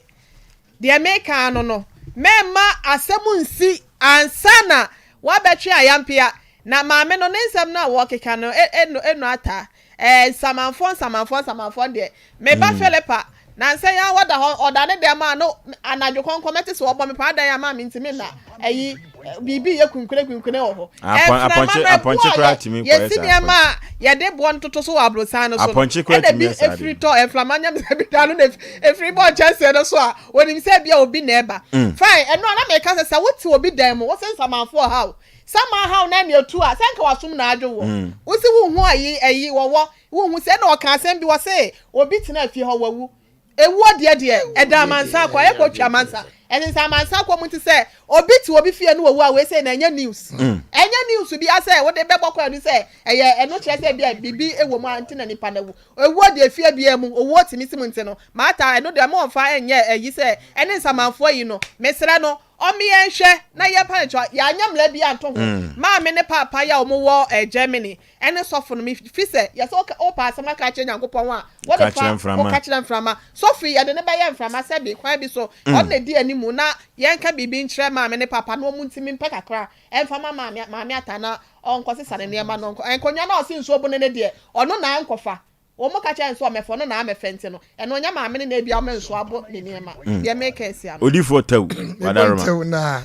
Deɛ mereka ara no no, mɛmma asɛm nsi ansa na woabɛtwe ayampea. Na maame no, ne nsɛm no a wɔkeka no, ɛno ɛno ataa. Ɛɛ nsamanfoɔ nsamanfoɔ nsamanfoɔ deɛ, me ba Philippa, nansa yi ara ɔda hɔ, ɔda ne dɛm a, no anadwo kɔnkɔn mɛte sɛ ɔbɔ me paa dan ama me ntumi nna, ayi, biribi yɛ kunkune kunkune wɔ hɔ. Apɔn, Mframa apɔnkye, no ɛboɔ apɔnkye a koraa yɛ, tumi kɔyɛ yɛsi saa. nneɛma a yɛde boɔ no toto so wɔ aborosan no so no, Apɔnkye koraa ɛna tumi bi yɛ saa efiri adeɛ. tɔ, mframa nyam sɛ bi da no na efiri bɔ nkyɛnsee no so a, onim sɛ ebia obi na ɛba. Fine, ɛno a na meka sɛ, sɛ wote obi dan mu, wose nsamanfoɔ ha o, Sɛ mahaw na ɛne atu a, sɛ nka w'asom na adwo woɔ. Wose wonhu ayi, ayi, wɔwɔ, wonhu sɛ, ɛna ɔka asɛm bi, ɔse obi tenaa fie hɔ, wawu. Ewuo deɛ deɛ, ɛda amansan kɔ, ayɛ kɔ twa amansan. Ɛsensɛn amansan kɔ mu nti sɛ obi te obi fie na wawu a, wei sei no ɛnyɛ news. Ɛnyɛ news biara sɛ wode bɛbɔ kwaadu sɛ ɛyɛ, ɛno kyerɛ sɛ ebia biribi wɔ mu a nti na nipa no awu. Ewuo deɛ fie biara mu, owuo tumi si mu nti no, Martha, ɛno deɛ mma ɔmfa nyɛ ayi sɛ ɛne nsamanfoɔ ayi no, mesrɛ no, Ɔme yɛnhwɛ na yɛmpa no kyɛw. Yɛanyɛ mmara bi anto ho. Maame ne paapa yi a wɔn wɔ eh, Germany ɛne sɔfo no, me fi sɛ yɛsɛ woka wopɛ asɛm aka akyerɛ Nyankopɔn a, wode Ka fa kyerɛ mframa. woka kyerɛ mframa. Sɔfo yi yɛde no bɛyɛ mframa sɛbe kwan bi so ɔno na edi animu na yɛnka biribi nkyerɛ maame ne paapa na wɔn ntumi mpɛ kakra ɛmfa ma maame maame Atta na ɔnkɔsesa ne nneɛma no ɔnkɔ nkonnwa no a ɔse nsuo bo no no deɛ ɔno na ankɔfa. Wɔn ka kyerɛ no sɛ ɔmɛfɔ no na amɛfɛ nti no ɛno ɔnyɛ maame no na ebia ɔmɛ nso abo ne nneɛma deɛ meka asi ano. Odifoɔ tɛw Mebɔ wadaroma. ntɛw na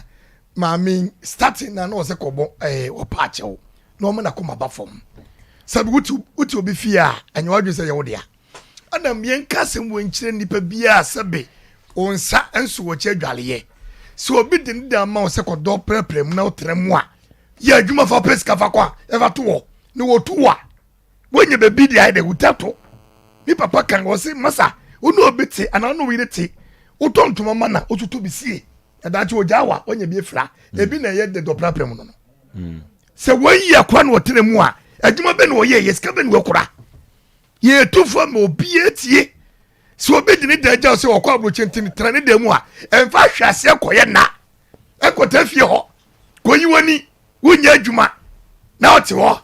maame starting na na ɔsɛ kɔbɔ ɛɛ ɔpa akyɛw na ɔmo na kɔma ba fam sɛbi wote wote obi fie a ɛnyɛ wadwene sɛ yɛ wo dea ɛna mmea nka asɛm wɔ nkyerɛ nipa biara sɛbi wɔn nsa nso wɔ kyɛ adwaleyɛ sɛ obi de ne dan ma wo sɛ kɔdɔ prɛprɛ mu na wotena mu a yɛ adwuma fa pɛ sika fa kɔ a ɛfa to wɔ na wɔtu wɔ a wonya baabi de ayɛ dɛ wotwa to me papa kan wɔ se masa wo ne obi te anaa wo ne wo yere te wotɔ ntoma ma na wototo bi sie ɛdaakye ogyaa wa wonya bi afira mm. ebi na ɛyɛ de dɔprapra mu no no mm. sɛ wɔyi akora na ɔtena mu a adwuma bɛ na ɔyɛ yɛ sika bɛ na wɔkora. Yɛtu fo ma obiara tie. Sɛ obi de ne dan gyaw sɛ ɔkɔ aburokyi nti no tena ne dan mu a, ɛmfa ahwɛaseɛ kɔyɛ nna. Ɛnkɔtena fie hɔ. Kɔyi w'ani. Wonyɛ adwuma na ɔte hɔ.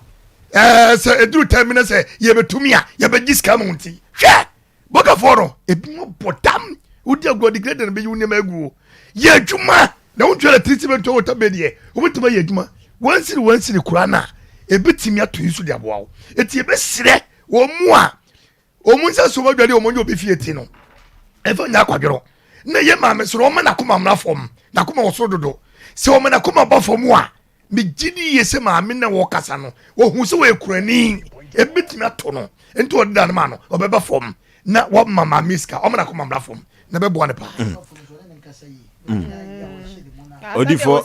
Ɛɛ sɛ ɛduru tɛm bi na sɛ yɛbɛtumi a yɛbɛgye sika ma wo nti. Hwɛ! Bɔkafoɔ no, ebinom bɔ dam. Wodi agorɔ de grader no bɛyi wo nneɛma agu o. Yɛ adwuma na wontua electricity bill ntua water bill deɛ, wobɛtumi ayɛ adwuma. Wansiri wansiri koraa no a, ɛbɛtumi ato yi so de aboa wo. Enti yɛbɛsrɛ wɔn mu a wɔn nsa so wɔn adwade wɔn nyɛ obi fie ti no, ɛmfa nyɛ akwadworɔ. Na yɛ maame so no, wɔma n'akoma mmra fam. N'akoma wɔ soro dodo. Sɛ wɔma n'akoma ba fam a, Megye di yie sɛ maame na wɔkasa no, wɔhu sɛ wɔyɛ kurani, ebetumi ato no, nti wɔde da no ma no, ɔbɛba fam na wɔma maame sika, ɔma n'akoma mmra fam na ɛbɛboa no paa. Mm. Mm. Odifo,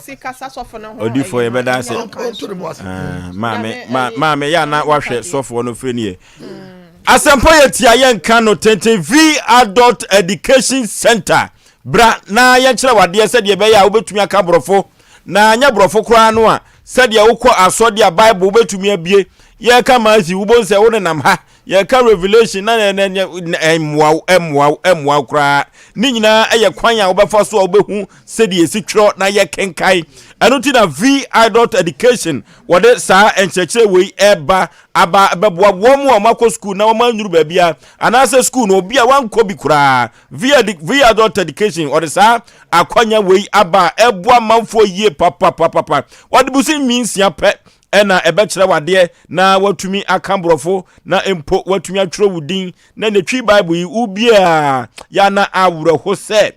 odifo yɛbɛda ase. Ah, maame, maame yɛ ana wahwɛ sɔfoɔ no firi nie. Asɛmpa yɛ tia yɛnka no tenten V Adult Education Center. Bra na yɛnkyerɛ wadeɛ sɛdeɛ ɛbɛyɛ a wobɛtumi aka borɔfo Na anyɛ borɔfo koraa no a, sɛdeɛ wokɔ asɔde a Bible wobɛtumi abue. Yɛreka Matthew, wobɛhu sɛ wonenam ha. Yɛreka Revelation na ɛmmoa wo, ɛmmoa wo, ɛmmoa wo koraa. Ne nyinaa yɛ kwan a wobɛfa so a wobɛhu sɛdeɛ yɛsi twerɛ na yɛkenkan. Ɛno nti na V Adult Education wɔde saa nkyerɛkyerɛ wei ɛreba aba bɛboa wɔn a wɔakɔ sukuu na wɔn annuru baabi a anaasɛ sukuu no obi a wankɔ bi koraa. V Adult Education wɔde saa Akwanya wei aba a ɛboa manfoɔ yie papapapapa. Wɔde bosome nsia pɛ ɛna ɛbɛkyerɛ wadeɛ na watumi aka borɔfo na mpo watumi atwerɛ wo din na ne twi Bible yi wobie a yɛ na awerɛho sɛ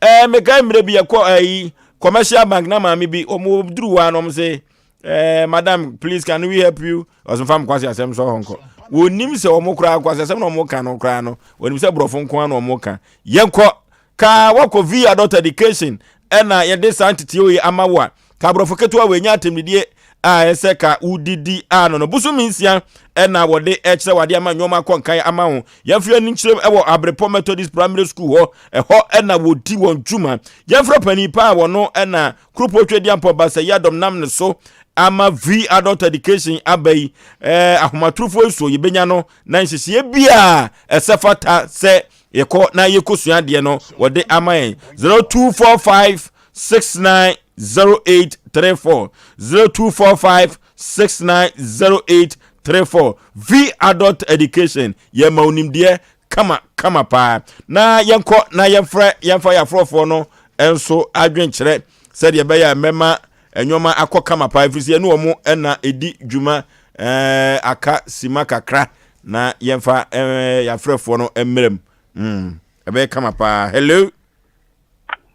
ɛɛ mekae mmerɛ bi yɛkɔ ɛyi commercial bank na maame bi wɔn duru hɔ a na wɔn sɛ ɛɛ madam please can we help you ɔsɛ nfa nkwasi asɛm sɔ hɔ nkɔ wɔnim sɛ wɔn koraa nkwasi asɛm na wɔn ka no koraa no wɔnim sɛ borɔfo nko ara na wɔn ka yɛnkɔ Ka woakɔ V Adult Education ɛna yɛde saa nteteɛ yi ama wo a, ka aborɔfo ketewa wei nyɛ atɛmdidie a ɛsɛ ka wodidi ano no. Bosome nsia ɛna wɔde ɛkyerɛ wade ama nneɛma akɔ nkan ama wo. Yɛmfa yɛn ani nkyerɛm ɛwɔ Abrepɔ Methodist Primary School hɔ. Ɛhɔ ɛna wɔdi wɔn dwuma. Yɛmfrɛ panin pa a wɔno ɛna Kuropɔn Twedeampɔ Basayadɔm nam ne so ama V Adult Education aba yi. Ɛɛ ahomatorofoɔ yi so yɛbɛnya no na nhyehyɛeɛ bi a ɛsɛ fata sɛ yɛkɔ na yɛkɔsua adeɛ no wɔde ama yɛn 0245 690834 0245 690834 V Adult Education yɛma onimdeɛ kama kama paa na yɛnkɔ na yɛmfrɛ yɛmfa yɛaforɔfoɔ no nso adwenkyerɛ sɛdeɛ ɛbɛyɛ a mɛma nneɛma akɔ kama paa ɛfiri sɛ yɛne wɔn na ɛdi dwuma ɛɛ aka sima kakra na yɛmfa ɛɛ yɛafrɛfoɔ no mmerɛ mu mm ɛbɛyɛ kama paa hello.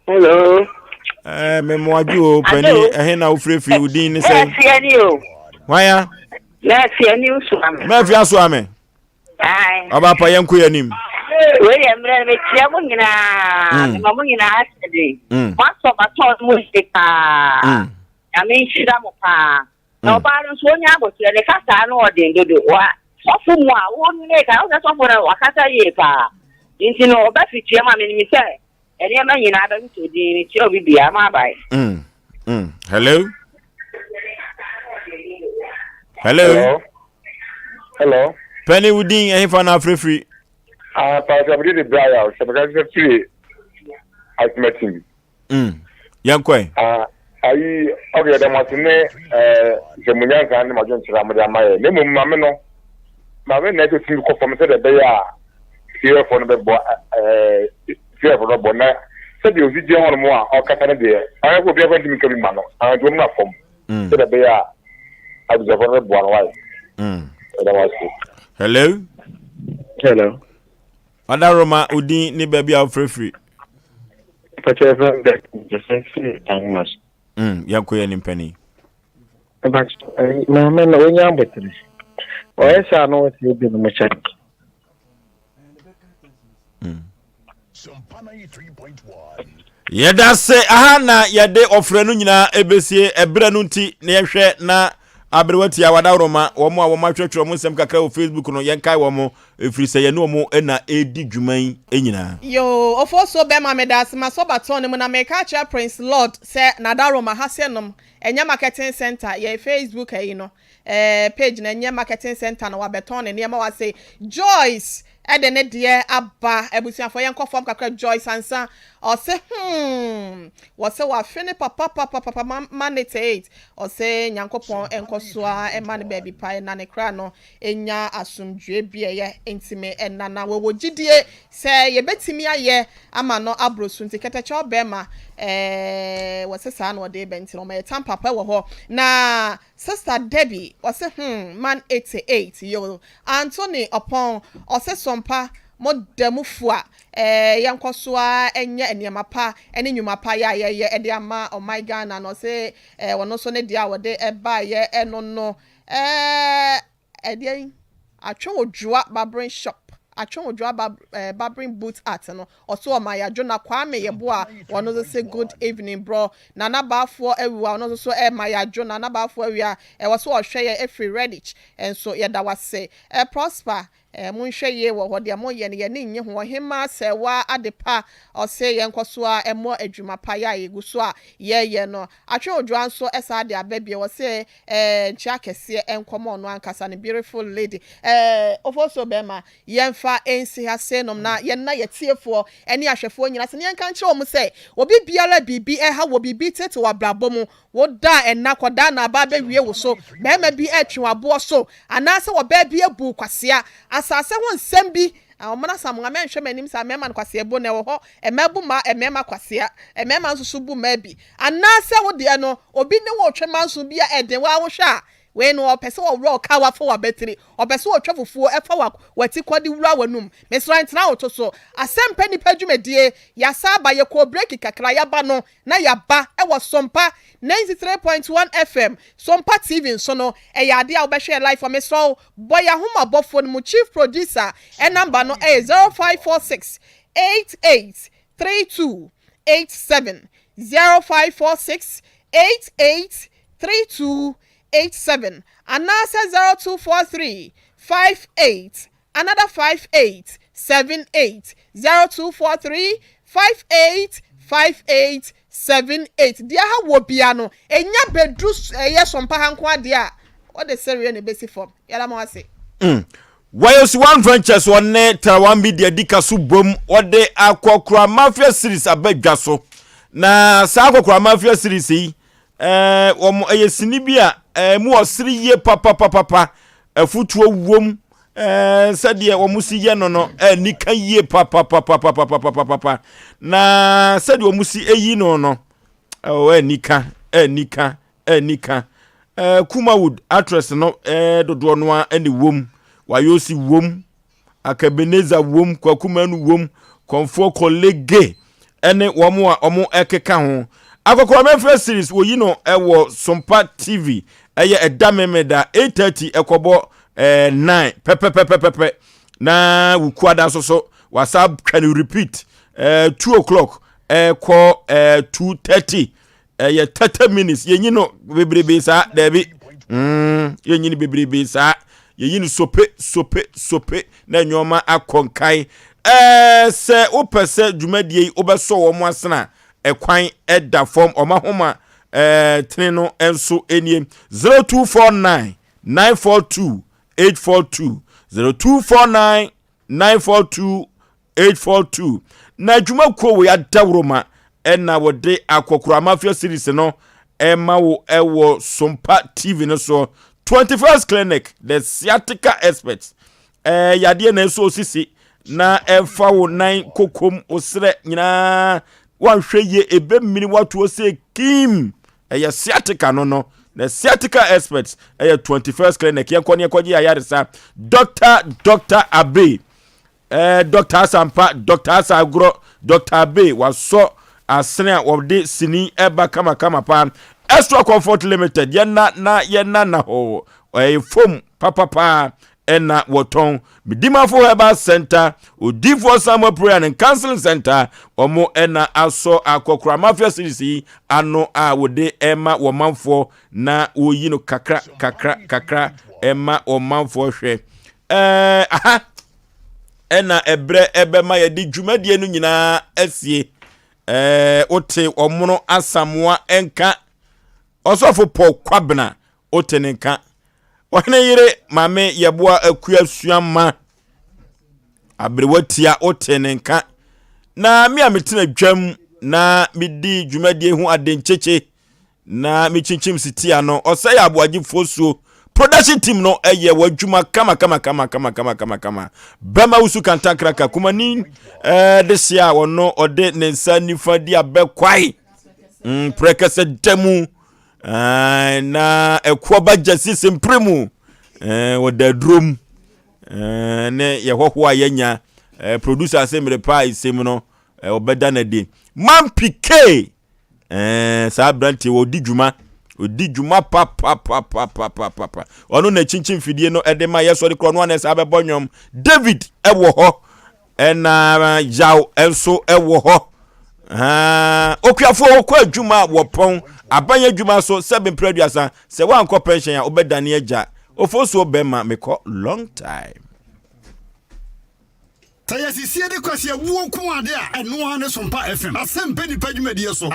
hello. ɛɛ mɛmoadwo o pani ɛhe na wofirefiri wo din ne sɛ. mɛfia ni o. hwan ya. mɛfia ni nso ame. mɛfia so ame. Ɔba pa yɛn kɔ yɛn anim. Wei yɛ mmerɛ no mekyia mo nyinaa mm. mema mo nyinaa ahyɛ den mm. moasɔ matɔ no mu yie paa mm. Nyame nhyira mo paa na ɔbaa no nso ɔnya aboterɛ ne kasaa no ɔden dodo wa sɔfo mu a wo ne ka wo sɛ sɔfo no wakasa yie paa nti no ɔba fitua mu a menim sɛ nneɛma nyinaa bɛtotɔ din mekyia obi biara ma abae. Mm. Mm. Hello. Hello. Hello. Hello. Penny wo din ɛhefa na afirafiri? Ah, Pastor Abdi de Brian, sɛ meka sɛ firi Akumatim. Mm. Yɛnkɔ ɛ. Ah, ayi, okay, yɛda mo ase ne eh, sɛ mo nyansa ne mo adwenkyerɛ a mode ama yɛ. Na mmom maame no, maame na ɛsɛ tumi kɔ fam sɛdeɛ ɛbɛyɛ a fiewɛfoɔ no bɛbɔ eh, fiewɛfoɔ no bɛbɔ na sɛdeɛ osi gyina hɔ nom a ɔkasa no deɛ, ɔyɛ sɛ obiara kora ntumi nka bi ma no, anti wɔn na fam. Mm. Sɛdeɛ ɛbɛyɛ a abusuafoɔ no bɛboa no wae. Mm. Yɛda mo ase. Hello. Hello. Ɔdaroma odin ne baabi a wofirafiri. Pàtó ẹ̀fọ́ ń bẹ̀ jẹ́sẹ̀ firi ahoma so. Mm, yɛnkɔ yɛn nimpani. Maame no onye abotire. Ɔyɛ saa na ɔsɛ ebinom kyɛ. Mm. Yɛda se aha na yɛde ɔfrɛ no nyinaa ɛbɛsie ɛberɛ no nti na yɛhwɛ na aberewa tia wadaworoma wɔn a wɔn atwerɛtwerɛ wɔn nsɛm kakra wɔ Facebook no yɛnkae wɔn ɛfiri sɛ yɛne wɔn na ɛredi dwuma yi nyinaa. Yoo, Ofosuo bɛma meda ase masɔ baton no mu na meka akyerɛ Prince Lord sɛ n'adaworoma ha sɛ nom. Ɛnyɛ marketing center, yɛn Facebook ayi no, eh, page no ɛnyɛ marketing center na wabɛtɔn ne nneɛma wɔ ase. Joyce ɛde ne deɛ aba. Abusuafoɔ yɛnkɔ fam kakra. Joyce Ansa, ɔse hmm, wɔse wafe ne papa papa papa ma, ma ne 8. Ɔse Nyankopɔn nkɔ so ara ɛma no baabi pa na ne kra no nya asomdwoeɛ bi a ɛyɛ ntimi nna na wɔwɔ gyidie sɛ yɛbɛtumi ayɛ ama no aboro so nti kɛtɛkyɛ ɔbɛrima ɛɛ wɔse saa na ɔde bɛ nti no ɔma yɛ tampa pa wɔ hɔ na Sister Debbie ɔse hmm man 88 yoo Anthony Ɔpɔn ɔse sompa mo da mu fua ɛɛ yɛnkɔ so ara nyɛ nneɛma pa ne nnwuma pa yɛ a yɛyɛ de ama ɔman Ghana no ɔse ɛɛ ɔno nso ne deɛ a ɔde baeɛ ɛno no Ɛɛ ɛdeɛn? Atwehodwoa barbering shop Atwehodwoa bar eh, barbering booth art no ɔso ɔma yadwo na Kwame Yeboah ɔno nso se good evening bro Nana Baafoɔ Awuah ɔno nso so ɛma yadwo Nana Baafoɔ Awuah ɛwɔ so ɔhwɛ yɛn ɛfiri Redditch nso yɛda wase eh, Prosper Eh monhwɛ yie wɔ hɔ, deɛ moyɛ no yɛn ani nnye ho. Ɔhemmaa Sɛɛwaa Adepa ɔse yɛnkɔ so ara mmɔ adwuma pa yɛ a yɛgu so a yɛyɛ no. Atwe Odwoa nso saa de aba bio, ɔse eh nkyea kɛseɛ nkɔma ɔno ankasa ne beautiful lady. Eh Ofosuo bɛɛma yɛmfa nsi ha seinom na yɛnna yɛtiefoɔ ne ahwɛfoɔ nyinaa ase na yɛnka nkyerɛ wɔn sɛ obi biara biribi ɛha wɔ biribi tete wɔ abrabɔ mu Wo da a ɛnna kɔdaa na aba abɛwie wo so, barima bi retwe wo aboɔ so, anaasɛ ɔbaa bi abu wo kwasea. Asase ho nsɛm bi, Ɔmena Asamoah, mɛnhwɛ m'anim saa, mmarima no kwasea bu na ɛwɔ hɔ, mmaa bu mmaa, mmarima kwasea, mmarima nso so bu mmaa bi. Anaasɛ wo deɛ no, obi ne wo retwe manso bi a ɛden, wo ara wohwɛ a, wei no ɔpɛ sɛ ɔworɔ ɔkawa fa w'abatiri, ɔpɛ sɛ ɔtwa fufuo fa w'atikɔ de wura w'anum. Mesrɛ ntena wo to so. Asɛmpɛ Nnipa dwumadie, yɛasan aba, yɛkɔɔ breaki kakra, yɛaba no, na yɛaba wɔ Sompa 93.1 FM, Sompa TV nso no, ɛyɛ adeɛ a wobɛhwɛ yɛ live wɔ. Mesrɛ wo, bɔ yɛn ahomabɔfoɔ no mu chief producer number no yɛ 0546 88 32 87, 0546 88 32 87, anaasɛ 0243 58 another 58 78 0243 58 58 78 Deɛ ha wɔ bia no ɛnya bɛduru ɛyɛ sɔmpa ha nko adeɛ a wode sereɛ na ɛbɛsi fam. Yɛda mo ase. Mm. Wayos One Ventures ɔne Tarawan Media di ka so bom wɔde Akɔkora Mafia series aba dwa so. Na saa Akɔkora Mafia series yi, eh, wɔn ɛyɛ sini bi a eh, mu ɔsere yie papapapapa. Afutuo wom eh, sɛdeɛ wɔn si yɛ no no eh, nika yie papapapapapapapa. Na sɛdeɛ wɔn si eyi no no, oh, eh, nika, eh, nika, eh, nika. Eh, Kumawood actress no eh, dodoɔ no ara ne wom, Wayosi wom, Akabenezer wom, Kwaku Manu wom, Kɔmfoɔ Kolege ɛne wɔn a wɔn ɛkeka ho. Akɔkɔrɔmɛfrɛ series wɔyi no ɛwɔ Sompa TV ɛyɛ ɛda memeda 8:30 ɛkɔbɔ ɛɛ 9 pɛpɛpɛpɛpɛ na wukuada nso so wasa twa no repeat ɛɛ 2 o'clock ɛkɔ ɛɛ 2:30 ɛyɛ 30 minutes yɛnyi no bebrebe saa daabi mm, yɛnyi no bebrebe saa yɛyi no sope sope sope na nneɛma akɔ nkae ɛɛ sɛ wopɛ sɛ dwumadie yi wobɛsɔ wɔn asena ɛkwan ɛda fam wɔn ahoma ɛɛ tene no nso nie 0249 942 842 0249 942 842 Na adwumakuo wei adaworoma ɛna wɔde akɔkora mafia series no ɛma wo ɛwɔ Sompa TV no soɔ 21st Clinic the sciatica experts ɛɛ yadeɛ na ɛsɔ osisi na ɛfa wo nan kokom wo serɛ nyinaa wanhwɛ yie ɛbɛmini watoɔ sɛ kim ɛyɛ sciatica no no na sciatica experts ɛyɛ 21st Clinic yɛnkɔ ne yɛnkɔgye ayaresa Dr. Dr. Abe Eh, Dr. Asampa, Dr. Asa Agorɔ, Dr. Abe, wasɔ asene a wɔde sini ɛba kamakama paa. Extra Comfort Limited, yɛna na yɛna na hɔ, ɛyɛ fom papapaa ɛna wɔtɔn. Medimafo Herbal Center, Odifoɔ Samuel Prayer and Counseling Center, wɔn ɛna asɔ akɔkora Mafia series yi ano a wɔde ɛma wɔn manfoɔ na wɔyi no kakra kakra kakra ɛma wɔn manfoɔ hwɛ. Ɛɛ, aha ɛna ɛbrɛ ɛbɛma yɛde dwumadie no nyinaa asie. Ɛɛ, wote ɔmono asamoa nka. Ɔsɔfo Paul Kwabena, wote ne nka. Ɔhene yere Maame Yɛboa Akua Suama, aberewa tia, wote ne nka. Na me a metena dwam na medi dwumadie ho ade nkyekye na mekyinkyim sitia no, ɔsɛe aboagyefoɔ suo. Production team no ɛyɛ w'adwuma kama kama kama kama kama kama kama. Bɛma wusu kantankraka kumani ɛɛ de se a ɔno ɔde ne nsa nifa di abɛkwae. Mm, prɛkɛsɛ da mu ɛɛ na ɛkoɔ ba gyasi sempere mu ɛɛ wɔda aduro mu ɛɛ ne yɛhɔhoɔ a yɛnya ɛɛ producer ase mmere pa a ɛsɛm no ɛɛ ɔbɛda no adi. Mampike Ɛɛ saa aberanteɛ wɔ ɔdi dwuma ɔdi dwuma papapapapapapa ɔno na kyinkyin fidie no ɛde ma yɛsɔre korɔ no ana saa bɛbɔ nnwom David ɛwɔ hɔ ɛna yaw ɛnso ɛwɔ hɔ okuafoɔ wɔkɔ adwuma wɔpɔn aban adwuma so sɛ bempere aduasa sɛ woankɔ pension a wobɛdane agya ofosuo bɛma mekɔ long time. Sɛ yɛsisie de kwasi awuo nko ade a, ɛno ara ne Sompa FM. Asɛmpɛ nipa dwumadie so.